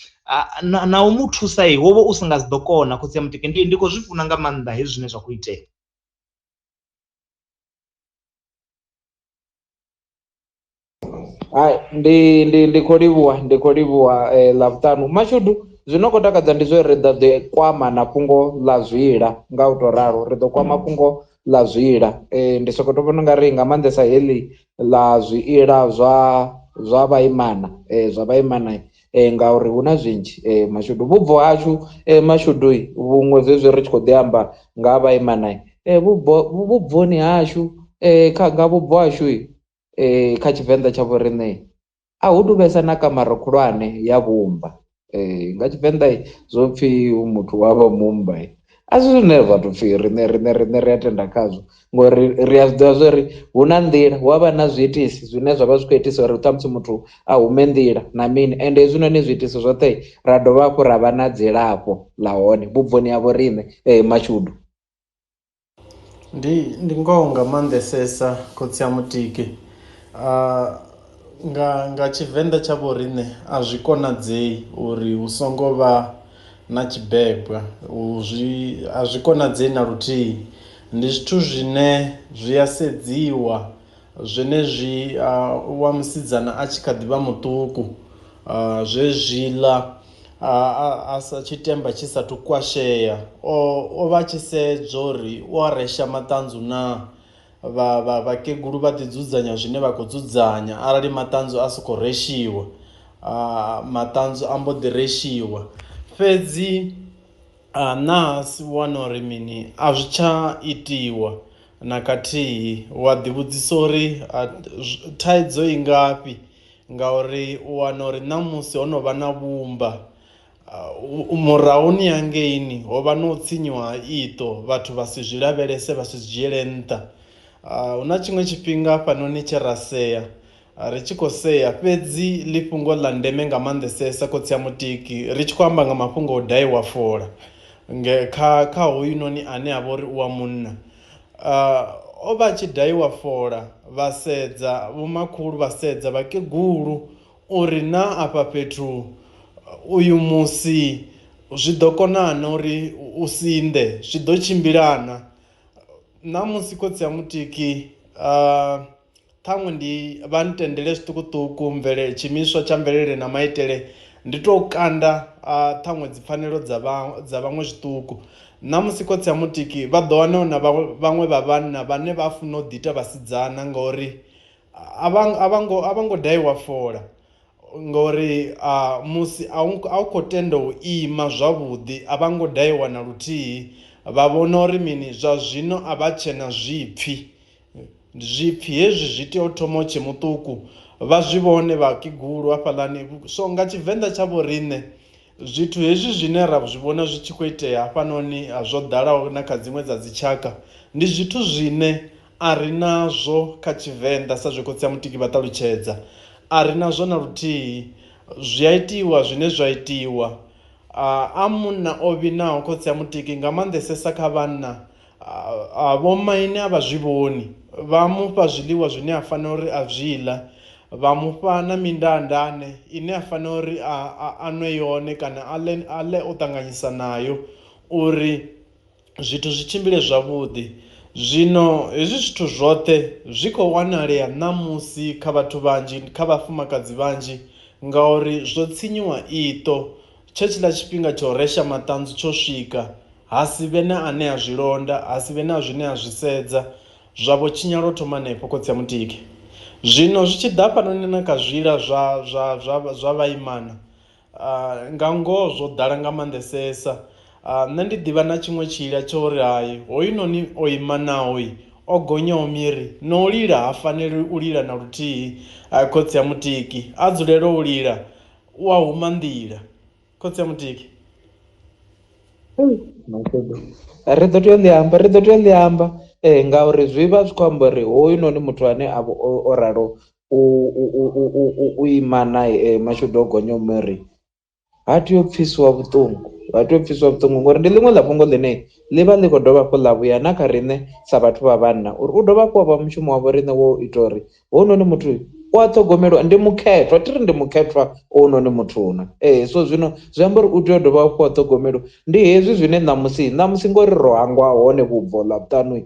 na u mu thusa wo vha u si nga si ḓo kona. Khotsi ya Mutiki, ndi khou zwi funa nga maanḓa hezwi zwine zwa khou itea. Hai, ndi khou livhuwa, ndi khou livhuwa Ḽavhuṱanu. Mashudu, zwino khou takadza ndi zwo ri ḓo ḓi kwama na fhungo ḽa zwila nga u to ralo, ri ḓo kwama fhungo ḽa zwila. Ndi sokou tou vhona ungari nga maanḓesa heḽi ḽa zwiila zwa vhaimana, zwa vhaimana, ngauri hu na zwinzhi Mashudu. Vhubvo hashu Mashudu vhuṅwe zwezwi ri tshi khou ḓi amba nga vhaimana, vhubvoni hashu nga vhubvo hashu kha Tshivenḓa tsha vho riṋe a hu tu vhesa na kamara khulwane ya vhumba. Nga Tshivenḓa zwo pfhi muthu wa vha mumba, a si zwine zwa tou pfhi riṋe ri a tenda khazwo, ngori ri a zwi ḓivha zwori hu na nḓila, hu avha na zwiitisi zwine zwa vha zwi khou itisa uri ṱhamusi muthu a hume nḓila na mini, ende hezwinoni zwiitisi zwoṱhe ra dovha hafhu ra vha na dzilafho ḽa hone vhubvoni ha vho riṋe Mashudu. Ndi ngoho nga maanḓesesa khotsi ya Mutiki. Nga Tshivenḓa tsha vho riṋe a zwi konadzei uri hu songo vha na tshibebwa, a zwi konadzei na luthihi. Ndi zwithu zwine zwi a sedziwa zwenezwi wa musidzana a tshi kha ḓi vha muṱuku, zwezwiḽa a sa tshitemba tshi sathu kwashea, o vha tshi sedzwa uri u a resha maṱanzu na. Vhakegulu vha ḓi dzudzanya zwine vha khou dzudzanya, arali maṱanzu a sokou reshiwa, maṱanzu a mbo ḓi reshiwa. Fhedzi ṋahasi u wana uri mini a zwi tsha itiwa na khathihi, wa ḓi vhudzisa uri thaidzo i ngafhi, ngauri u wana uri ṋamusi ho no vha na vhumba, murahuni hangeini ho vha no tsinyiwa ha iṱo, vhathu vha si zwi lavhelese, vha si zwi dzhiele nṱha. Hu na tshiṅwe tshifhinga hafhanoni tshe ra sea, ri tshi khou sea, fhedzi ḽi fhungo ḽa ndeme nga maanḓesesa khotsi ya Mutiki, ri tshi khou amba nga mafhungo o daiwa fola nge kha hoyunoni ane a vha uri u wa munna. O vha tshi daiwa fola, vha sedza vhomakhulu, vha sedza vhakegulu uri na afha fhethu uyu musi zwi ḓo konana uri u sinde, zwi ḓo tshimbilana. Ṋamusi khotsi ya Mutiki ṱhaṅwe ndi vha ntendele zwiṱukuṱuku mvelele, tshiimiswa tsha mvelele na maitele ndi to kanda ṱhaṅwe dzipfanelo dza vhaṅwe zwiṱuku. Ṋamusi khotsi ya Mutiki vha ḓo wana na vhaṅwe vha vhanna vhane vha funa u ḓi ita vhasidzana ngori a vha ngo daiwa fola, ngori musi a u khou tenda u ima zwavhuḓi, a vha ngo daiwa na luthihi. Vha vhona uri mini zwa zwino a vha tshena zwipfi, zwipfi hezwi zwi tea u thoma u tshe muṱuku, vha zwi vhone vhakegulu hafhaḽani. So nga Tshivenḓa tsha vho riṋe Zwithu hezwi zwine ra zwi vhona zwi tshi khou itea hafhanoni zwo ḓalaho na kha dziṅwe dza dzitshaka ndi zwithu zwine a ri nazwo kha Tshivenḓa sa zwe khotsi a Mutiki vha ṱalutshedza. A ri nazwo na luthihi, zwi a itiwa zwine zwa itiwa. A munna o vhinaho khotsi a Mutiki nga maanḓesesa kha vhanna, vhomaine a vha zwi vhoni, vha mufha zwiḽiwa zwine a fanela uri a zwi ḽa, vha mufha na mindandane ine a fanela uri a nwe yone kana a ḽe o ṱanganyisa nayo uri zwithu zwi tshimbile zwavhuḓi. Zwino hezwi zwithu zwoṱhe zwi khou wanalea ṋamusi kha vhathu vhanzhi, kha vhafumakadzi vhanzhi, ngauri zwo tsinyiwa iṱo. Tshe tshiḽa tshifhinga tsha u resha maṱanzu tsho swika, ha si vhe na ane a zwi londa, ha si vhe na zwine a zwi sedza, zwa vho tshinyala u thoma hanefho khotsi a Mutiki. Zwino zwi tshi ḓa hafhanoni na kha zwiḽa zwa vhaimana, nga ngoho zwo ḓala nga maanḓesesa. Nṋe ndi ḓivha na tshiṅwe tshiila tsho uri hai hoyunoni o imanaho o gonyaho miri no u lila ha faneli u lila na luthihi. Khotsi a Mutiki a dzulele u lila u a huma nḓila. Khotsi a Mutiki. Ri ḓo tea u ḽi amba, ri ḓo tea u ḽi amba ngauri zwi vha zwi khou amba uri hoyunoni muthu ane a vha o ralo u ima nae mashudu o gonya miri ha tea u pfhisiwa vhuṱungu, ha tea u pfhisiwa vhuṱungu ngori ndi ḽiṅwe ḽa fhungo ḽine ḽi vha ḽi khou dovha hafhu ḽa vhuya na kha riṋe sa vhathu vha vhanna uri u dovha hafhu wa vha mushumo wavho riṋe wo ita uri hounoni muthu u a ṱhogomelwa, ndi mukhethwa, thi ri ndi mukhethwa hounoni muthu na. So zwino zwi amba uri u tea u dovha hafhu wa ṱhogomelwa. Ndi hezwi zwine ṋamusi ngori ro hangwa hone vhubvo Ḽavhuṱanu,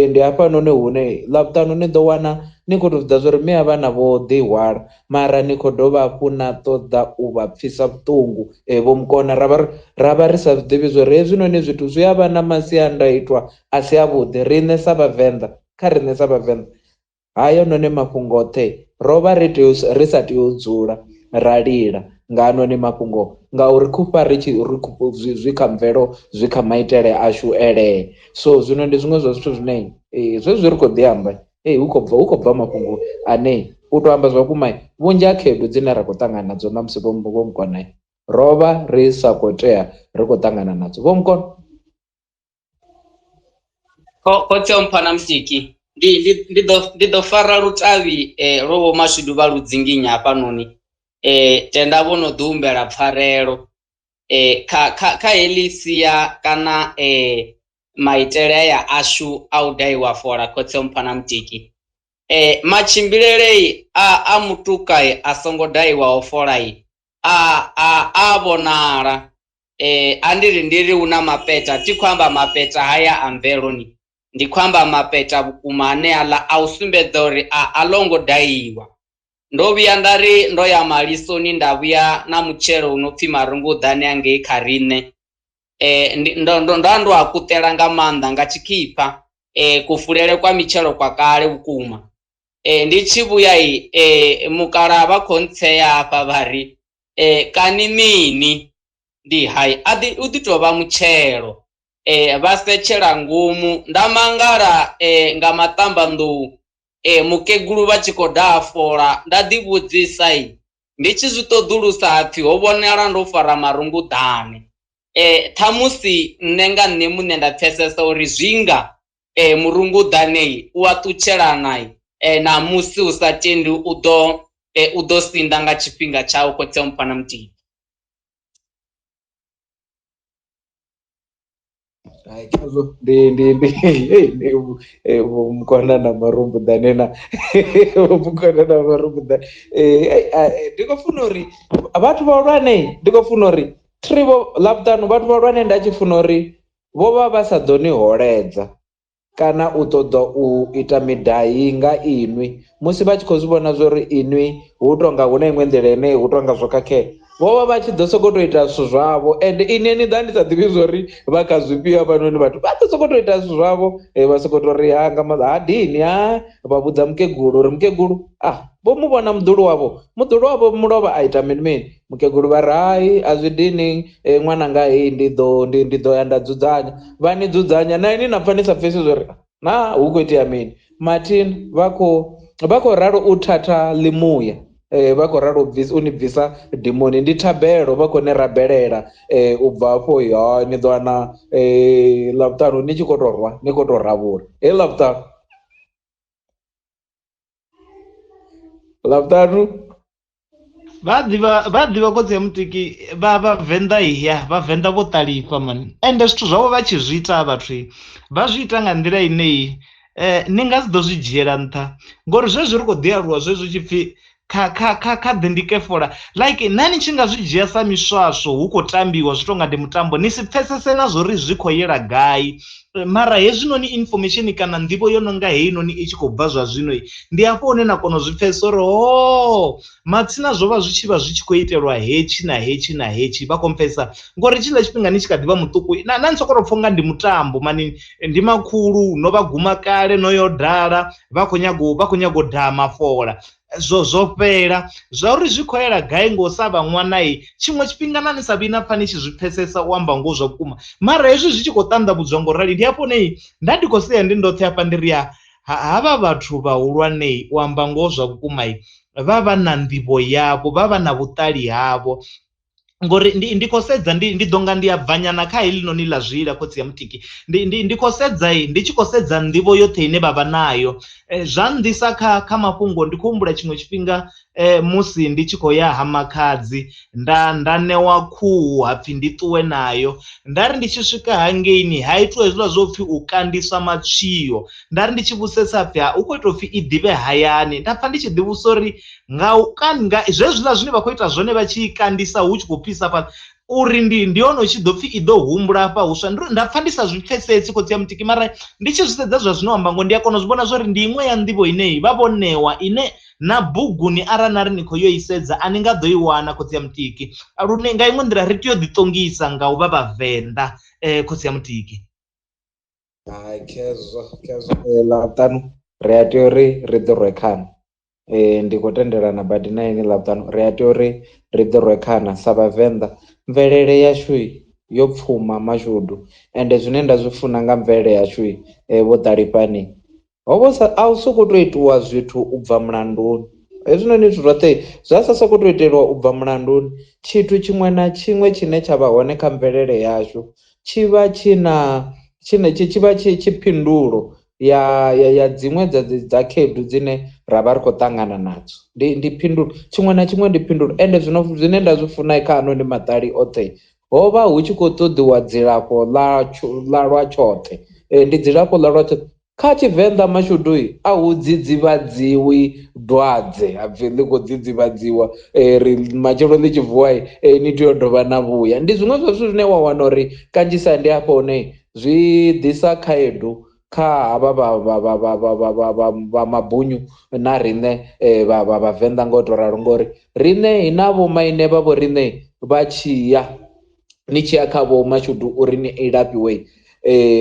ndi hafhanoni hune Ḽavhuṱanu ni ḓo wana ni khou tou zwiḓivha zwa uri mme a vhana vho ḓi hwala mara ni khou dovha hafhu na ṱoḓa u vha pfhisa vhuṱungu. Vho mukona ra vha ri sa zwiḓivhi zwa uri hezwinoni zwithu zwi a vha na masiandaitwa a si avhuḓi. Riṋe sa Vhavenḓa, kha riṋe sa Vhavenḓa hayo noni mafhungo oṱhe ro vha ri tea ri sa tea u dzula ra lila nga hanoni mafhungo ngauri khufha ri tshi ri zwi kha mvelo, zwi kha maitele ashu elee. So zwino ndi zwiṅwe zwa zwithu zwine zwezwi ri khou ḓi amba hu khou bva mafhungo ane u to amba zwa vhukuma vhunzhi ha khaedu dzine ra khou ṱangana nadzo ṋamusi vho Mukona ro vha ri sa khou tea ri khou ṱangana nadzo. Vho Mukona. Khotsi a Mphana Mutiki, ndi ḓo fara lutavhi lwo vho Mashudu vha lu dzinginya hafhanoni. Tenda vho no ḓi humbela pfarelo kha heḽi sia kana maitele aya ashu a u daiwa fola. Khotsi a Mphana Mutiki, matshimbilele a mutuka a songo daiwaho fola a vhonala. A ndi ri hu na mapeta, thi khou amba mapeta haya a mveloni, ndi khou amba mapeta vhukuma ane aḽa a u sumbedza uri a ḽo ngo daiwa. Ndo vhuya nda ri ndo ya malisoni nda vhuya na mutshelo u no pfhi marunguḓane angei kha riṋe. Ndo a kuṱela nga maanḓa nga tshikhipha, kufulele kwa mitshelo kwa kale vhukuma. Ndi tshi vhuya mukala vha khou ntsea hafha vha ri kani mini, ndi hai a ḓi u ḓi tou vha mutshelo. Vha setshela ngomu, nda mangala nga maṱambanḓou mukegulu vha tshi khou daha fola, nda ḓi vhudzisa ndi tshi zwi ṱoḓulusa hapfi ho vhonala ndo fara marunguḓane. Ṱhamusi nṋe nga nṋe muṋe nda pfesesa uri zwinga murunguḓane u a ṱutshelana na musi u sa tendi u ḓo sinḓa nga tshifhinga tshawo. Khotsi a Mphana Mutiki. Hai khazwo ndi Mukona na marumbuḓane na Mukona na marumbuḓane. Ndi khou funa uri vhathu vhahulwane, ndi khou funa uri tribo Ḽavhuṱanu vhathu vhahulwane nda tshi funa uri vho vha vha sa ḓo ni holedza kana u ṱoḓa u ita midai nga inwi musi vha tshi khou zwi vhona zwori inwi hu tonga hu na iṅwe nḓila ine hu tonga zwo khakhea, vho vha vha tshi ḓo sokou tou ita zwithu zwavho. Ende inwi ni ḓa ni sa ḓivhi zwori vha kha zwifhio hafhanoni vhathu vha ḓo sokou tou ita zwithu zwavho, vha sokou tou ri ha nga maanḓa ha dini ha vha vhudza mukegulu uri mukegulu vho mu vhona muḓulu wavho mulovha a ita mini mini. Mukegulu vha ri hai a zwi dini ṅwananga hei ndi ḓo ya nda dzudzanya. Vha ni dzudzanya na ini na pfha ni sa pfhesesi zwori na hu khou itea mini. Mathina vha khou ralo u thatha ḽimuya. Vha khou ralo u ni bvisa dimoni, ndi thabelo vha khou ni rabelela. U bva hafho ha ni ḓo wana Ḽavhuṱanu ni tshi khou tou rwa, ni khou tou ravhula. He Ḽavhuṱanu, Ḽavhuṱanu vha ḓivha khotsi ya Mutiki vha Vhavenḓa ya Vhavenḓa vho ṱalifha mani, ende zwithu zwavho vha tshi zwi ita vhathu vha zwi ita nga nḓila ineyi ni nga si ḓo zwi dzhiela nṱha, ngori zwezwi ri khou ḓi aluwa zwezwi tshi pfhi kha kha kha kha ḓe ndi kefola, like na ni tshi nga zwi dzhia sa miswaswo hu khou tambiwa zwi tonga ndi mutambo, ni si pfesese na zwori zwi khou yela gai. Mara hezwinoni information kana nḓivho yo no nga heinoni i tshi khou bva zwa zwino, ndi hafho hune na kona u zwi pfesesa uri ho matsina zwo vha zwi tshi vha zwi tshi khou itelwa hetshi na hetshi na hetshi, vha khou mpfesesa. Ngori tshiḽa tshifhinga ni tshi kha ḓivha muṱuku na ni sokou tou pfha unga ndi mutambo mani, ndi makhulu no vha guma kale no yo dala vha khou nyaga u daha mafola, zwo fhela. Zwa uri zwi khou yela gai ngo sa vha ṅwanai, tshiṅwe tshifhinga na ni sa vhi na pfha ni tshi zwi pfesesa u amba ngoho zwa vhukuma, mara hezwi zwi tshi khou ṱanḓavhudzwa ngo rali ndi hafho hune nda ndi khou sea ndi ndoṱhe hafha ndi ri havha vhathu vhahulwane u amba ngoho zwa vhukuma vha vha na nḓivho yavho, vha vha na vhuṱali havho. Ngori ndi khou sedza ndi ḓo nga ndi a bvanyana kha heḽinoni ḽa zwila khotsi ya Mutiki, ndi khou sedza ndi tshi khou sedza nḓivho yoṱhe ine vha vha nayo, zwa nḓisa kha mafhungo. Ndi khou humbula tshiṅwe tshifhinga musi ndi tshi khou ya ha makhadzi nda ṋewa khuhu hapfi ndi ṱuwe nayo, nda ri ndi tshi swika hangeini ha itiwa hezwiḽa zwo pfhi u kandiswa matswio, nda ri ndi tshi vhusesa hapfi u khou ita upfhi i ḓivhe hayani, nda pfha ndi tshi ḓivhusa uri nga u nga zwezwiḽa zwine vha khou ita zwone vha tshi kandisa hu tshi khou fhisa fhaḽa uri ndi hone u tshi ḓo pfhi i ḓo humbula hafha huswa. Nda pfha ndi sa zwi pfesesi khotsi ya Mutiki, mara ndi tshi zwi sedza zwa zwino amba ngo ndi a kona u zwi vhona zwori ndi iṅwe ya nḓivho ine vha vho ṋewa ine na buguni arali na ri ni khou yo i sedza a ni nga ḓo i wana khotsi ya Mutiki. Lune nga iṅwe nḓila ri tea u ḓiṱongisa nga u vha Vhavenḓa khotsi ya Mutiki. Hai khezwo Ḽavhuṱanu ri a tea uri ri ḓi rwe khana. Ndi khou tendelana badi na ini Ḽavhuṱanu, ri a tea uri ri ḓi rwe khana sa Vhavenḓa. Mvelele yashu yo pfuma mashudu, ende zwine nda zwi funa nga mvelele yashu vho ṱalifhani, ho vha a u sokou tou itiwa zwithu u bva mulanduni. Hezwinoni zwithu zwoṱhe zwa sa sokou tou iteliwa u bva mulanduni. Tshithu tshiṅwe na tshiṅwe tshine tsha vha hone kha mvelele yashu tshi vha tshi na tshine tshi vha tshi phindulo ya dziṅwe dza khaedu dzine ra vha ri khou ṱangana nadzo. Ndi phindulo, tshiṅwe na tshiṅwe ndi phindulo. Ende zwino zwine nda zwi funa kha ano ndi maṱali oṱhe, ho vha hu tshi khou ṱoḓiwa dzilafho ḽa lwa tshoṱhe. Ndi dzilafho ḽa lwa tshoṱhe. Kha Tshivenḓa mashudu a hu dzidzivhadziwi dwadze, hapfi ḽi khou dzidzivhadziwa ri matshelo ḽi tshi vuwa ni tea u dovha na vhuya. Ndi zwiṅwe zwa zwithu zwine wa wana uri kanzhisa ndi hafho hune zwi ḓisa khaedu kha havha vha mabunyu na riṋe vha Vhavenḓa nga u tou ralo, ngori riṋe na vhomaine vha vho riṋe vha tshi ya ni tshi ya kha vho mashudu uri ni ilafhiwe,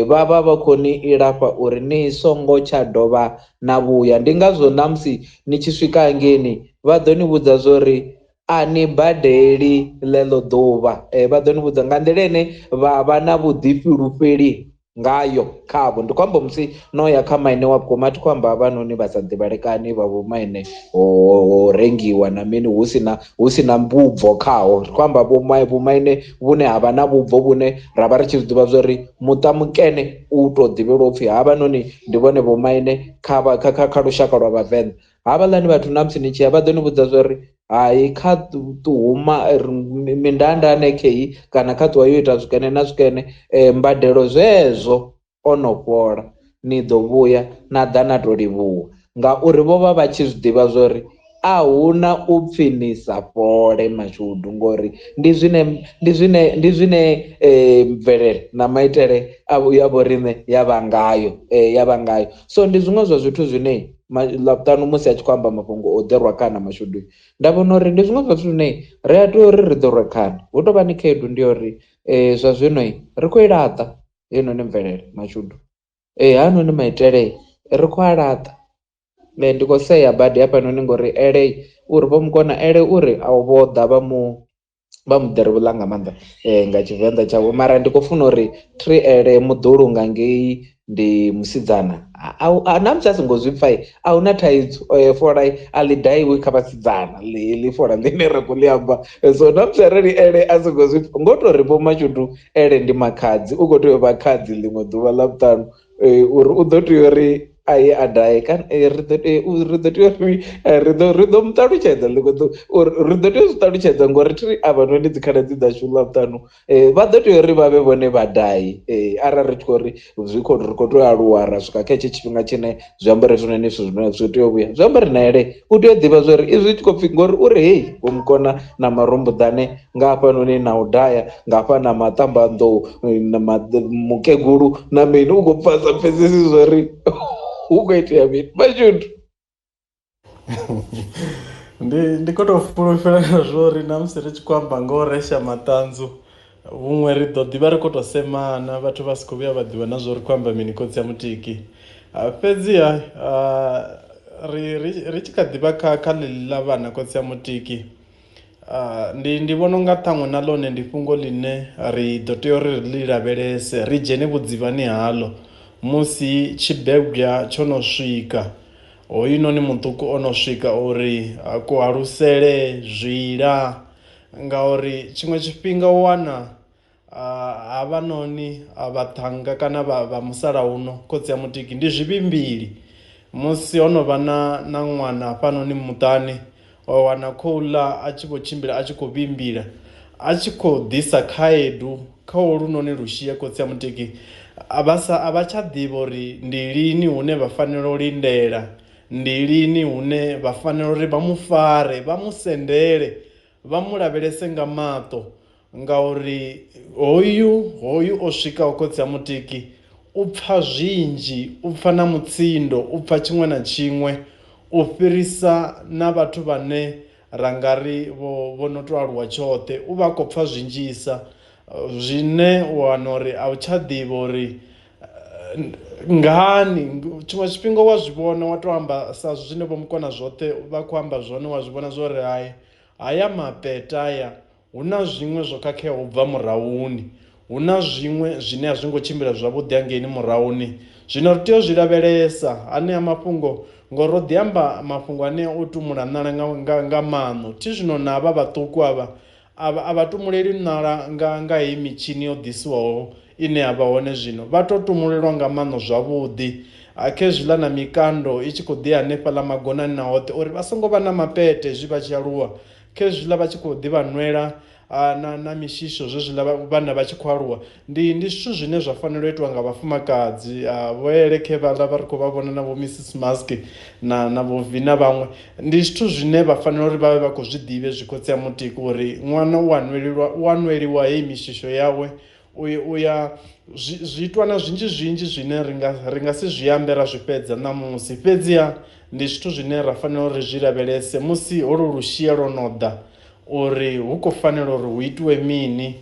vha vha vha khou ni ilafha uri ni songo tsha dovha na vhuya. Ndi ngazwo ṋamusi ni tshi swika hangeini vha ḓo ni vhudza zwori a ni badeli ḽeḽo ḓuvha, vha ḓo ni vhudza nga nḓila ine vha vha na vhuḓifhulufheli ngayo khavho. Ndi khou amba musi no ya kha maine wa vhukuma, thi khou amba havhanoni vha sa ḓivhalekani vha vhomaine ho rengiwa na mini hu sina vhubvo khaho. Ri khou amba vhomaine vhune ha vha na vhubvo vhune ra vha ri tshi zwi ḓivha zwa uri muṱa mukene u tou ḓivhelwa upfhi havhanoni ndi vhone vhomaine kha lushaka lwa Vhavenḓa. Havhaḽani vhathu na musi ni tshi ya vha ḓo ni vhudza zwa uri hai kha ṱuhuma mindandane khei kana kha ṱuwa yo ita zwikene na zwikene, mbadelo zwezwo ono fhola ni ḓo vhuya na ḓa na to livhuwa, ngauri vho vha vha tshi zwi ḓivha zwori a huna u pfhi ni sa fhole mashudu, ngori ndi zwine mvelele na maitele ya vho riṋe ya vha ngayo. So ndi zwiṅwe zwa zwithu zwine Ḽavhuṱanu musi a tshi khou amba mafhungo o ḓirwa khana mashudu, nda vhona uri ndi zwiṅwe zwa zwithu zwine ri a tea uri ri ḓirwe khana. Hu tou vha ni khaedu ndi uri zwa zwino ri khou i laṱa heinoni mvelele mashudu, hanoni maitele ri khou a laṱa. Ndi khou sea badi hafhanoni ngori ele uri vho mukona ele uri a vho ḓa vha mu ḓirivhuḽa nga maanḓa nga Tshivenḓa tshavho, mara ndi khou funa uri tri ele muḓulu nga ngei ndi musidzana na musi a songo zwi pfa a huna thaidzo. Fola a ḽi daiwi kha vhasidzana, ḽi fola ḽine ra khou ḽi amba. So na musi arali ele a songo zwi pfa, ngo tori Vho Mashudu ele ndi makhadzi, u khou tea u vha khadzi ḽiṅwe ḓuvha ḽa vhuṱanu, uri u ḓo tea uri a ye a daye kana ri ḓo tea uri ri ḓo mu ṱalutshedza ḽiṅwe ḓuvha, uri ri ḓo tea u zwi ṱalutshedza ngori thi avhanoni dzikhaladzi dzashu ḽa vhuṱanu vha ḓo tea uri vha vhe vhone vhadai. Arali ri tshi khou ri zwi khou ri khou tea u aluwa ra swika kha hetsho tshifhinga tshine zwiambaro hezwinoni zwithu zwine zwi tea u vhuya, zwi amba uri na ele u tea u ḓivha zwa uri izwi tshi khou pfhi ngori uri hei vho mukona na marumbuḓane nga hafhanoni na u daya nga hafha na maṱambanḓou na mukegulu na mini, u khou pfha sa pfhesesi zwa uri hu khou itea mini. Mashudu ndi khou tou fulufhela zwo uri na musi ri tshi khou amba ngo resha maṱanzu huṅwe ri ḓo ḓivha ri khou tou semana vhathu vha si khou vhuya vha ḓivha na zwo ri khou amba mini khotsi ya mutiki. Fhedziha ri tshi kha ḓivha kha ḽeḽi ḽa vhana khotsi ya mutiki, ndi vhona unga ṱhaṅwe na ḽone ndi fhungo ḽine ri ḓo tea uri ri ḽi lavhelese ri dzhene vhudzivhani haḽo musi tshibebwa tsho no swika, hoyunoni muṱuku o no swika uri kualusele zwila, ngauri tshiṅwe tshifhinga u wana havhanoni vhaṱhannga kana vha musalauno khotsi ya mutiki ndi zwivhimbili. Musi ho no vha na ṅwana hafhanoni muṱani, wa wana khouḽa a tshi vho tshimbila a tshi khou vhimbila a tshi khou ḓisa khaedu kha holunoni lushia khotsi ya mutiki, a vha tsha ḓivha uri ndi lini hune vha fanela u lindela, ndi lini hune vha fanela uri vha mu fare vha mu sendele vha mu lavhelese nga maṱo, ngauri hoyu o swikaho khotsi ya mutiki u pfha zwinzhi, u pfha na mutsindo, u pfha tshiṅwe na tshiṅwe u fhirisa na vhathu vhane ra nga ri vho no tou aluwa tshoṱhe. U vha khou pfha zwinzhisa zwine u wana uri a u tsha ḓivha uri ngani. Tshiṅwe tshifhinga wa zwi vhona wa tou amba sa zwine vho mukona zwoṱhe vha khou amba zwone, wa zwi vhona zwo ri hai haya mapeta aya hu na zwiṅwe zwo khakheaho u bva murahuni, hu na zwiṅwe zwine a zwi ngo tshimbila zwavhuḓi hangeini murahuni. Zwino ri tea u zwi lavhelesa anea mafhungo, ngori ro ḓi amba mafhungo anea o tumula ṋala nga maṋo. Thi zwino na avha vhaṱuku avha a vha tumuleli ṋala nga heyi mitshini yo ḓisiwaho ine ya vha hone zwino, vha tou tumulelwa nga maṋo zwavhuḓi. Khezwiḽa na mikando i tshi khou ḓi hanefhaḽa magonani na hoṱhe uri vha songo vha na mapete zwi vha tshi aluwa, khezwiḽa vha tshi khou ḓi vha nwela na mishisho zwezwiḽa vhana vha tshi khou aluwa. Ndi zwithu zwine zwa fanela u itiwa nga vhafumakadzi, vho Elekhe vhaḽa vha ri khou vha vhona na vho Mrs Mask na vho Vina vhaṅwe, ndi zwithu zwine vha fanela uri vha vhe vha khou zwi ḓivhe zwi khotsi ya mutiki uri ṅwana u anweliwa heyi mishisho yawe, u ya zwiitwana zwinzhi zwinzhi zwine ri nga si zwi ambe ra zwi fhedza ṋamusi. Fhedziha ndi zwithu zwine ra fanela uri zwi lavhelese musi holu lushia lwo no ḓa, uri hu khou fanela uri hu itiwe mini,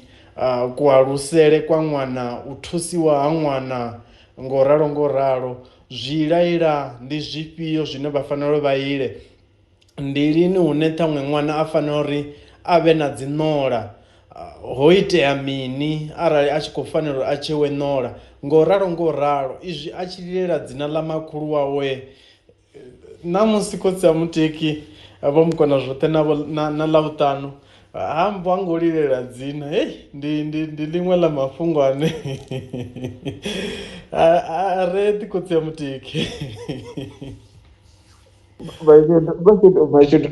kualusele kwa ṅwana, u thusiwa ha ṅwana ngo ralo ngo ralo, zwiilaila ndi zwifhio zwine vha fanela u vha ile, ndi lini hune ṱhaṅwe ṅwana a fanela uri a vhe na dzi ṋola, ho itea mini arali a tshi khou fanela uri a tshewe ṋola, ngo ralo ngo ralo. Izwi a tshi lilela dzina ḽa makhulu wawe. Ṋamusi khotsi ya mutiki vho mukona zwoṱhe na ḽavhuṱanu ha ngo lilela dzina. Hei ndi ḽiṅwe ḽa mafhungo ane a reḓi khotsi ya mutiki.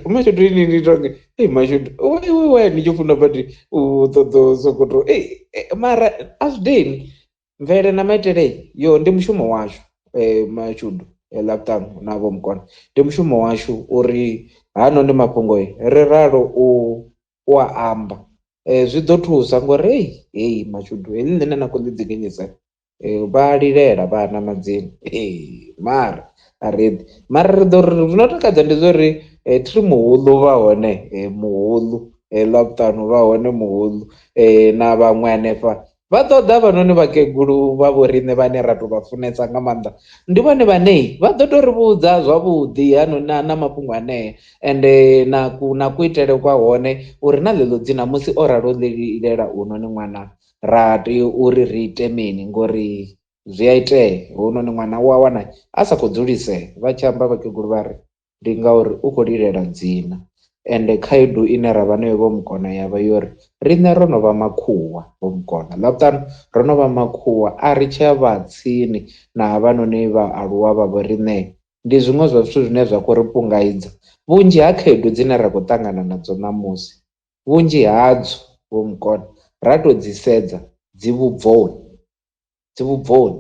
Mashudu ini ndi tonge ei Mashudu iwe ndi tshi funa badi u ṱoḓa sokoto ei mara a zwi dini mvele na maitele yo ndi mushumo washu. Mashudu ḽavhuṱanu na vho mukona ndi mushumo washu uri hanoni mafhungo ri ralo u a amba, zwi ḓo thusa ngori hei Mashudu heḽi ḽine na khou ḽi dzinginyisa vha lilela vhana madzina mara a ri mara ri ḓo ri zwino takadza ndi zwa uri thi muhuḽu vha hone muhuḽu ḽavhuṱanu vha hone muhuḽu na vhaṅwe hanefha vha ṱoḓa vhanoni vhakegulu vha vho riṋe vhane ra tou vha funesa nga maanḓa, ndi vhone vhane vha ḓo tou ri vhudza zwavhuḓi hano na mafhungo anea ende na kuitele kwa hone uri na ḽeḽo dzina musi o ralo ḽi lilela unoni ṅwana ra tea uri ri ite mini ngori Zwi a itea hounoni ṅwana u a wana a sa khou dzulisea vha tshi amba vhakegulu vha ri ndi ngauri u khou lilela dzina ende khaedu ine ravha nayo vho mukona yavha yo uri riṋe ro no vha makhuwa vho mukona. Ḽavhuṱanu ro no vha makhuwa a ri tsha vha tsini na havhanoni vhaaluwa vha vho riṋe ndi zwiṅwe zwa zwithu zwine zwa khou ri pungaidza vhunzhi ha khaedu dzine ra khou ṱangana nadzo ṋamusi vhunzhi hadzo vho mukona ra to dzi sedza dzi vhubvoni dzi vhubvoni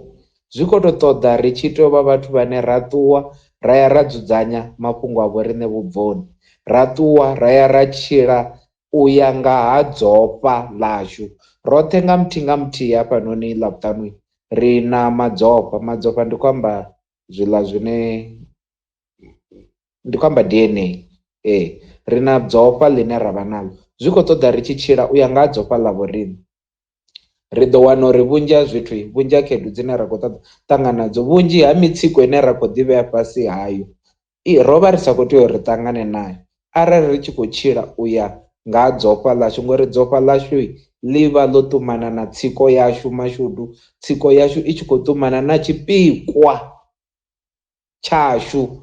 zwi kho to ṱoḓa ri tshi tea u vha vhathu vhane ra ṱuwa ra ya ra dzudzanya mafhungo a vho riṋe vhubvoni ra ṱuwa ra ya ra tshila u ya nga ha dzofha ḽashu roṱhe nga muthihi nga muthihi hafhanoni Ḽavhuṱanu ri na madzofha madzofha ndi khou amba zwiḽa zwine ndi khou amba DNA ee ri na dzofha ḽine ravha naḽo zwi kho ṱoḓa ri tshi tshila u ya nga ha dzofha ḽa vho riṋe ri ḓo wana uri vhunzhi ha zwithu vhunzhi ha khaedu dzine ra khou ṱangana nadzo vhunzhi ha mitsiko ine ra khou ḓivhea fhasi hayo i ro vha ri sa khou tea uri ri ṱangane nayo arali ri tshi khou tshila u ya nga ha dzofha ḽashu ngori dzofha ḽashu ḽi vha ḽo ṱumana na tsiko yashu mashudu tsiko yashu i tshi khou ṱumana na tshipikwa tshashu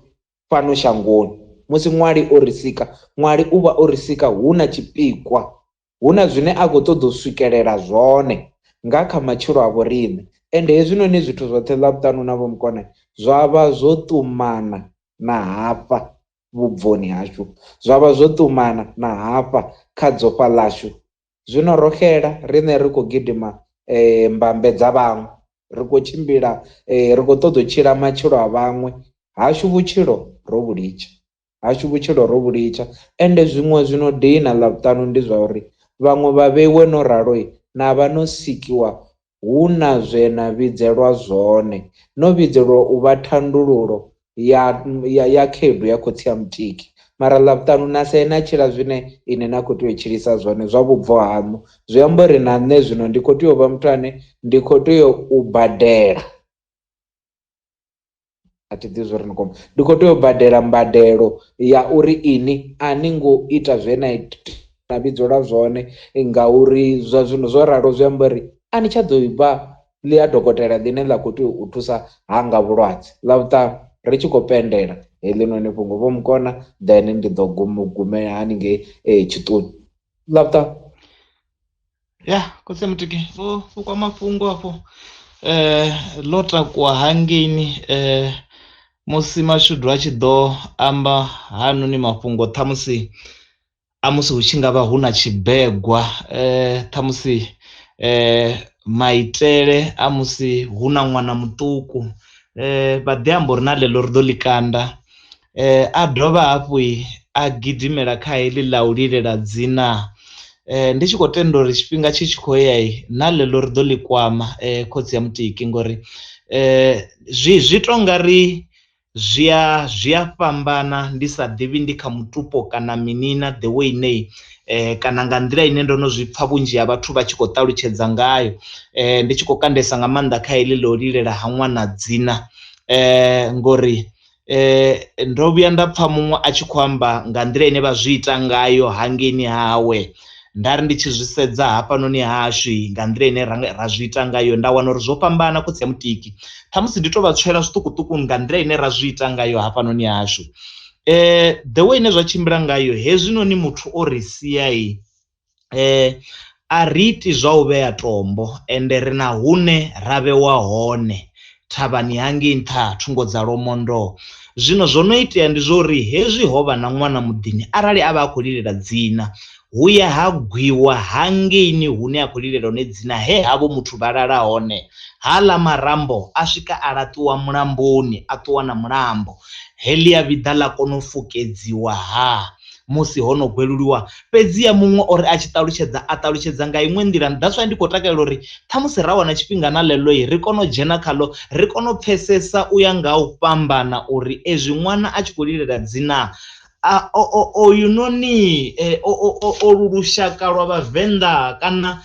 fhano shangoni musi ṅwali o ri sika ṅwali u vha o ri sika hu na tshipikwa hu na zwine a khou ṱoḓa u swikelela zwone nga kha matshilo a vho riṋe ende hezwinoni zwithu zwoṱhe Ḽavhuṱanu na vho Mukona zwa vha zwo ṱumana na hafha vhubvoni hashu zwa vha zwo ṱumana na hafha kha dzofha ḽashu zwino ro xela riṋe ri khou gidima mbambe dza vhaṅwe ri khou tshimbila ri khou ṱoḓa u tshila matshilo a vhaṅwe hashu vhutshilo ro vhu litsha hashu vhutshilo ro vhu litsha ende zwiṅwe zwino dina Ḽavhuṱanu ndi zwa uri vhaṅwe vha vheiwe no ralo na vha no sikiwa hu na zwe na vhidzelwa zwone no vhidzelwa u vha thandululo ya ya ya khaedu ya khotsi a mutiki mara Ḽavhuṱanu na sa na tshila zwine ine na khou tea u tshilisa zwone zwa vhubvo haṋu zwi amba uri na nṋe zwino ndi khou tea u vha muthu ane ndi khou tea u badela a thi ḓivhi zwori ni khou ndi khou tea u badela mbadelo ya uri ini a ni ngo ita zwe na na vhidzelwa zwone ngauri zwa zwino zwo ralo zwi amba uri a ni tsha ḓo vha ḽi a dokotela ḽine ḽa khou tea u thusa hanga vhulwadze. Ḽavhuṱanu ri tshi khou pendela heḽinoni fhungo vho mukona then ndi ḓo gumela haningei tshiṱuni Ḽavhuṱanu. Ya khotsi mutiki vho vho kwama fhungo afho ḽo takuwa hangeini musi mashudu a tshi ḓo amba hanoni mafhungo ṱhamusi a musi hu tshi ngavha hu na tshibegwa ṱhamusi maitele a musi hu na ṅwana muṱuku vha ḓi amba uri na ḽeḽo ri ḓo ḽi kanda a dovha hafhu a gidimela kha heḽi ḽa u lilela dzina ndi tshi khou tenda uri tshifhinga tshi tshi khou ya na ḽeḽo ri ḓo ḽi kwama khotsi ya mutiki ngori zwi zwi to nga ri zwi a zwi a fhambana ndi sa ḓivhi ndi kha mutupo kana mini na the way ine kana nga nḓila ine ndo no zwi pfha vhunzhi ha vhathu vha tshi khou ṱalutshedza ngayo ndi tshi khou kandesa nga maanḓa kha heḽi ḽo lilela ha ṅwana dzina ngori Ndo vhuya nda pfha muṅwe a tshi khou amba nga nḓila ine vha zwi ita ngayo hangeini hawe nda ri ndi tshi zwi sedza hafhanoni hashu nga nḓila ine ra zwi ita ngayo nda wana uri zwo fhambana khotsi a mutiki ṱhamusi ndi to vha tswela zwiṱukuṱuku nga nḓila ine ra zwi ita ngayo hafhanoni hashu. The way ine zwa tshimbila ngayo hezwinoni muthu o ri sia A ri iti zwa u vhea tombo ende ri na hune ra vhewa hone thavhani hangei nṱha thungo dza Lwamondo. Zwino zwo no itea ndi zwa uri hezwi ho vha na ṅwana muḓini arali a vha a khou lilela dzina hu ya ha gwiwa hangeini hune a khou lilela hone dzina he havho muthu vha lala hone. Haaḽa marambo a swika a laṱiwa mulamboni a ṱuwa na mulambo, heḽia vhiḓa ḽa kona u fukedziwa ha. musi ho no gweluliwa fhedziha muṅwe o ri a tshi ṱalutshedza a ṱalutshedza nga iṅwe nḓila that's why ndi khou takalela uri ṱhamusi ra wana tshifhinga na ḽeḽo ri kone u dzhena khaḽo ri kone u pfesesa u ya nga u fhambana uri ezwi ṅwana a tshi khou lilela dzina a oyu noni olu lushaka lwa vhavenḓa kana.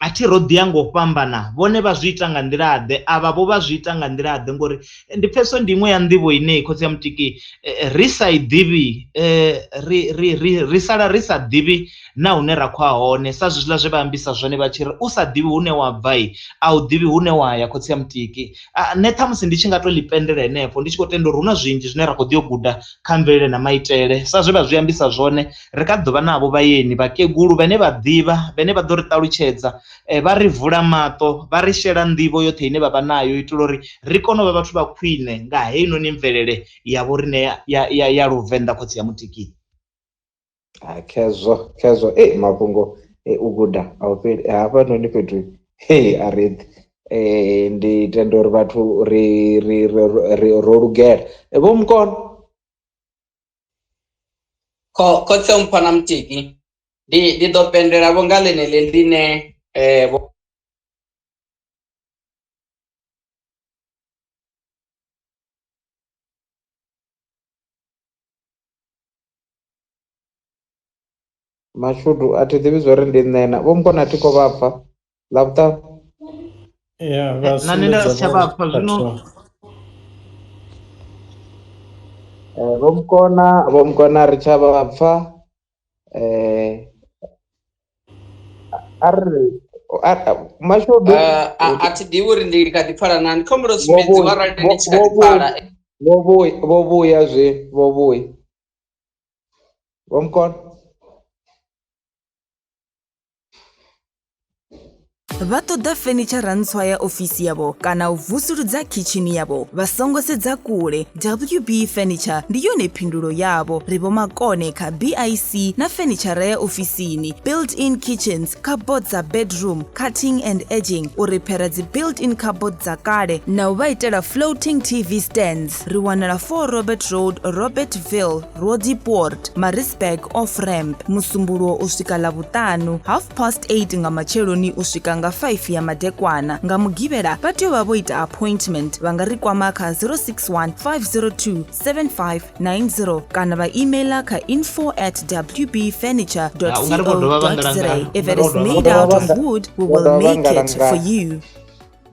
A thi ro ḓi ya ngo fhambana, vhone vha zwi ita nga nḓila ḓe, avha vho vha zwi ita nga nḓila ḓe, ngori ndi pfeso ndi iṅwe ya nḓivho ine khotsi ya Mutiki ri sa i ḓivhi, ri sala ri sa ḓivhi na hune ra khou ya hone, sa zwezwiḽa zwe vha ambisa zwone vha tshi ri u sa ḓivhi hune wa bva a u ḓivhi hune wa ya. Khotsi ya Mutiki, nṋe ṱhamusi ndi tshi nga to ḽi pendela henefho ndi tshi khou tenda uri hu na zwinzhi zwine ra khou ḓi guda kha mvelele na maitele, sa zwe vha zwi ambisa zwone ri kha ḓovha navho vhaeni vhakegulu vhane vha ḓivha, vhane vha ḓo ri ṱalutshedza, vha ri vula maṱo, vha ri shela nḓivho yoṱhe ine vha vha nayo itela uri ri kone u vha vhathu vha khwine nga heinoni mvelele ya vho riṋe ya Luvenḓa. Khotsi ya Mutiki. Khezwo mafhungo u guda a u fheli hafhanoni fhethu a ri ndi tenda uri vhathu ri ri ri ro lugela. Vho Mukono. Khotsi a Mphana Mutiki, ndi ḓo pendela vho nga ḽeneḽi ḽine Mashudu a thi ḓivhi zwori ndi nṋe na Vho Mukono a thi khou vha pfa Ḽavhuṱanu. Ya vha Na nṋe nda sumbedza si tsha vho vha pfa zwino. Vho Mukona ri tsha vha pfa. Mashudu a thi ḓivhi uri ndi kha ḓi pfala na, ndi khou humbela u sumbedziwa arali ndi tshi kha ḓi pfala. Vho vhuya zwi vho vhuya. Vho Mukona. Vha ṱoḓa fenitshara ntswa ya ofisi yavho kana u vusuludza khitshini yavho, vha songo sedza kule. WB Furniture ndi yone phindulo yavho. Ri vho makone kha BIC na fenitshara ya ofisini, built-in kitchens, cupboard dza bedroom, cutting and edging, u rephera dzi built-in cupboard dza kale na u vha itela floating TV stands. Ri wanala 4 Robert Road, Robertville, Roodepoort, Maritzburg off ramp, Musumbuluwo u swika Ḽavhuṱanu 8:30 nga matsheloni u swika nga 5 ya madekwana. Nga Mugivhela vha tea u vha vho ita appointment. Vha nga ri kwama kha 061 502 7590 kana vha emaila kha info@wbfurniture.co.za. If it is made out of wood, we will make it for you.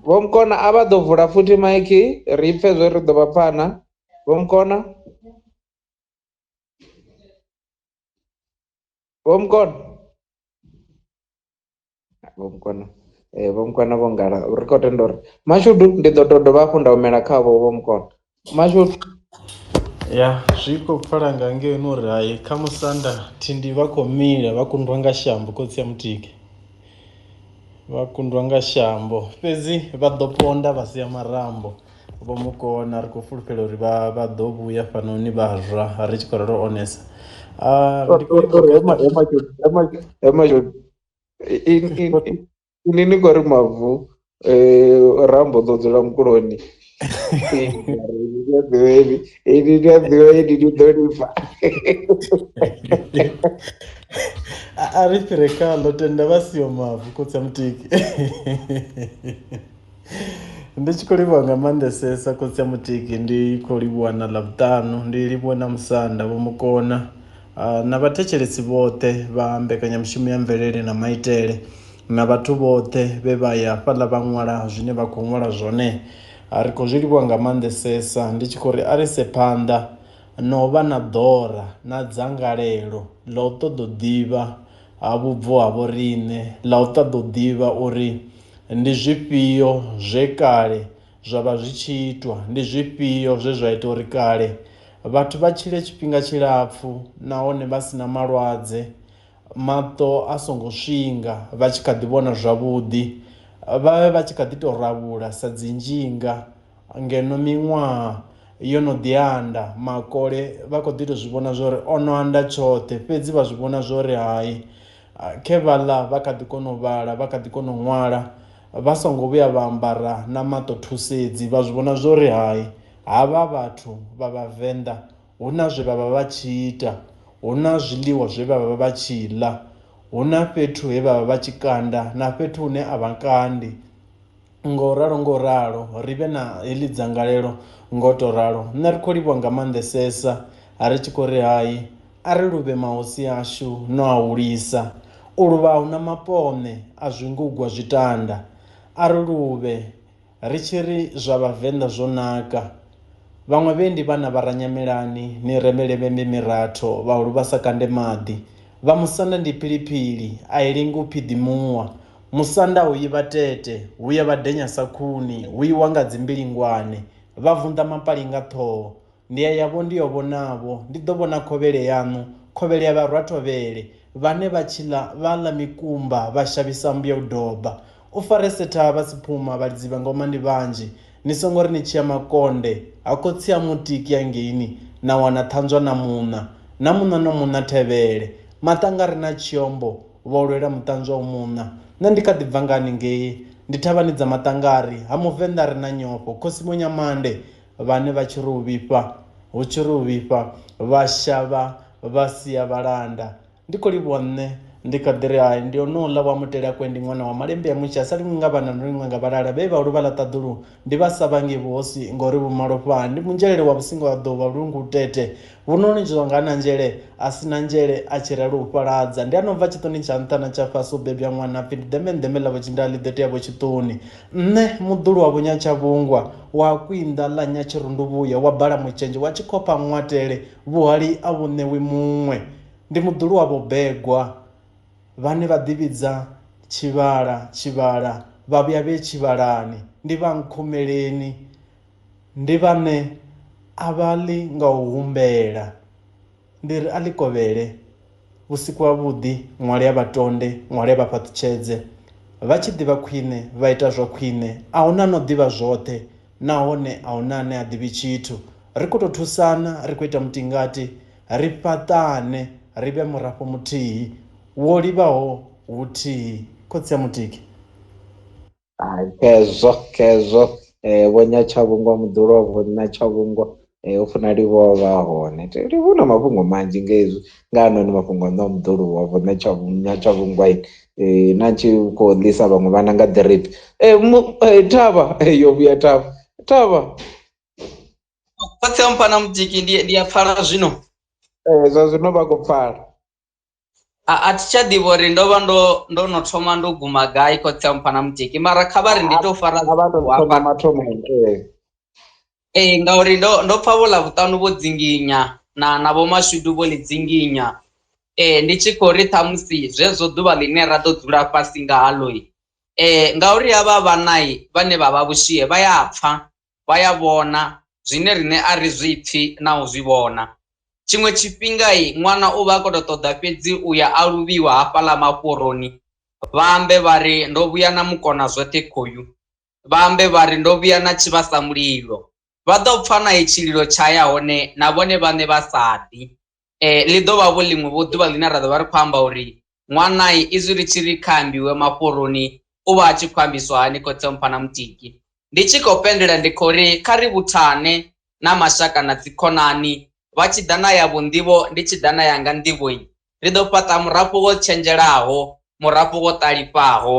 Vho Mukona a vha ḓo vula futhi maiki ri pfe zwo ri ḓo vha pfana. Vho Mukona. Vho Mukona. Vho Mukona. Vho Mukona vho ngala ri khou tenda uri Mashudu ndi ḓo tou dovha hafhu nda humela khavho Vho Mukona. Mashudu. Ya zwi khou pfala nga ngeno uri hai kha musanda thindi vha khou mila vha kundwa nga shambo. Khotsi ya Mutiki vha kundwa nga shambo, fhedzi vha ḓo ponda vha sia marambo. Vho Mukona ri khou fulufhela uri vha ḓo vhuya fhanoni vha zwa ri tshi khou ralo onesa. Mashudu ini ni khou ri mavu rambo ḓo dzula mukuloni. Ini ndi a ḓivha ini ndi ḓo lifha. A ri fhire khaḽo tenda vha siho mavu. Khotsi ya Mutiki ndi tshi khou livhuwa nga maanḓesesa. Khotsi ya Mutiki ndi khou livhuwa na Ḽavhuṱanu, ndi livhuwa na Musanda Vho Mukona na vhathetshelesi vhoṱhe vha mbekanyamushumo ya mvelele na maitele na vhathu vhoṱhe vhe vha ya fhaḽa vha ṅwala zwine vha khou ṅwala zwone. Ri khou zwi livhuwa nga maanḓesesa. Ndi tshi khou ri a ri se phanḓa no vha na ḓora na dzangalelo ḽa u ṱoḓa u ḓivha vhubvo ha vho riṋe, ḽa u ṱoḓa u ḓivha uri ndi zwifhio zwe kale zwa vha zwi tshi itwa, ndi zwifhio zwe zwa ita uri kale vhathu vha tshile tshifhinga tshilapfhu nahone vha si na malwadze, maṱo a songo swinga, vha tshi kha ḓi vhona zwavhuḓi, vha vhe vha tshi kha ḓi tou ravhula sa dzi nzhinga, ngeno miṅwaha yo no ḓi anda makole vha khou ḓi tou zwi vhona zwori ono anda tshoṱhe, fhedzi vha zwi vhona zwori hai khe vhaḽa vha kha ḓi kona u vhala, vha kha ḓi kona u ṅwala, vha songo vhuya vha ambara na maṱo thusedzi, vha zwi vhona zwori hai havha vhathu vha Vhavenḓa hu na zwe vha vha vha tshi ita, hu na zwiḽiwa zwe vha vha vha tshi ḽa, hu na fhethu he vha vha vha tshi kanda na fhethu hune a vha kandi. Ngo ralo ri vhe na heḽi dzangalelo ngo to ralo. Nṋe ri khou livhuwa nga maanḓesesa ri tshi khou ri hai a ri luvhe mahosi ashu no a hulisa. U luvha a hu na mapone a zwingugwa zwitanda. A ri luvhe ri tshi ri zwa Vhavenḓa zwo naka. Vhaṅwe vhe ndi vhana vha Ranyamelani, ni remele vhembe miratho, vhahulu vha sa kande maḓi. Vha musanda ndi philiphili, a i lengi u phiḓimuwa. Musanda hu yi vhatete, hu ya vhadenya sa khuni, hu iwa nga dzimbilingwane, vha vunḓa mapali nga ṱhoho. Ndi a ya-vho ndi yo vhona-vho, ndi ḓo vhona khovhele yaṋu, khovhele ya vharwathovhele, vhane vha tshi ḽa vha ḽa mikumba, vha shavhisa mbuya u doba. U farese thavha siphuma, vhalidzi vha ngoma ndi vhanzhi. Ni songo ri ni tshi ya Makonde ha khotsi a Mutiki hangeini na wana ṱhanzwa na muṋa, na muṋa no muṋa thevhele. Maṱanga a re na tshiombo vho lwela muṱanzwa u muṋa. Nṋe ndi kha ḓi bva nga haningei, ndi thavhani dza Maṱangari, ha Muvenḓa a re na nyofho, Khosi Vho-Nyamande, vhane vha tshi ri u vhifha, hu tshi ri u vhifha, vha shavha vha sia vhalanda. Ndi khou livhuwa nṋe, ndi kha ḓi ri hai, ndi onouḽa wa Mutelakwe, ndi ṅwana wa Malembe a Mutsha, sa liṅwi nga vhana no liṅwe nga vhalala, vhe vhahulu vha ḽa ṱaḓulu ndi vha sa vhangi vhuhosi ngori vhu malofha, ndi munzhelele wa vhusingo ha ḓuvha lungu tete, vhunoni zwanga na nzhele, a si na nzhele a tshi ralo u fhaladza, ndi a no bva tshiṱoni tsha nṱha na tsha fhasi u bebya ṅwana a pfi ndi ḓembe-nḓembe ḽa vho-Tshinda ḽi ḓo tea vho-Tshiṱuni. Nṋe muḓulu wa Vho-Nyatshavhungwa, wa Kwinḓa ḽa Nyatshirunduvhuya, wa bala mutshenzhe, wa Tshikhopha Ṅwatele, vhuhali a vhu ṋewi muṅwe. Ndi muḓulu wa Vho-Begwa, vhane vha ḓivhidza Tshivhala, Tshivhala, vha vhuya vhe Tshivhalani. Ndi vha Nkhumeleni, ndi vhane a vha ḽi nga u humbela. Ndi ri a ḽi kovhele. Vhusiku havhuḓi, ṅwali a vha tonde, ṅwali a vha fhaṱutshedze. Vha tshi ḓivha khwine, vha ita zwa khwine. A hu na a no ḓivha zwoṱhe, nahone a hu na ane a ḓivhi tshithu. Ri khou tou thusana, ri khou ita mutingati. Ri fhaṱane ri vhe murafho muthihi wo livhaho huthihi. Khotsi a Mutiki. Hai, khezwo khezwo eh, vho Nyatshavhungwa muḓulu wa vho Nyatshavhungwa eh, u funa livhuwa vha hone livhu na mafhungo manzhi nga hezwi nga hanoni mafhungo a ṋa muḓulu wa vho Nyatshavhungwa eh, na tshi khou ḽisa vhaṅwe vhana nga ḓiripi eh, mu, eh, thavha eh, yo vhuya thavha thavha Khotsi a mpha na mutiki ndi ndi a pfala zwino. Ee, zwa zwino vha khou pfala. A thi tsha ḓivha uri ndo vha ndo ndo no thoma ndo guma gai khotsi a mpha na mutiki mara kha vha ri ndi tou fara A vha tou thoma mathomoni ee. Ee ngauri ndo ndo pfa vho Ḽavhuṱanu vho dzinginya na na vho Mashudu vho ḽi dzinginya ee ndi tshi khou ri ṱhamusi zwezwo ḓuvha ḽine ra ḓo dzula fhasi nga haḽoi ngauri havha vhanai vhane vha vha vhushie vha ya pfa vha ya vhona zwine riṋe a ri zwi pfi na u zwi vhona. Tshiṅwe tshifhingai ṅwana u vha a khou tou ṱoḓa fhedzi u ya a luvhiwa hafhaḽa mafhoroni, vha ambe vha ri ndo vhuya na mukona zwoṱhe khoyu, vha ambe vha ri ndo vhuya na tshivhasa mulilo. Vha ḓo pfa na tshililo tsha ya hone na vhone vhaṋe vha sa ḓi. Ḽi ḓo vha vho ḽiṅwe vho ḓuvha ḽine ra ḓo vha ri khou amba uri ṅwanai izwi ri tshi ri kha ambiwe mafhoroni u vha a tshi khou ambiswa hani khotsi a Mphana Mutiki. Ndi tshi khou pendela ndi khou ri kha ri vhuthane na mashaka na dzikhonani vha tshi ḓa na yavho nḓivho ndi tshi ḓa na yanga nḓivhoi ri ḓo fhaṱa murafho wo tshenzhelaho, murafho wo ṱalifhaho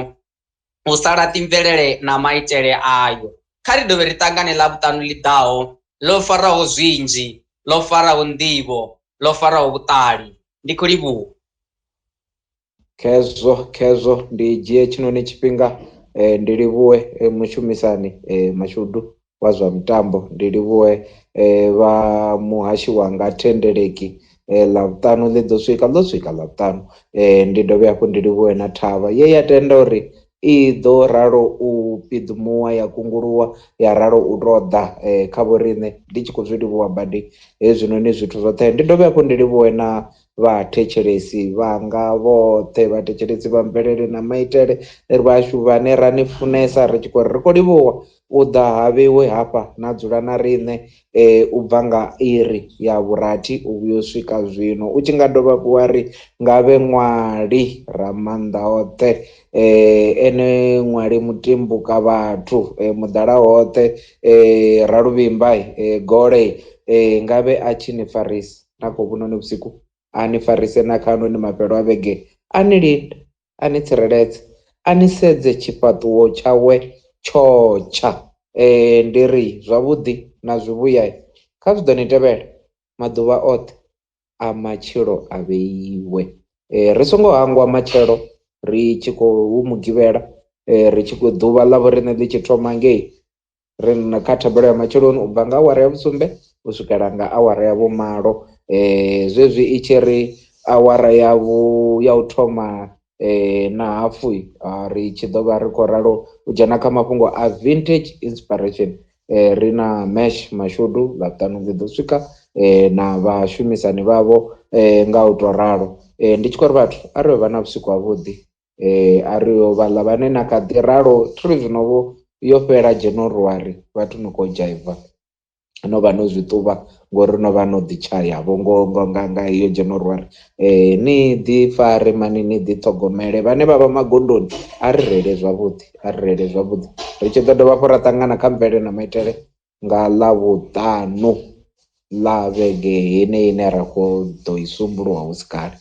u sa laṱi mvelele na maitele ayo. Kha ri dovhe ri ṱangane Ḽavhuṱanu ḽi ḓaho ḽo faraho zwinzhi, ḽo faraho nḓivho, ḽo faraho vhuṱali. Ndi khou livhuwa. Khezwo khezwo ndi dzhie tshinoni tshifhinga eh, ndi livhuwe eh, mushumisani eh, Mashudu wa zwa mitambo ndi livhuwe eh, vha muhashi wanga Thendeleki eh, Ḽavhuṱanu ḽi ḓo swika ḽo swika Ḽavhuṱanu eh, ndi dovhe hafhu ndi livhuwe na Thavha ye ya tenda uri i ḓo ralo u piḓumuwa ya kunguluwa ya ralo u tou ḓa eh, kha vho riṋe ndi tshi khou zwi livhuwa badi hezwinoni zwithu zwoṱhe ndi dovhe hafhu ndi livhuwe na vhathetshelesi vhanga vhoṱhe vhathetshelesi vha mvelele na maitele vhashu vhane ra ni funesa ri tshi khou ri khou livhuwa u ḓa ha vheiwe hafha na dzula na riṋe u bva nga iri ya vhurathi u vhuya u swika zwino u tshi nga dovha hafhu wa ri ngavhe ṅwali Ramaanḓaoṱhe ene ṅwali mutimbuka vhathu muḓala hoṱhe Raluvhimba gole ngavhe a tshi ni farisa na khou vhunoni vhusiku a ni farise na kha anoni mafhelo a vhege a ni linde a ni tsireledze a ni sedze tshifhaṱuwo tshawe tsho tsha ndi ri zwavhuḓi na zwivhuya kha zwi ḓo ni tevhela maḓuvha oṱhe a matshilo a vheiwe. Ri songo hangwa matshelo ri tshi khou mugivhela, ri tshi khou ḓuvha ḽa vho riṋe ḽi tshi thoma ngei ri na kha thabelo ya matsheloni u bva nga awara ya vhusumbe u swikela nga awara ya vhumalo. Zwezwi i tshi ri awara ya vhu ya u thoma na hafu ri tshi ḓo vha ri khou ralo u dzhena kha mafhungo a vintage inspiration, ri na Mesh Mashudu Ḽavhuṱanu ḽi ḓo swika na vhashumisani vhavho nga u to ralo. Ndi tshi khou ri vhathu a ri vha na vhusiku havhuḓi, a ri yo vhaḽa vhane na kha ḓi ralo thiri zwino vho yo fhela January vhathu ni khou dzhaiva no vha no zwi ṱuvha ngori no vha no ḓi tshaya vho ngo ngo nga nga iyo January. Ni ḓi fare mani, ni ḓi ṱhogomele, vhane vha vha magondoni a ri reile zwavhuḓi, a ri reile zwavhuḓi. Ri tshi ḓo dovha hafhu ra ṱangana kha mvelele na maitele nga Ḽavhuṱanu ḽa vhege heneyi ine ra khou ḓo i sumbuluwa husi kale.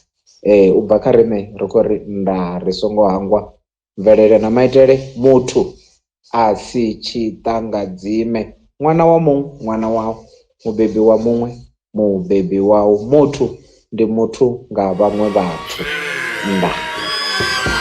U bva kha riṋe ri khou ri ndaa, ri songo hangwa mvelele na maitele, muthu a si tshiṱangadzime, ṅwana wa muṅwe ṅwana wau, mubebi wa muṅwe mubebi wau, muthu ndi muthu nga vhaṅwe vhathu. Ndaa.